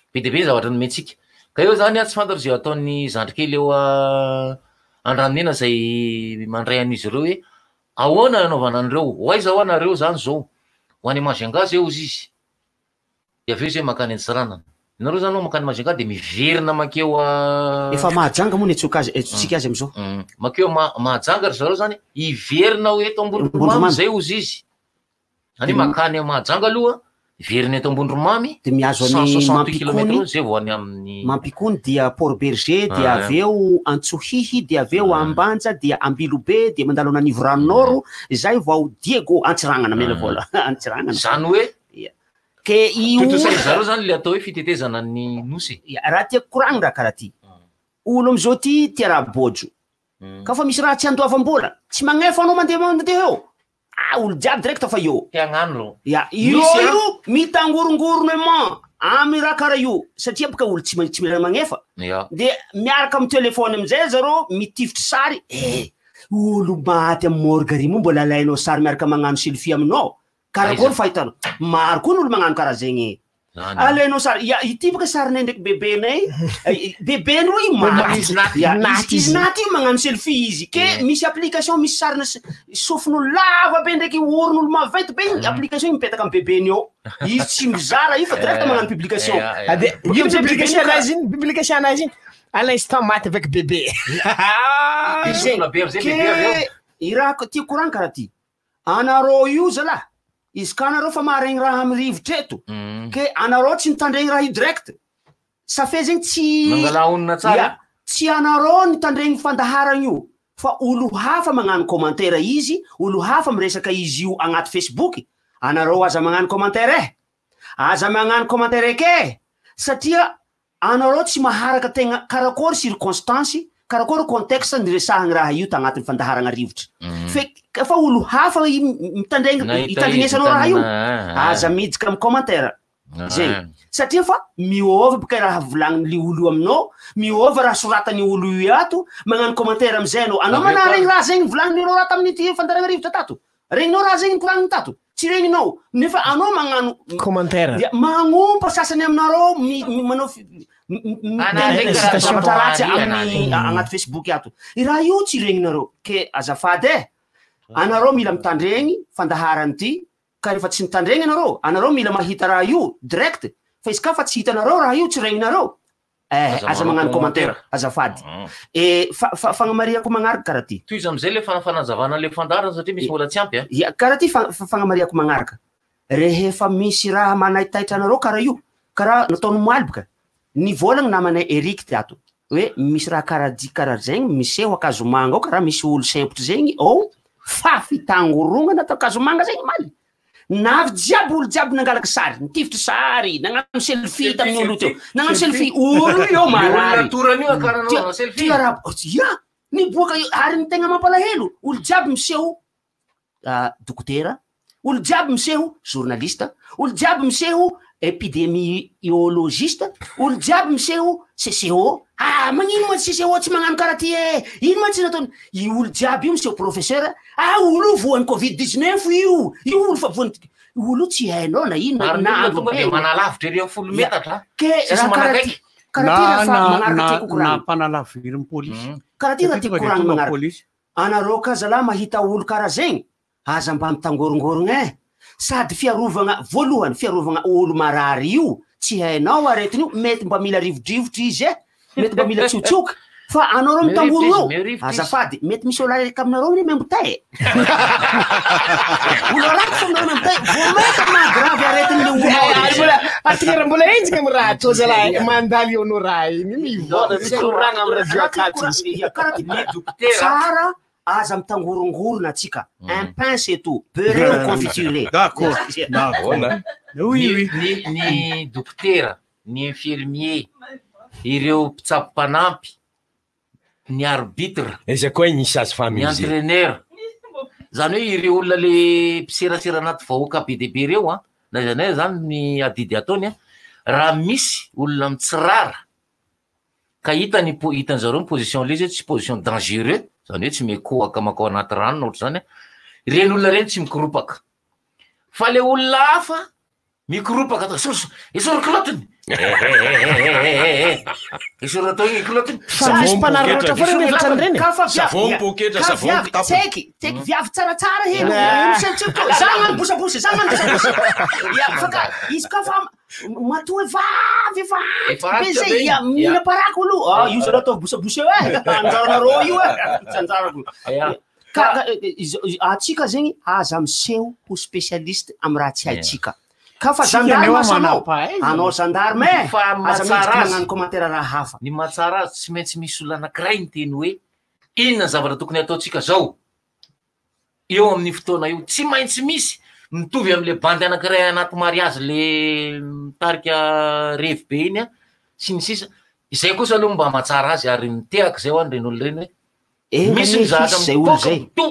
be dia be ny zavatra nomentsika. Ka eo zany an, tsy fantatro izay ataon'ny zandry kely eo Andranomena izay mandray an'izy ireo hoe ahoana ny anaovana an'ireo, ho aiza hoa nareo zany zao, ho any Majunga zay hozy izy. Dia avy eo izay mankany Antsiranana. Ianareo izany moa mankany Majunga dia miverina mankeo a. Efa Mahajanga moa ny antsoiko azy, antsointsika azy amin'izao. Mankeo Mahajanga ry zareo izany, hiverina ho eto Ambondromamy izay hozy izy. Izany hoe mankany Mahajanga aloha, hiverina eto Ambondromamy, Dia mihazo an'i 168 kilomètre Mampikony, eo izay vao any amin'ny. Mampikony dia Port Bergé, dia avy eo Antsohihy, dia avy eo Ambanja, dia Ambilobe, dia mandalo an'Anivorano Nord, izay vao Diego, Antsiranana, miala vola, Antsiranana. Izany hoe Ia. Ke io. Tontosain-dry zareo zany le atao hoe fitetezana ny nosy e. Ia, raha tiako koragny raha karaha ty. Olo amizao ty tia raha bôjo. Ka fa misy raha tsy andoavam-bola, tsy magnefa anao mandeha mandeha eo. Ah, olo jiaby direct fa eo. Te hagnano rô. Ia, io Misy an. io mitangorongorognement amy raha karaha io satria boka olo tsy tsy mila magnefa. Ia. De miaraka amy telephone amizay zareo mitifitry sary, eh, olo maty amy morgue ary moa mbola alainao sary miaraka magnano selfie aminao. Karakôry fahitanao? Maro koa ny olo magnano karaha zegny e. Alainao sary, ya ity boka sarinay ndraiky bebenay, bebeny roa io maty. Izy naty. Ya, Naty izy izy. naty io magnano selfie izy. Ke misy application misy sarina sofin'olo lava be ndraiky oron'olo maventy be igny, application igny mipetaka amy bebeny eo. Izy tsy mizara io fa direct magnano publication. Ah, de Bôka ino amizay publication bebeny io anazy iny? Publication anazy iny? À l'instant maty avec bébé. Zegny. Sofina be amizay bebe avy eo. Ke i raha tiako koragny karaha ty. Anareo io zalah, izy ka anareo fa maharegny raha amy rivotra eto, ke anareo tsy nitandregny raha io direct, ça fait zegny tsy Mangala honina tsara. Ya, tsy anareo nitandregny fandaharagna io, fa olo hafa magnano commentaire izy, olo hafa miresaka izy io agnaty facebook, anareo aza magnano commentaire eh! Aza magnano commentaire eky eh! Satria Anareo tsy maharaka tegna karakôry circonstance, karakôry contexte niresahagny raha io tagnatin'ny fandaharagna rivotra. Fe fa olo hafa i mitandregny Nahita izy itandrignesanao raha io, tanana, aza miditra amy commentaire. Zegny. Satria fa miôva boka raha volagnin'le olo io aminao, miôva raha soratan'io olo io ato, magnano commentaire amizay anao. Anao Avy eo koa manaregny raha zegny volagnin'ireo raha tamin'ity fandaharagna rivotra tato? Regninao raha zegny nikoragniny tato? Tsy regninao, nefa anao magnano Commentaire. Dia magnompa sasany aminareo mi- mi- manao fi- Miteny zavatra ratsy amin'ny agnaty Facebook ato. I raha io tsy regninareo ke azafady e. Anareo mila mitandregny fandaharana ity ka rehefa tsy mitandregny anareo, anareo mila mahita raha io direct fa izy ka fa tsy hitanareo raha io tsy regninareo eh aza magnano commentaire azafady. E fa fagnamarihako magnaraka karaha ty. Tohizo amizay le fanazavana anle fandaharana satria misy mbola tsy ampy a. Ya karaha ty fagnamarihako magnaraka. Rehefa misy raha manaitaitra anareo karaha io, karaha nataon'i omaly boka, nivolagna namanay Eric tato hoe misy raha karaha ty karaha zegny miseho Ankazomanga ao karaha misy olo sempotry zegny ao fa fitangorognana tao Ankazomanga zegny omaly. Navy jiaby olo jiaby nangalaky sary, nitifitry sary, nagnano selfie tamin'ny olo teo, nagnano selfie, olo io marary. Tia raha, ya, niboaka io, ary ny tegna mampalahelo, olo jiaby miseho dokotera, olo jiaby miseho journaliste, olo jiaby miseho epidemiologiste, olo jiaby miseho CCO, ah magnino ma CCO tsy magnano karaha ty e, ino ma tsy nataony, i olo jiaby io miseho professeur, ah olo io voan'ny covid 19 io, io olo fa voan'ny, olo io tsy hainao na ino Ary na ny olona andro tonga be dia manalavitra ery amin'ny folo metatra, Ke tsisy raha karaha ty, manakaiky. karaha ty Na raha fa na magnaraka na tiako na koragna. mpanalavirin'ny polisy. Karaha ty raha Satria tiako tonga dia koragna tonga magnaraka. polisy. Anareo ka zalahy mahita olo karaha zegny, aza mba mitangorongorogna eh! Sady fiarovagna, voalohany fiarovagna olo marary io, tsy hainao aretigny io, mety mba mila rivodrivotra izy eh, mety mba mila tsiotsioka, fa anareo mitangorogna eo, azafady, mety misy olo araiky aminareo anie miambotay eh! Olo araiky fô aminareo miambotay, vao mainka maha-grave aretigny le olo ao Ary mbola, atika mbola henjika amin'ny raha atao zalahy, mandalo eo anao raha iny, mivoaka, mikoragna amin'ny radio akato izy. Karaha ty, tsara aza mitangorongorona atsika, un pain c'est tout, beurré ou confituré. D'accord, d'accord. Oui, oui. Ny, ny dokotera, ny infirmier, ireo mpitsabo mpanampy, ny arbitre, Aiza koa ny sage-femme ny izy? entraîneur, zany hoe ireo olona le mpiserasera anaty vahoaka be dia be ireo an, na aiza na aiza zany ny adidy ataony an, raha misy olona mitsirara ka hita ny po-, hitan-dry zareo ny position le izy hoe tsy position dangereux, zany hoe tsy mikohaka mankao anaty rano na ohatr'izany an, ireny olona ireny tsy mikoropaka, fa le olona hafa Mikoropaka atao, esory, esory kilotiny. Ehehehehehe. Esory atao iny kilotiny. Fa misy mpanararaotra foana nefa ohatran'ireny e. Ka fa viavy- Savon poketra, ka savon viavy, kitapo. Tseky, tseky viavy tsaratsara heno. Misentsento, za magnano bosabosy, za magnano bosabosy. Ya, fa ka izy ka fa matoa vavy efa Efa antitra be antitra zay, be ya, iny. Ya. mila paraky olo. Ah, io zalahy ataovy bosabosy eo e. Anjaranareo io e. Tsy anjarako. Ya. Ka ka atsika zegny aza miseho ho spécialiste amy raha tsy haitsika. Ka fa Tsika gendarme aneo asanao, manam-pahaizana. anao gendarme e, Fa aza mahatsara miditra azy. magnano commentaire raha hafa. Ny mahatsara azy tsy maintsy misy olona anankiray miteny hoe inona ny zavatra tokony hataontsika zao eo amin'ny fotoana io. Tsy maintsy misy mitovy amin'le bandy anankiray anaty mariazy le mitarika revy be iny a, sy ny sisa. Izay kosa aloha mba mahatsara azy ary mitehaka izay ho an'ireny olona ireny hoe Enga Misy anie ny zavatra hisy zay olo mipoaka zay. to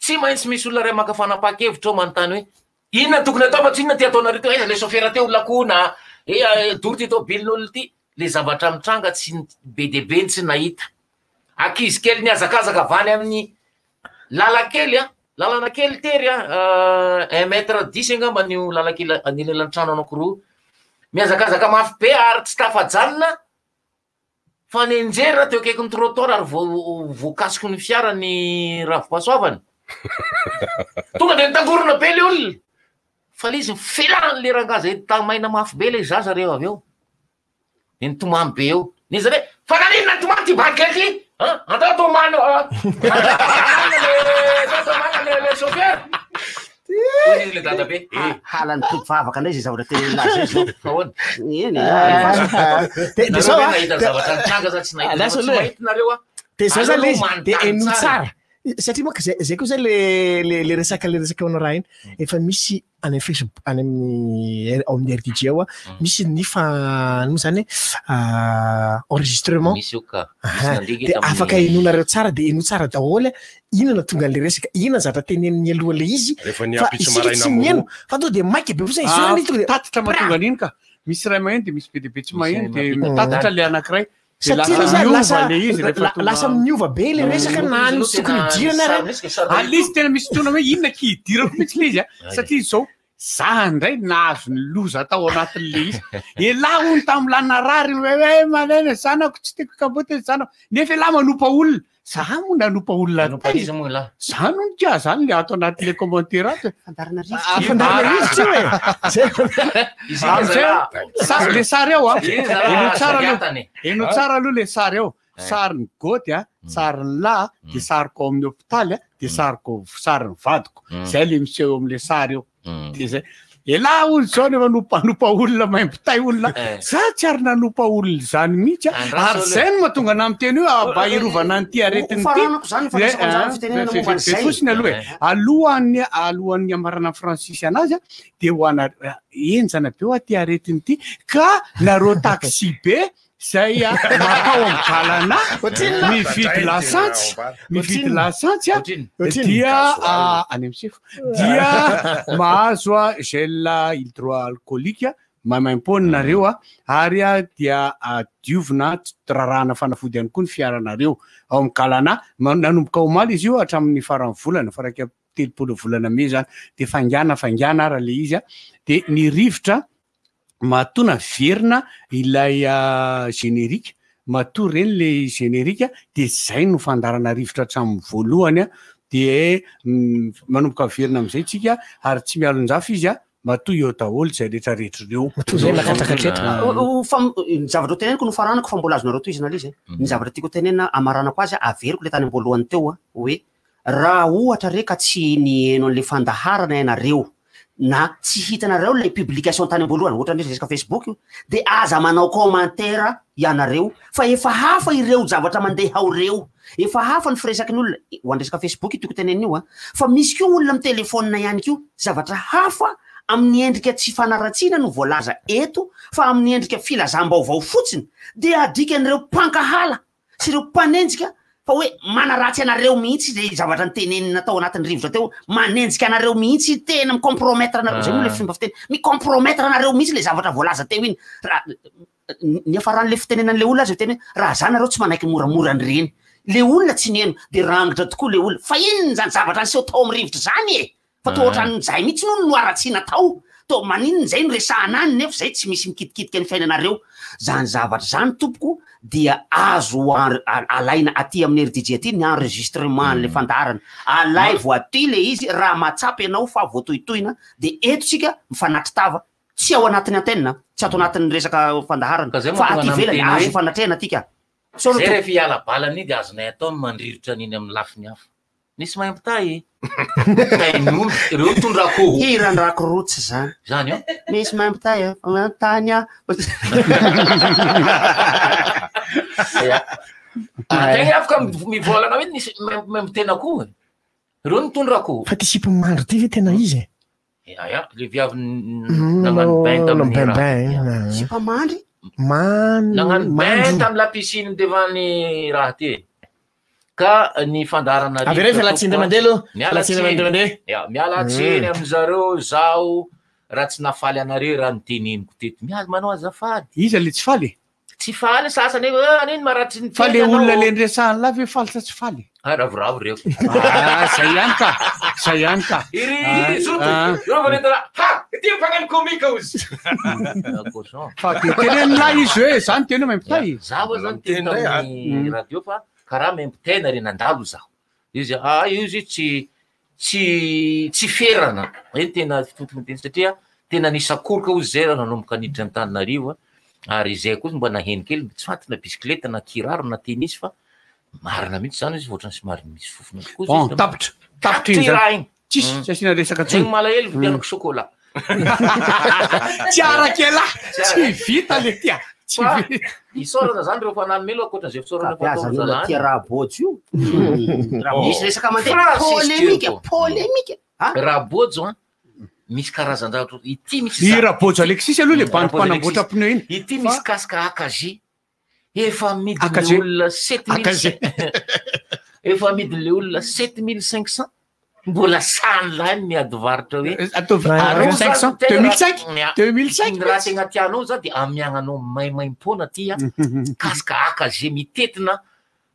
tsy maintsy misy olona iray maka fanapahan-kevitra ao manontany hoe inona no tokony atao fa tsy inona ty ataonareo ty, aiza le chauffeur teo lakona, eh dory ty tomobilin'olona ty, le zavatra mitranga tsy be dia be ny tsy nahita. Ankizy kely nihazakazaka avy any amin'ny lalan-kely an, lalana kely tery an, un mètre dix angamba ny lalan-kely anelanelan'ny trano anankiroa, mihazakazaka mafy be ary tsy tafajanona Fa nianjera teo akaikin'ny trottoir ary voakasiky ny fiara ny ravi-pahasoavana. Tonga dia nitangorona be le olona. Fa le izy nifelahany le rangahy zay tamaina mafy be le zaza reo avy eo. Dia nitomany be eo. N'iza hoe, fa naninona nitomany ty bandy kely ty? An? Andao tomany eo. Andao tomany le le chauffeur. Hoy izy le dadabe. Eh. Halan'ny mpivavaka indray izay zavatra tenenin'i lahy zay zao. Fa ahoana? Eny e. De de zao Nareo ve a, nahita de- zavatra nitranga sa tsy nahita? Lasa Tsy aloha e. mahita nareo a. De zao zany le Aleo izy, aloha de manontany henoy tsara. tsara. Satria manko zay zay koa zay le le le resaka le resaka anao raha iny efa misy any amin'ny Facebook any amin'ny ao amin'ny RDJ ao a, misy ny fa ino moa zany enregistrement. Misy io ka. Misy Aha, nandeha de tamin'ny- afaka henoinareo tsara de henoy tsara daholo inona no tonga an'le resaka, inona ny zavatra teneniny aloha le izy Rehefa ny fa ampitso isika maraina tsy mihaino fa tonga de maika be fotsiny Ah, zao anie tonga de tatitra mahatonga an'iny ka. Misy iray maheno de misy be dia be tsy maheno de Misy mitatitra le anankiray. De Satria lasa lasa miova lasa le izy rehefa tonga. lasa miova be le resaka na any tsy tokony hidirana ary. Ah, le izy tena misy fotoana hoe inona ki hidirako mihitsy le izy a. Satria izao Za indray nahazo ny loza tao anatin'le izy. Elah hono tamin'ny lahy narary hoe hoe manena zanako tsy tiako kamboty ny zanako. Nefa elah manompa olona. Za moa nanompa olona Nanompa taiza? iza moa elah? Zany hono ka zany le ato anatin'le commentaire ato e. Fandaharana rivotra. Ah, fandaharana rivotra io e. Zay. Izy iny Amizay zalahy. sa le sary ao a. Izy iny zalahy Henoy tsara aloha. zariatany. Henoy tsara aloha le sary ao. Sarin'ny gôty a, sarin'ny lahy, de sariko ao amin'ny hôpitaly a, de sariko sarin'ny vadiko. Zay le miseho eo amin'le sary eo. De zay. Elah hono zao nefa nompanopa olona maimbo-tay olona. Za tsy ary nanopa olona izany mihitsy a. Andraso Ary aloha. zay no mahatonga anah miteny hoe ah, mba hiarovana an'ity aretina ity. Hofaranako zany ny fandraisako anjara fitenenana momba an'izay. Fotsiny aloha e. Alohan'ny alohan'ny hamaranan'i Francis anazy a, dia ho ana henjana be hoa ity aretina ity ka nareo taxi be Zay a makao am galana mividy lasantsy mividy lasantsy a dia any am sefo dia mahazo a gel hydroalcoolique maimaimpoana nareo a ary a dia diovina rarahana fanafody ihany koa ny fiaranareo ao am galana nanomboka omaly izy io hatramin'ny faran'ny volana fa 31 volana mey zany de faingana faingana ara le izy a de ny rivotra matoa naverina ilay générique, matoa ireny le générique dia zay no fandaharana rivotra hatramin'ny voalohany a, dia manomboka averina amin'izay tsika ary tsy mialonjafy izy a, matoa eo daholo izay rehetra rehetra ireo. Matoa zay nakataka hatreto. Fa ny zavatra ho teneniko no faranako fa mbola azonareo tohizana ilay izy e. Ny zavatra tiako ho tenenina hamaranako azy averiko ilay tany am-boalohany teo hoe Raha ohatra re ka tsy niheno an'ilay fandaharana ianareo na tsy hitanareo ilay publication tany am-boalohany, ohatra ny resaka Facebook io, dia aza manao commentaire ianareo fa efa hafa ireo zavatra mandeha ao ireo, efa hafa ny firesaky ny olona, ho an'ny resaka Facebook io tiako tenenina io an, fa misy koa olona mi-telephone ihany koa, zavatra hafa amin'ny endrika tsy fanaratsiana no voalaza eto fa amin'ny endrika filazam-baovao fotsiny dia adikan'ireo mpankahala sy ireo mpanenjika fa hoe manaratsy anareo mihitsy izay zavatra notenenina tao anatin'ny rivotra teo, manenjika anareo mihitsy, tena mi-compromettre anareo, zay moa le fomba fiteny, mi-compromettre anareo mihitsy le zavatra voalaza teo iny, raha niafaran'le fitenenan'le olona aza miteny hoe raha za nareo tsy manaiky moramora an'ireny, le olona tsy niheno de rangitra tokoa le olona, fa inona zany zavatra niseho tao amin'ny rivotra zany e? Fa toa ohatran'izay mihitsy hono no haratsiana tao, toa maninona izay no resahana any nefa izay tsy misy mikitikitika ny fiainanareo. Zany zavatra zany tompoko dia azo alaina aty amin'ny RDJ aty ny enregistrement an'ilay fandaharana. Alaivo aty le izy raha mahatsapa ianao fa voatohitohina dia eto tsika mifanatri-tava, tsy ao anatin'ny antenne, tsy ato anatin'ny resaka fandaharana Ka zay fa mahatonga aty anah ivelany miteny azo hoe ifanatrehana aty ka. Zay rehefa hiala bala an'iny dia azonay atao ny mandrirotra an'iny amin'ny lafiny hafa. Nisy mahay mitahy e. Tain'omby, ireo mitondra akoho. Hiran-dRakorotsy zany. Zany eo. Misy mahay mitahy e, tany a. Ya. Antegna afaka mivolagna hoe nisy mahay miteny akoho e. Ireo nitondra akoho. Fa ty sipa mandry ty ve tena izy e? Ya, ya, le viavy nagnano bain tamin'ny bain raha. bain. Sipa mandry? Man Nagnano bain mandro. tamin'ny la piscine devant ny raha ty e. Ka ny fandaharana Avereno rivotra fialantsiny tompoko a. mandeha aloha. Miala Fialantsiny tsiny. mandeha mandeha. Ya, miala tsiny amin'zareo zaho raha tsy nahafaly anareo raha niteneniko teto. Miala manao azafady. Iza le tsy faly e? Tsy faly sasany hoe ah, anino maratry ny Fa le tena olona anao. le niresahan'ny lahy ve faly sa tsy faly? Ah, ravoravo reo. Ah, zay ihany ka. Zay ihany ka. Iry Ah, zoto. ah. Ireo vao nentina, ha, ity mpagnano comique ozy. Cochon. Fa de teneniny lahy izy hoe zany tena mahay mitahy. Zaho zany teny tamin'ny radio fa karaha maimbo-tena re nandalo zaho. Izy ah io izy tsy tsy tsy ferana. Iny tena tompony teny satria tena nisakoroka hozy zay raha nanomboka niditra Antananarivo ary izay koa mba naheno kely tsy fantatro na bisikileta na kiraro na tennis fa marina mihitsy zany izy ohatrany somary misy fofona tokoa Bon, izy. tapitra. Tapitra iny Tapitra raha zany. iny. Tsisy, tsy asiana resaka Zegny intsony. malahelo vidianako chocolat. Tsy araka ialahy. Tsy vita le tia. Tsy Fa vita. isaorana zany reo fa nanome aloha ankoatran'izay fisaorana efa Kabeazan'ny ataon'ny olona zalany. tia raha-bojo io. Raha misy resaka mandeha Francis polémique, Turbo. polémique. Raha-bojo an, misy karazan-javatra ity misy I Rabojo Alexis aloha le bandy Rabojo mpanamboatra Alexis. pneu iny. Ity misy casque AKG. Efa amidin'le AKG. olona 7000 AKG. Efa amidin'le olona 7500. Mbola sany lahy ny miady varotra hoe Ataovy Areo 500, zany tena 2005, raha- 2005 Ny raha tegna tianao za de amiagnanao maimaimpoana ty a casque AKG mitetina.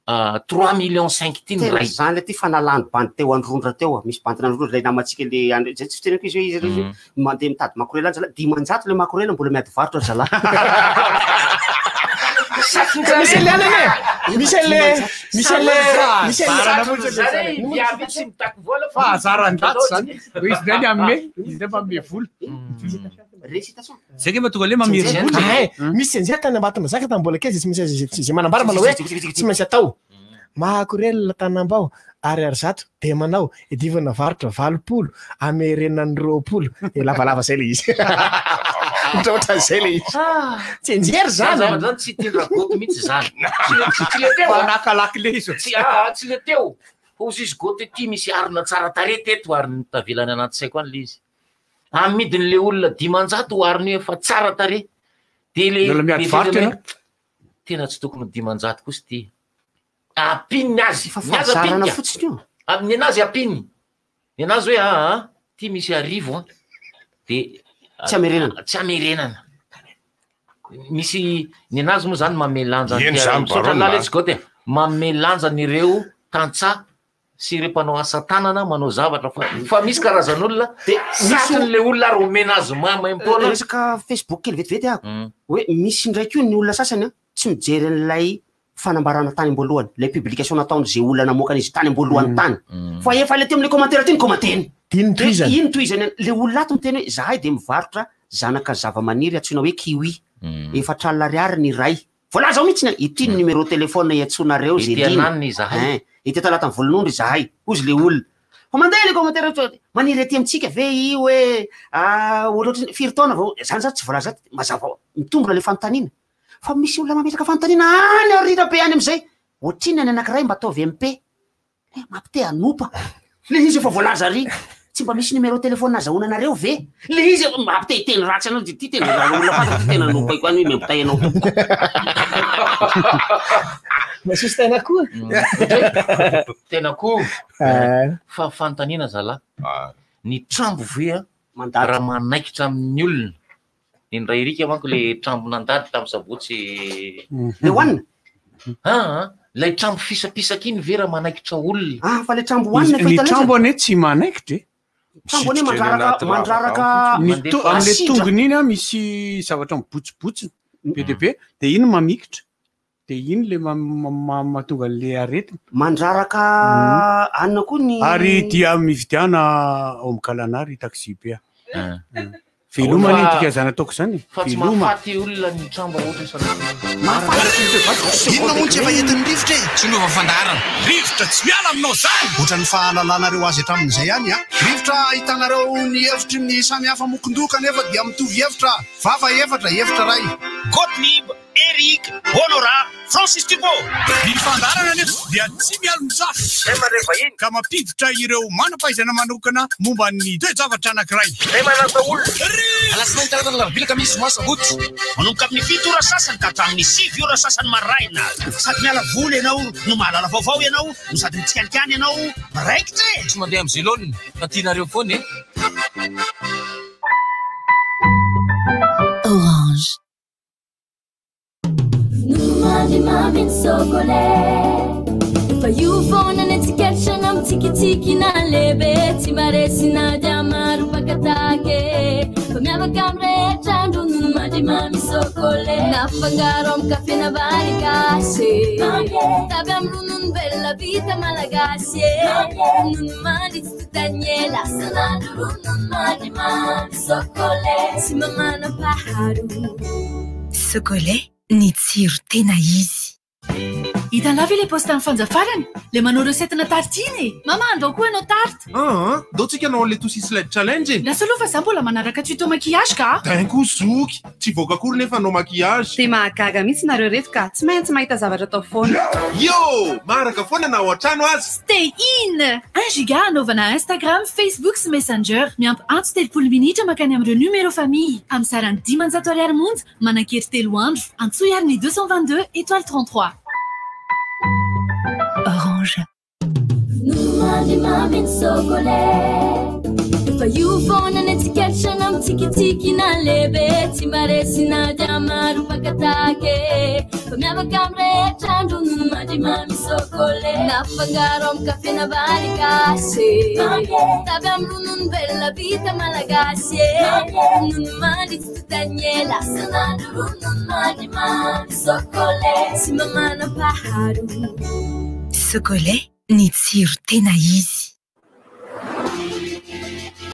3 millions 5 ty ny Tena ray. zany le ty fanalany bandy teo androndra teo a, misy bandy nandrondra lay namantsika le zay tsy fiteneniko izy hoe izy izy mandeha mitady makorela any zalahy, 500 le makorela mbola miady varotra zalahy. Misy an'le anana e! Misy an'le misy an'le misy an'le Viavy tsy mitaky vola. Fahazaran-dratsy zany. Hoe izy ndray ny ame, izy ndray manome vola. Récitation. Zay nge mahatonga le mamerim-bola. Ay, misy an'izay tany Ambatomazaka tany mbola kely zay tsy maintsy zay manambara manao hoe tsy maintsy atao. Makorelina tanambao ary 100 de manao idivana varotra 80 amerenany 20 de lavalava zay le izy. Ohatrohatran'izay le izy. Tsy enjery zany. Zavatra zany tsy tindra goty mihitsy zany. Tsy le teo. Fa naka lakile izy. Tsy tsy le teo. Hozy izy goty ty misy arina tsara tarehy teto ary nitavelany anaty saiko any le izy. Amidin'le olona 500 arina io efa tsara tarehy. De le Mbola miady varotra ianao? Tena tsy tokony ho 500 kosa ty. Ampiny azy. Fa Ny azy fahazarana ampiny ka. fotsiny io. Ny anazy ampiny. Ny anazy hoe ty misy 1000 a. De Tsy amerenana. Tsy amerenana. Misy ny anazy moa zany manome lanja Eny zany, misaotra Baron, an'lah a. letsy goty e. Manome lanja ireo tantsaha sy ireo mpanao asa tanana manao zavatra fa misy karazan'olona De misy satrin'le olona ary omena azy maimaimpoana. Resaka Facebook kely vetivety aho. Hoe misy indray koa ny olona sasany a tsy mijery an'ilay fanambarana tany am-boalohany, ilay publication nataony zay olona namoaka an'izy tany am-boalohany tany. Fa efa le teo amin'le commentaire ty ny commenteny. Iny tohizany. Iny tohizany. Le olona ato miteny hoe zahay de mivarotra zanaka zava-maniry antsoina hoe kiwi. 40 ariary ny iray. Voalaza ao mihitsy ny ity ny numéro téléphone iantsonareo zay Ety liana. ananiny izahay. Hein, ety Talatan'ny Volonondry izahay. Hozy le olona. Fa mandeha le commentaire ohatra hoe, maniry aty amintsika ve io hoe, ohatrohatry ny firy taona vao, zany zany tsy voalaza ato, mazava mitombina le fanontaniana. Fa misy olona mametraka fanontaniana any aoriana be any amizay. Ohatrinona ny anankiray mba ataovy MP? Mampite hanopa. Le izy efa voalaza ary. Tsy mba misy numéro téléphone azahoana anareo ve? Le izy efa mampite hiteny ratsy anao, ty tena raha olona fantatra, ty tena anopaiko any hoe miampitay anao tompoko. Masisy tena koa. Tena koa. Fa fanontaniana zalahy. Ny trambo ve a, raha manaikitra amin'ny olona? Ny ray Erika manko le trambo nandady tamin'ny sabotsy. Le hohanina? Ilay trambo fisapisaka iny ve raha manaikitra olona? Ah, fa le trambo hohanina efa Ny hitanay trambo zany. anie tsy manaikitra e. Trambo anie mandraraka Ny to- amin'le asidra. tongony iny a misy zavatra mibotsibotsina be dia be, de iny mamikitra. De iny le mahatonga an'le aretina. Mandraraka anona koa ny Ary dia mividiana ao amin'ny Galana ry taxi be a. Veloma Fa- anie dika zany ataoko zany e. Fa tsy Veloma. mahafaty olona ny trambo ohatra isan'andro. Inona moa no tsy efa entin'ny rivotra e? Tsy miova fandaharana. Rivotra tsy miala aminao zany! Ohatran'ny fahalalanareo azy hatramin'izay ihany a! Rivotra ahitanareo ny hevitry ny samy hafa mokondoha kanefa dia mitovy hevitra. Vava efatra, hevitra iray. Gottlieb, Eric, Honora, Francis Turbo. Ny fandaharana anefa dia tsy mialon-jafy ka mampiditra ireo manam-pahaizana manokana momba ny toe-javatra anankiray. Alatsinainy talata alarobia alakamisy zoma sabotsy. Manomboka amin'ny 7 ora sasany ka hatramin'ny 9 ora sasany maraina. Sady miala voly ianao no mahalala vaovao ianao no sady mitsikalikany ianao miraikitra e. Tsy mandeha amin'ny zelone fa tianareo foana e. Orange. Ronono mamy ny sokolet. Fa io foana ny antsikaritra na mitsikitsiky na lehibe tsy maresy na dia maro mpakatake. Fa miavaka amin'ny rehetra ny ronono mandry mamy sokolet. Nafangaro amin'ny kafe na vary gasy. Tavy amin'ny ronono velona vita malagasy. Ronono mandry tsy totaniela. Sanandro ronono mandry mamy sokolet. Tsy mamanam-paharoa. Sokolet, ny tsiro tena izy. Hitanao ve le poste amin'ny fanjafarany? Le manao recette na tartine e. Mama, andao koa hanao tarte. Ah, ndao tsika hanao an'le Tosi Slide Challenge e. Lasa aloha fa za mbola manaraka tuto maquillage ka. Dainko zoky, tsy voaka akory nefa hanao maquillage. Dia mahagaga mihitsy nareo reto ka, tsy maintsy mahita zavatra atao foana. Yo, maharaka foana na ao an-trano aza. Stay in! 1 giga anaovana Instagram, Facebook sy Messenger. Miampy antso 30 minitra mankany amin'ireo numéro famille. Amin'ny sarany 500 ariary monja, manan-kery 3 andro. Antsoy ary ny 222 étoile 33. Orange. Ronono mandry mamy ny sokolet. Fa io foana ny antsikaritra na mitsikitsiky na lehibe tsy mba resy na dia maro mpakatake fa miavaka amin'ny rehetra ny ronono mandry mamy sôkôle na afangaro amin'ny kafe na vary gasy tavy amin'ny ronono velona vita malagasy e ronono mandry tsy tontan'ny ela sanandro ronono mandry mamy sôkôle tsy mba manam-paharoa. Socolait, ny tsiro tena izy.